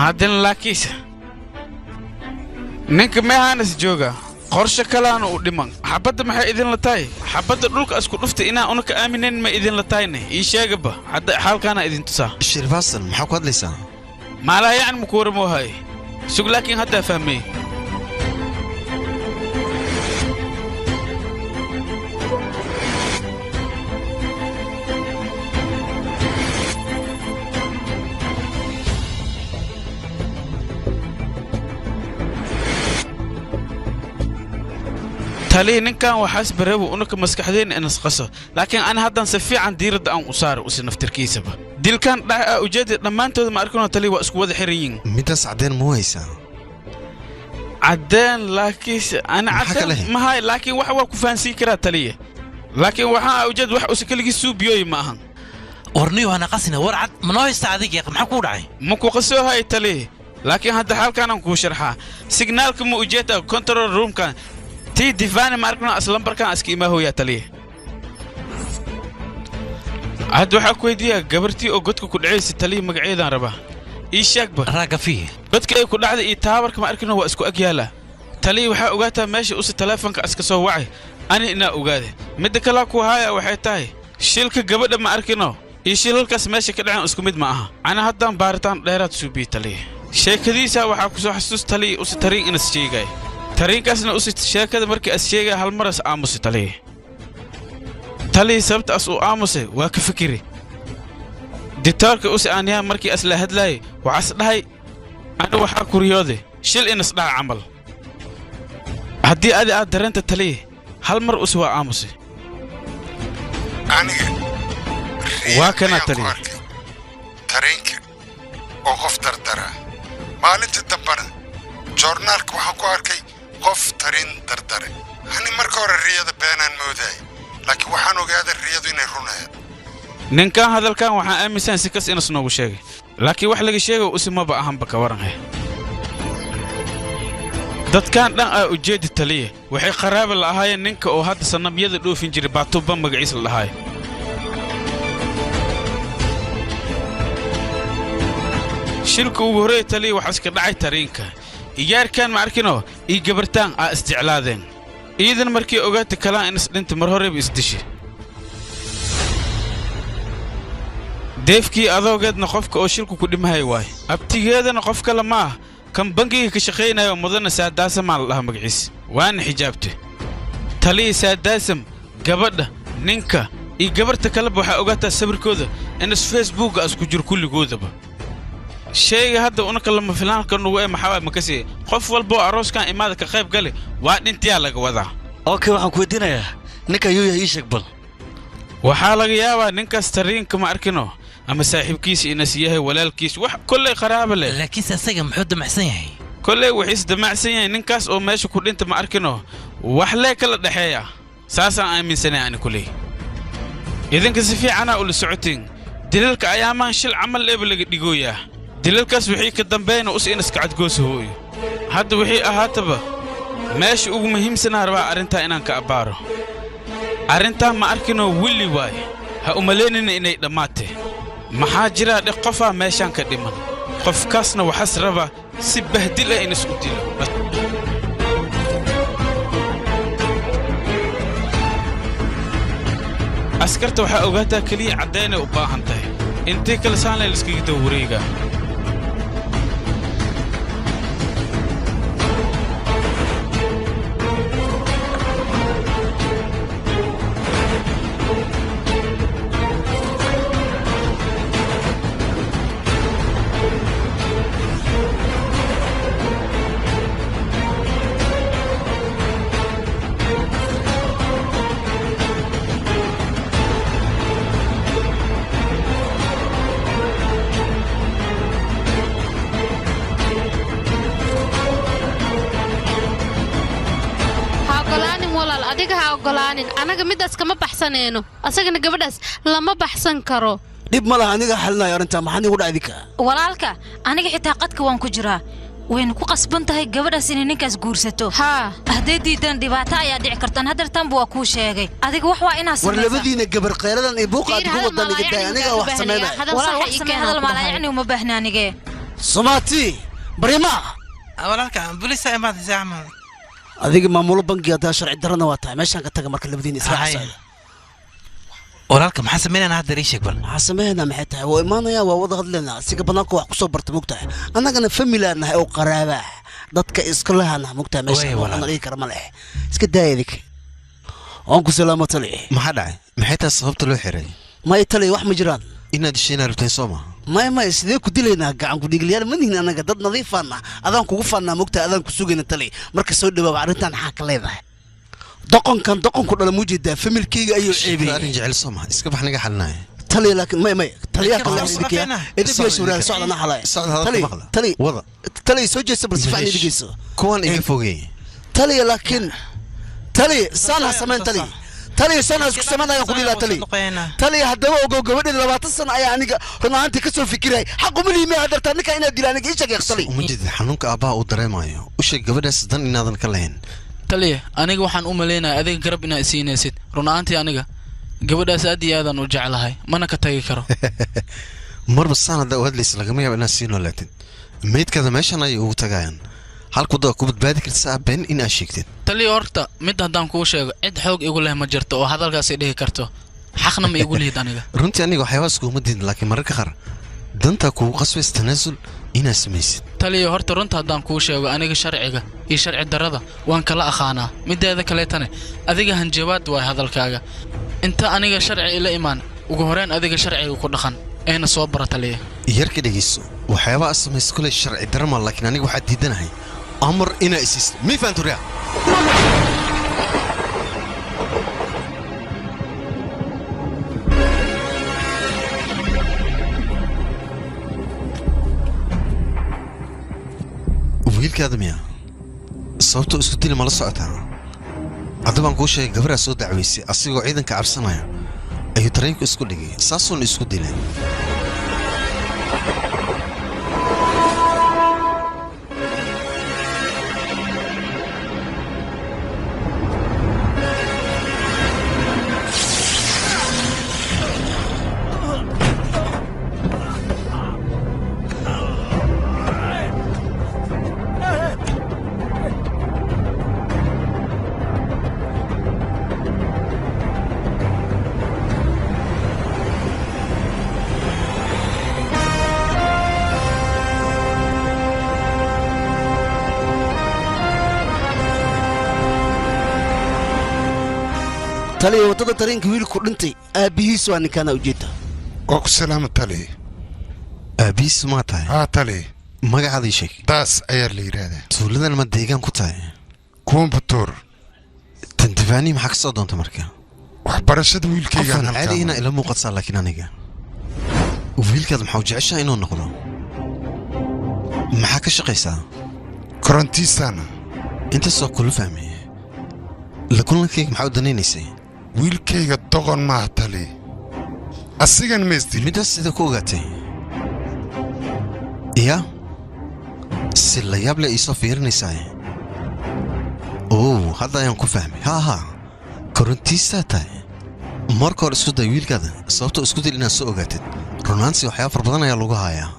haddana laakiinse ninka meehaanas jooga qorshe kalaana u dhiman. Xabadda maxay idinla tahay? Xabadda dhulka isku dhuftay inaan unaka aaminin ma idinla tahayne? Ii sheegaba hadda, xaalkaana idin tusaa. Shirfaasan, maxaa ku hadlaysaa? Maalaha yacni maku waramoo hay sug, laakiin haddaa fahmay. Taliya, ninkan waxaas bareebo unaka maskaxdeenna inas qaso, laakiin ana haddan si fiican diiradda aan u saaro usi naftirkiisaba. Dilkan dhaca aa ujeedda dhammaantooda ma arkanoo taliya, waa isku wada xiran yihiin. Midaas caddeen ma haysaa? Caddeen laakiinse ana Maxaa caddeen kale? Ma hay, laakiin wax waa ku fahansiin karaa taliya, laakiin waxaa ujeed wax usi keligii suubiyooyi ma ahan. Warniyo hana qasina, war cad ma noo haysta adiga? Maxaa kuu dhacay? Ma ku qasoo hay taliya, laakiin hadda xaalkaanaan kuu sharxaa. Signaalka ma ujeedta control roomkan tii difaani ma arkno, aslambarkan iska imaahoyaa taliya. Hadda waxaa ku weydiiyaa gabartii oo godka ku dhacaysa taliya, magaceedaan rabaa, ii sheegba. Raagafi. Godka ay ku dhacday iyo taabarka ma arkino waa isku ag yaala taliya. Waxaa ogaataa meesha usi taleefonka iska soo wacay ani inaa ogaade. Midda kalaa ku haaya waxay tahay shilka gabadha ma arkino iyo shilalkaas meesha ka dhaceen isku mid ma aha. Ana haddaan baaritaan dheeraad suubiye taliya. Sheekadiisa waxaa ku soo xasuus taliya usi tariin inas sheegay, tariinkaasna usi sheekada markii as sheegaya hal maras aamusi taliya. Taliya, sababta as uu aamusay waa ka fikiri. Ditoorka usi aanyaha markii as la hadlaayay waxaas dhahay ani waxaa kuriyooday shil inas dhaca camal. Haddii adi aad dareenta taliya, hal mar usi waa aamusay. Aniga Waa kana ayaan ku taliya. arkay tareenka oo qof dardara. Maalintii dambena joornaalka waxaan ku arkay qof tarin dardare. Ani marka hore riyada beenaan moodayay, laakiin waxaan ogaaday riyadu inay runayd. Ninkan hadalkan waxaan aaminsan si kas inas noogu sheegay, laakiin wax laga sheego usi maba ahanba. Ka waran he dadkan dhan aa ujeedi taliya, waxay qaraaba la ahaayeen ninka oo hadda sanamyada dhoofin jiray, baatuba magaciisa la dhahaay. Shilka ugu horreeya taliya waxaa iska dhacay tariinka. Iyaarkan ma arkinoo iyo gabartaan aa isjeclaadeen, iidan markii ogaata kalaan in isdhinta mar horeyba isdishay. Deefkii adoogeedna qofka oo shilku ku dhimahay waay, abtigeedana qof kale ma ah, kan bangiga ka shaqaynayo mudana Saadaasamaa la dhaha magaciis, waana xijaabte taliya. Saadaasam Gabadha, ninka iyo gabarta kaleba waxaa ogaataa sawirkooda inas Facebooka isku jiro kulligoodaba. Shayga hadda unaka lama filaanka nugu ee maxaa waay makasii qof walba oo arooskan imaada ka qayb gale waa dhintiyaa laga wadaa. Okay, waxaan ku weydiinayaa ninka ayuu yahay, ii sheeg bal. Waxaa laga yaabaa ninkaas tariinka ma arkino ama saaxiibkiisa inas yahay, walaalkiis, wax kolley qaraaba leh. Laakiinse asaga muxuu damacsan yahay? Kolley wixiis damacsan yahay ninkaas oo meesha ku dhinta ma arkino wax lee kala dhexeeya, saasaan aaminsanay ani kulley. Idinka si fiicanaa ula socotiin dilalka ayaamaan shil camal eeba laga dhigooyaa. Dilalkaas wixii ka dambeeyna us inaska cadgoosa hooyo. Hadda wixii ahaataba meesha ugu muhiimsanaa rabaa arrintaa inaan ka abbaaro. Arrintaa ma arkinoo wili waaye, ha umalaynina inay dhammaatay. Maxaa jira dhe qofaa meeshaan ka dhiman, qofkaasna waxaas rabaa si bahdil ah inas u dilo. Askarta waxaa ogaataa keliya caddaynay u baahan tahay, intii kale saanlay laiskaga daba wareegaa. Ha ogolaanin walaal, adiga ha ogolaanin. Anaga midaas kama baxsanayno, asagana gabadhaas lama baxsan karo. Dhib ma laha, aniga xalinayo arrintaa. Maxaa nigu dhaca idinka? Walaalka, aniga xitaa qadka waan ku jiraa. Wayna ku qasban tahay gabadhaas inay ninkaas guursato. Hadday diidaan dhibaato ayaa dhici kartaan. Haddeertanba waa kuu sheegay, adiga wax waa inaa war samaysaa. Labadiina gabar kheyradan iyo buuqa aad Fiir, ku hadal wadaan iga daaya, aniga wax samaynaya. Walaal, wax samee, hadal maalaayacni uma baahna anige. Somaati barima. Walaalka, booliisa imaadaysa camal. Adiga maamulo bangi haddaa sharci darana waa tahay, meeshaan ka taga marka labadiina israac socda. Walaalka, maxaa sameynayna hadda? Ii sheeg bal. Maxaa sameynaa? Maxay tahay? Waa imaanaya, waa wada hadlaynaa. Asiga banaanka wax kusoo barta mogtahay, annagana familaan nahay oo qaraaba dadka iska lahaanaha mogtahay. Way, meesha walaal. waxna dhigi kara ma leh, iska daaya idinka. Waan ku salaamo tali. Maxaa dhacay? Maxay tahay sababta loo xiray? May tali, wax ma jiraan. Inaad heshiinaa rabteen soo maha? May, sidee ku dilaynaa? Gacan ku dhiiglayaal ma nihin annaga, dad nadiifaana, adaan kugu faannaa mogtahay, adaan ku sugayna tali. Marka soo dhawaaba, arrintan maxaa ka leedahay? Doqonkan doqonku dhala muujeedaa, familkayga ayuu ceebiyey. Arrin jecel soo maha, iska bax, naga xalinaya. Tali laakiin may taliyaa kale Socda, idinka idin yeesho walaal, socda na xalay. Socda, hadalka Tali, maqla. tali. Wada. Tali, soo jeesta bal si fiican dhegeyso. Kuwan iga fogeey. Tali laakiin tali saan ha samayn tali, tali saan ha isku samayn ayaan ku dhiilaa tali. Tali haddaba ogow, gabadheeda 20 sano ayaa aniga run ahaantii ka soo fikiray, xaq uma lihi miya hadartaa ninka inaad dila aniga ii sheeg tali. Uma jeedid xanuunka aabbaha uu dareemayo? U sheeg gabadhaas dan inaadan ka lahayn. Taliya, aniga waxaan u maleynayaa adiga garab inaa isiinaysid. Run ahaantii aniga gabadhaas aad iyo aadaan u jeclahay, mana ka tagi karo. Marba saan haddaa u hadlaysa, lagama yaabo inaad sii noolaatid. Meydkaada meeshan ayay ugu tagayaan. Halku wadada ku badbaadi kartaa been in aad sheegtid. Taliya, horta mid haddaan kuu sheego, cid xoog igu leh ma jirto oo hadalkaasi dhihi karto, xaqna ma igu lihid aniga. Runtii aniga waxyaabahaas kuuma diidin, laakiin mararka qaar dantaa kugu qasbaysa tanaasul inaad samaysid. Taliya, horta runta haddaan kuu sheego, aniga sharciga iyo sharci darrada waan kala aqaanaa. Mideeda kaleetane adiga hanjabaad waay hadalkaaga. Inta aniga sharci ila imaan, ugu horreyn adiga sharciga ku dhaqan eena soo bara taliya. Yarka dhegeyso, waxyaabaha aad samaysa kuley sharci darama, laakiin aniga waxaa diidanahay amar inaa isiisto. Mii fahantu riyaa? Wiilkaada miya? Sababtoo isku dili mala socotaa? Hadda baan kuu sheegay, gabaraa soo dacwaysay, asigoo ciidanka cabsanaya ayuu tareenku isku dhigay, saasuuna isku dilay. Taliya waddada tareenka wiilku dhintay aabbihiis waa ninkaana ujeeda. Waa ku salaama taliya. Aabihiis maa tahay? Haa taliya. Magacaada ii sheeg. Daas ayaa la yidhaahdaa. Tuuladan ma deegaan ku tahay? Kuwambutuur. Tandifaani maxaa ka soo doonta marka? Waxbarashada wiilkayga qofaan caadi inaa ila muuqataa, laakiin aniga wiilkaad maxaa u jeceshahay inuu noqdo? Maxaa ka shaqaysaa? Korontiisaana. Intaasoo kula fahmay, la kulankayga maxaa u danaynaysay? Wiilkayga doqon maaha taliya, asigan ma isdilin. Middaas sida ku ogaatay? Ya si la yaab leh iisoo fiirinaysaa. Ow, hadda ayaan ku fahmay. Haa haa, korontiisaa tahay. Marka hore isku day wiilkaada sababtoo isku dil inaad soo ogaatid. Runaansi waxyaaba far badan ayaa lagu hayaa.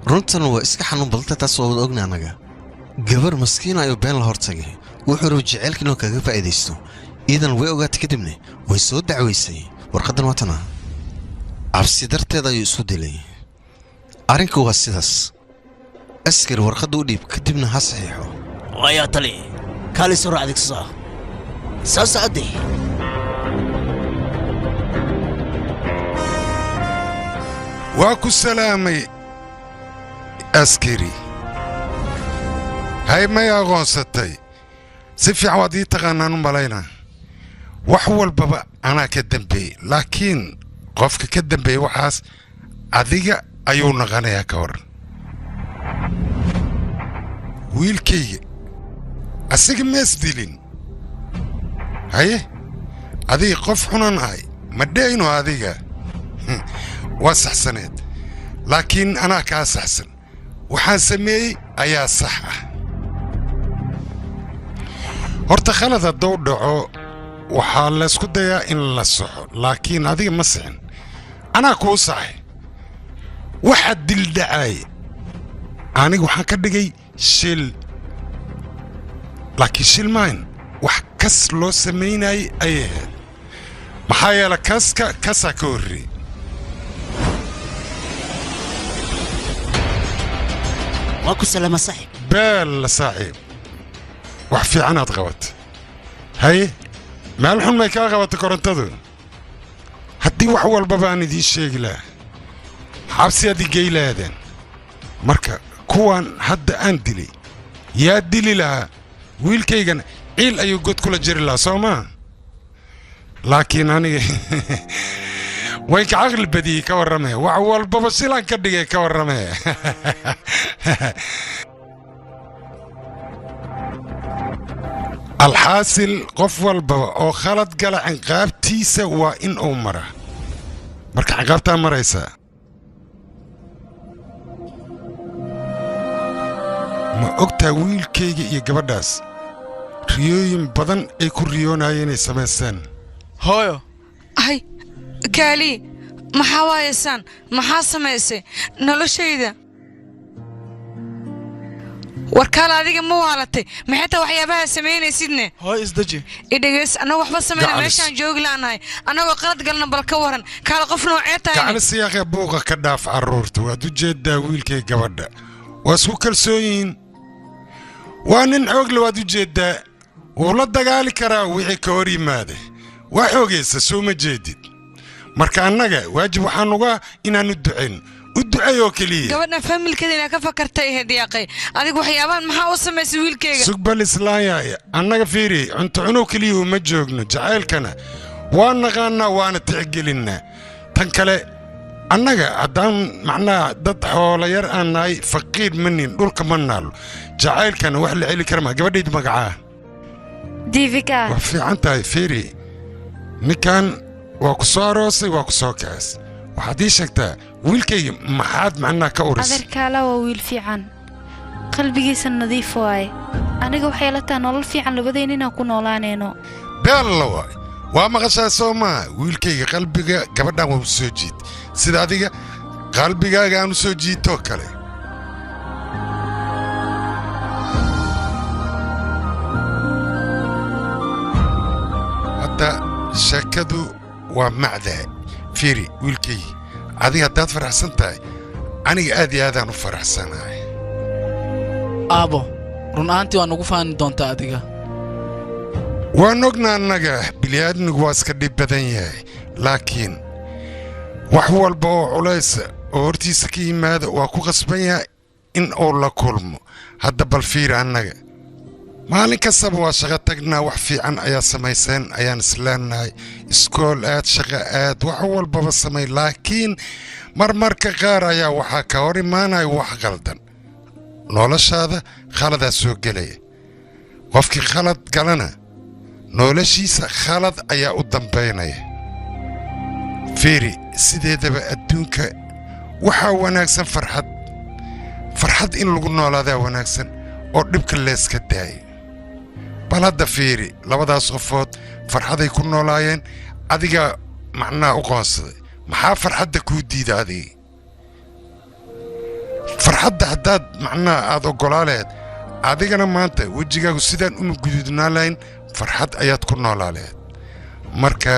Runtan waa iska xanuun badanta, taas waa wada ogna annaga. Gabar maskiin ayuu been la hortagay, wuxuu rabay jaceylka inuu kaga faa'iidaysto. Iidan way ogaatay, kadibna way soo dacwaysay. Warqaddan waa tana. Cabsi darteed ayuu isku dilay. Arrinku waa sidaas. Askari, warqadda u dhiib, kadibna ha saxiixo. Waayaa tali, kaali soo raac, adeegsasaa soo socodee. Waa ku salaamay askari. Hay, may aqoonsatay? Si fiican waad ii taqaanaan u malaynaa. Wax walbaba anaa ka dambeeyey, laakiin qofka ka dambeeyey waxaas adiga ayuu naqanayaa. Ka waran wiilkayga? Asiga mees dilin. Haye, adiga qof xunan ahay ma dhehayno. Adiga waa saxsaneed, laakiin anaa kaa saxsan. Waxaan sameeyey ayaa sax ah. Horta khalad hadduu dhaco waxaa laysku dayaa in la saxo, laakiin adiga ma sixin, anaa kuu saxay. Waxa dildhacaay aniga waxaan ka dhigay shil, laakiin shil maayn, wax kas loo samaynayay ayay ahayd. Maxaa yeele kaska kasaa ka horreeyey. Waa ku salaama saaxiib. Beel saaxiib, wax fiicanaad qabat. Haye, meel xun may kaa qabata korontadu? Haddii wax walbaba aan idiin sheegi lahaa, xabsi aad igey lahaadeen. Marka kuwan hadda aan dilay yaa dili lahaa? Wiilkaygana ciil ayuu god kula jiri lahaa, soo maa? Laakiin aniga way ka caqli badiyey. Ka warramee, wax walbaba silaan ka dhigay. Ka warramee? Alxaasil, qof walbaba oo khalad gala ciqaabtiisa waa in uu maraa. Marka ciqaabtaa maraysaa, ma ogtaa wiilkayga iyo gabadhaas riyooyin badan ay ku riyoonayeen inay samaysteen? Hooyo. Hay kaali, maxaa waayaysaan? Maxaa samaysay noloshayda? War kaal, adiga ma waalatay? Maxay taa waxyaabaha samaynaysidne? Hooyo, isdeji. Idhegeys, annagu waxba samayna. Gacalis. Meeshaan joogi la'nahay annagoo qalad galna. Bal ka waran kaal, qof noocee tahay? Gacali siyaaqee, buuqa ka dhaaf carruurta. Waad u jeeddaa wiilkay gabadha waa isku kalsoon yihiin. Waa nin xoogle, waad u jeeddaa, wuu la dagaali karaa wixii ka hor yimaada. Waa xoogaysa, soo ma jeedid? Marka annaga waajib waxaan uga inaanu ducayn, u ducay oo keliya. Gabadhan faamilkeeda inaa ka fakartay ahayd yaaqay. Adiga waxyaabahan maxaa u samaysay wiilkayga? Sugbal islaanyahay, annaga fiiri, cunto cunow keliya uma joogno. Jacaylkana waa naqaannaa, waana tixgelinnaa. Tan kale, annaga haddaan macnaha dad xoola yar aan nahay, faqiir ma nin, dhulka ma naallo. Jacaylkana wax la celi kara maa. Gabadhaydu magacaa? Divika. Waa fiican tahay. Fiiri, ninkan waa ku soo aroosay, waa ku soo kacays. Waxaad ii sheegtaa, wiilkayga maxaad macnaha ka uris? Adeerkaala waa wiil fiican, qalbigiisa nadiif waaye. Aniga waxay la tahay nolol fiican labadeen inaan ku noolaanayno. Beella waay, waa maqashaa soo maaha? Wiilkayga qalbiga gabadhan waa u soo jiid, sida adiga qalbigaaga aan u soo jiitoo kale. Hadda sheekadu waa macdaha. Fiiri wiilkayga, adiga haddaad faraxsan tahay, aniga aad iyo aadaan u faraxsanahay. Aabo, run ahaantii waa nugu faani doontaa adiga. Waan ognaa annaga bini'aadmigu waa iska dhib badan yahay, laakiin wax walba oo culaysa oo hortiisa ka yimaada waa ku qasban yahay in uu la kulmo. Hadda bal fiiri annaga maalin kastaba waa shaqo tagnaa, wax fiican ayaa samayseen ayaan isleenahay, iskool aad, shaqo aad, wax walbaba samay, laakiin marmarka qaar ayaa waxaa ka hor imaanaya wax qaldan. Noloshaada khaladaa soo gelaya, qofkii khalad galana noloshiisa khalad ayaa u dambaynaya. Fiiri, sideedaba adduunka waxaa wanaagsan farxad, farxad in lagu noolaadaa wanaagsan oo dhibka leeska daayo. Bal hadda fiiri, labadaas qofood farxaday ku noolaayeen, adigaa macnaha u qoonsaday. Maxaa farxadda kuu diida adiga? Farxadda haddaad macnaha aad oggolaa lahayd, adigana maanta wejigaagu sidaan uma guduudnaa lahayn, farxad ayaad ku noolaa lahayd. Marka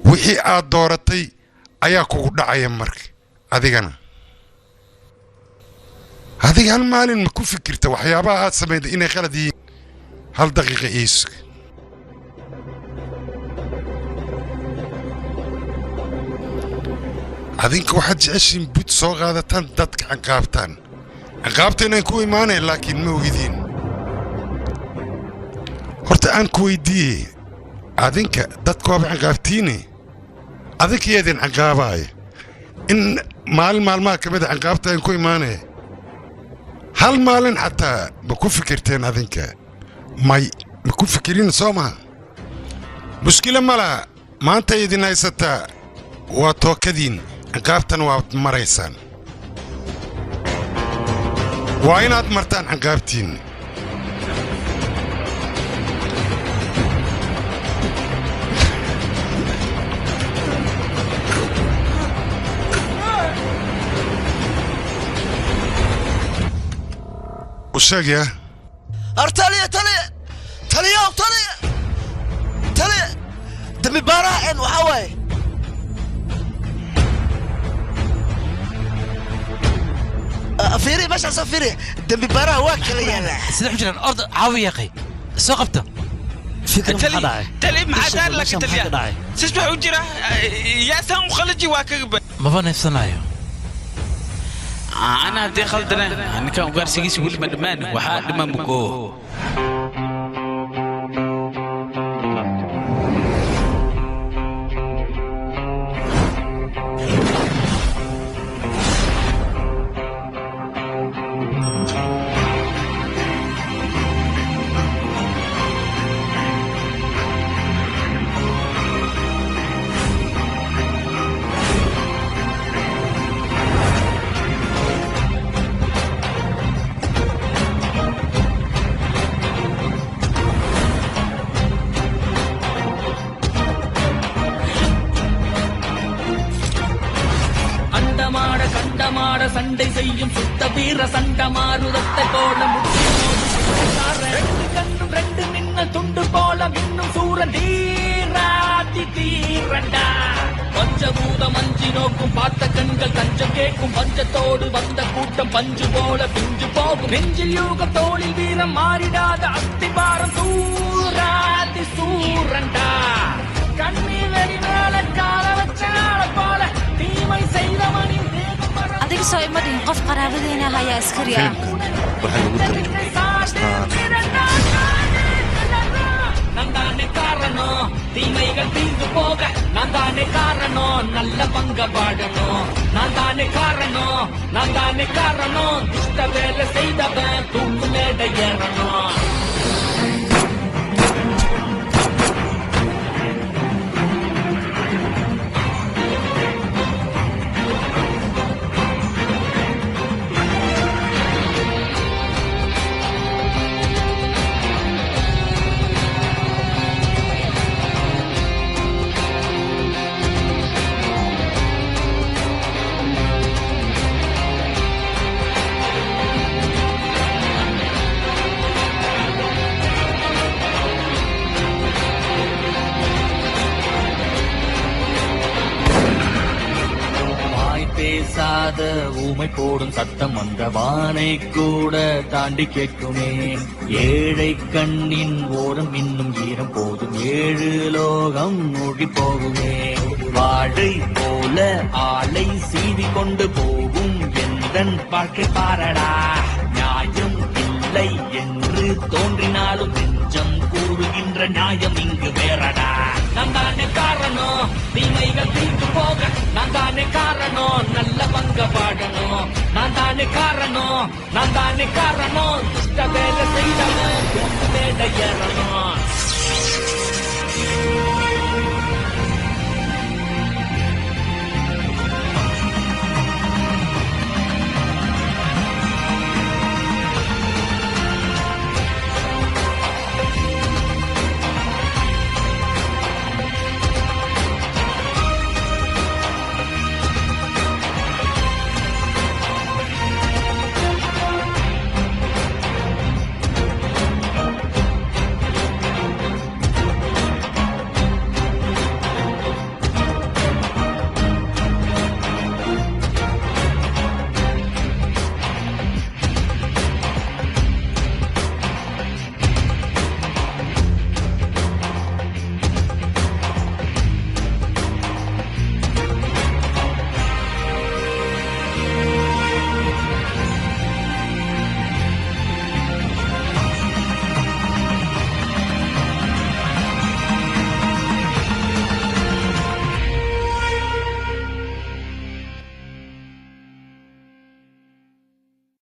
wixii aad dooratay ayaa kugu dhacaya. Marka adigana adiga hal maalin ma ku fikirta waxyaabaha aad samayda inay khalad yihiin? Hal daqiiqa iisug. Adinka waxaad jeceshiin bud soo qaadataan, dadka canqaabtaan. Canqaabta inaan ku imaanay laakiin ma ogidiin. Horta aan ku weydiiyey, adinka dadka waaba canqaabtiine, adinka yaa idin canqaabaaya? In maalin maalmaha ka mid a canqaabta aan ku imaanaya hal maalin xataa ma ku fikirteen adinka? May, ma ku fikirin soo maha? Mushkilo ma laha, maanta idin haysataa waa tookadiin, canqaabtan waad maraysaan. Waa inaad martaan canqaabtiinna. U sheeg yaa. Taliya, taliya, taliya, taliya, taliya, dambi baaraha en waxaa waaye fiiri meeshaasoo fiiri, dambi baaraha waa kala yaalaa. Sida u jiraan orda caawi yaqay soo qabta. Tali maxaa daar laka taliya sis wax u jira yaasaan u khalaji waa kaga ba maba neefsanayo. Ana haddii khaldane ninkan ugaarsigiisa weli ma dhammaan, waxaa dhiman mugo. அண்டமாட கண்டமாட சண்டை செய்யும் சுத்த வீர சண்ட மாருதத்தை போல முட்டி ரெண்டு கண்ணும் ரெண்டு மின்னல் துண்டு போல மின்னும் சூரன் தீராதி தீரண்டா. பஞ்சபூதம் அஞ்சி நோக்கும் பார்த்த கண்கள் தஞ்சம் கேட்கும் பஞ்சத்தோடு வந்த கூட்டம் பஞ்சு போல பிஞ்சு போகும். நெஞ்சில் யூக தோளில் வீரம் மாறிடாத அஸ்திபாரம் சூராதி சூரண்டா. கண்ணீர் வெடி மேல கால வச்ச ஆளை போல தீமை செய்தவனின் Adiga soo ima dhihin qof qaraabadeena ah ayaa askari ah. Waxaa lagu tarjumay astaan. நான் தானே காரணம் தீமைகள் தீர்ந்து போக, நான் தானே காரணம் நல்ல பங்க வாழணும், நான் தானே காரணம், நான் தானே காரணம் துஷ்ட வேலை செய்தவன் தூக்கு மேடை ஏறணும். கேட்காத ஊமை போடும் சத்தம் அந்த வானை கூட தாண்டி கேட்குமே. ஏழை கண்ணின் ஓரம் இன்னும் ஈரம் போதும், ஏழு லோகம் மூழ்கி போகுமே. வாழை போல ஆளை சீவி கொண்டு போகும் எந்தன் வாழ்க்கை பாரடா. நியாயம் இல்லை என்று தோன்றினாலும் நெஞ்சம் கூறுகின்ற நியாயம் இங்கு வேறடா. நான் தானே காரணம் தீமைகள் தீர்ந்து போக, நான் தானே காரணம் நல்ல பங்க பாடணும். நான் தானே காரணம், நான் தானே காரணம் துஷ்ட வேலை செய்தவன் தூக்கு மேடை ஏறணும்.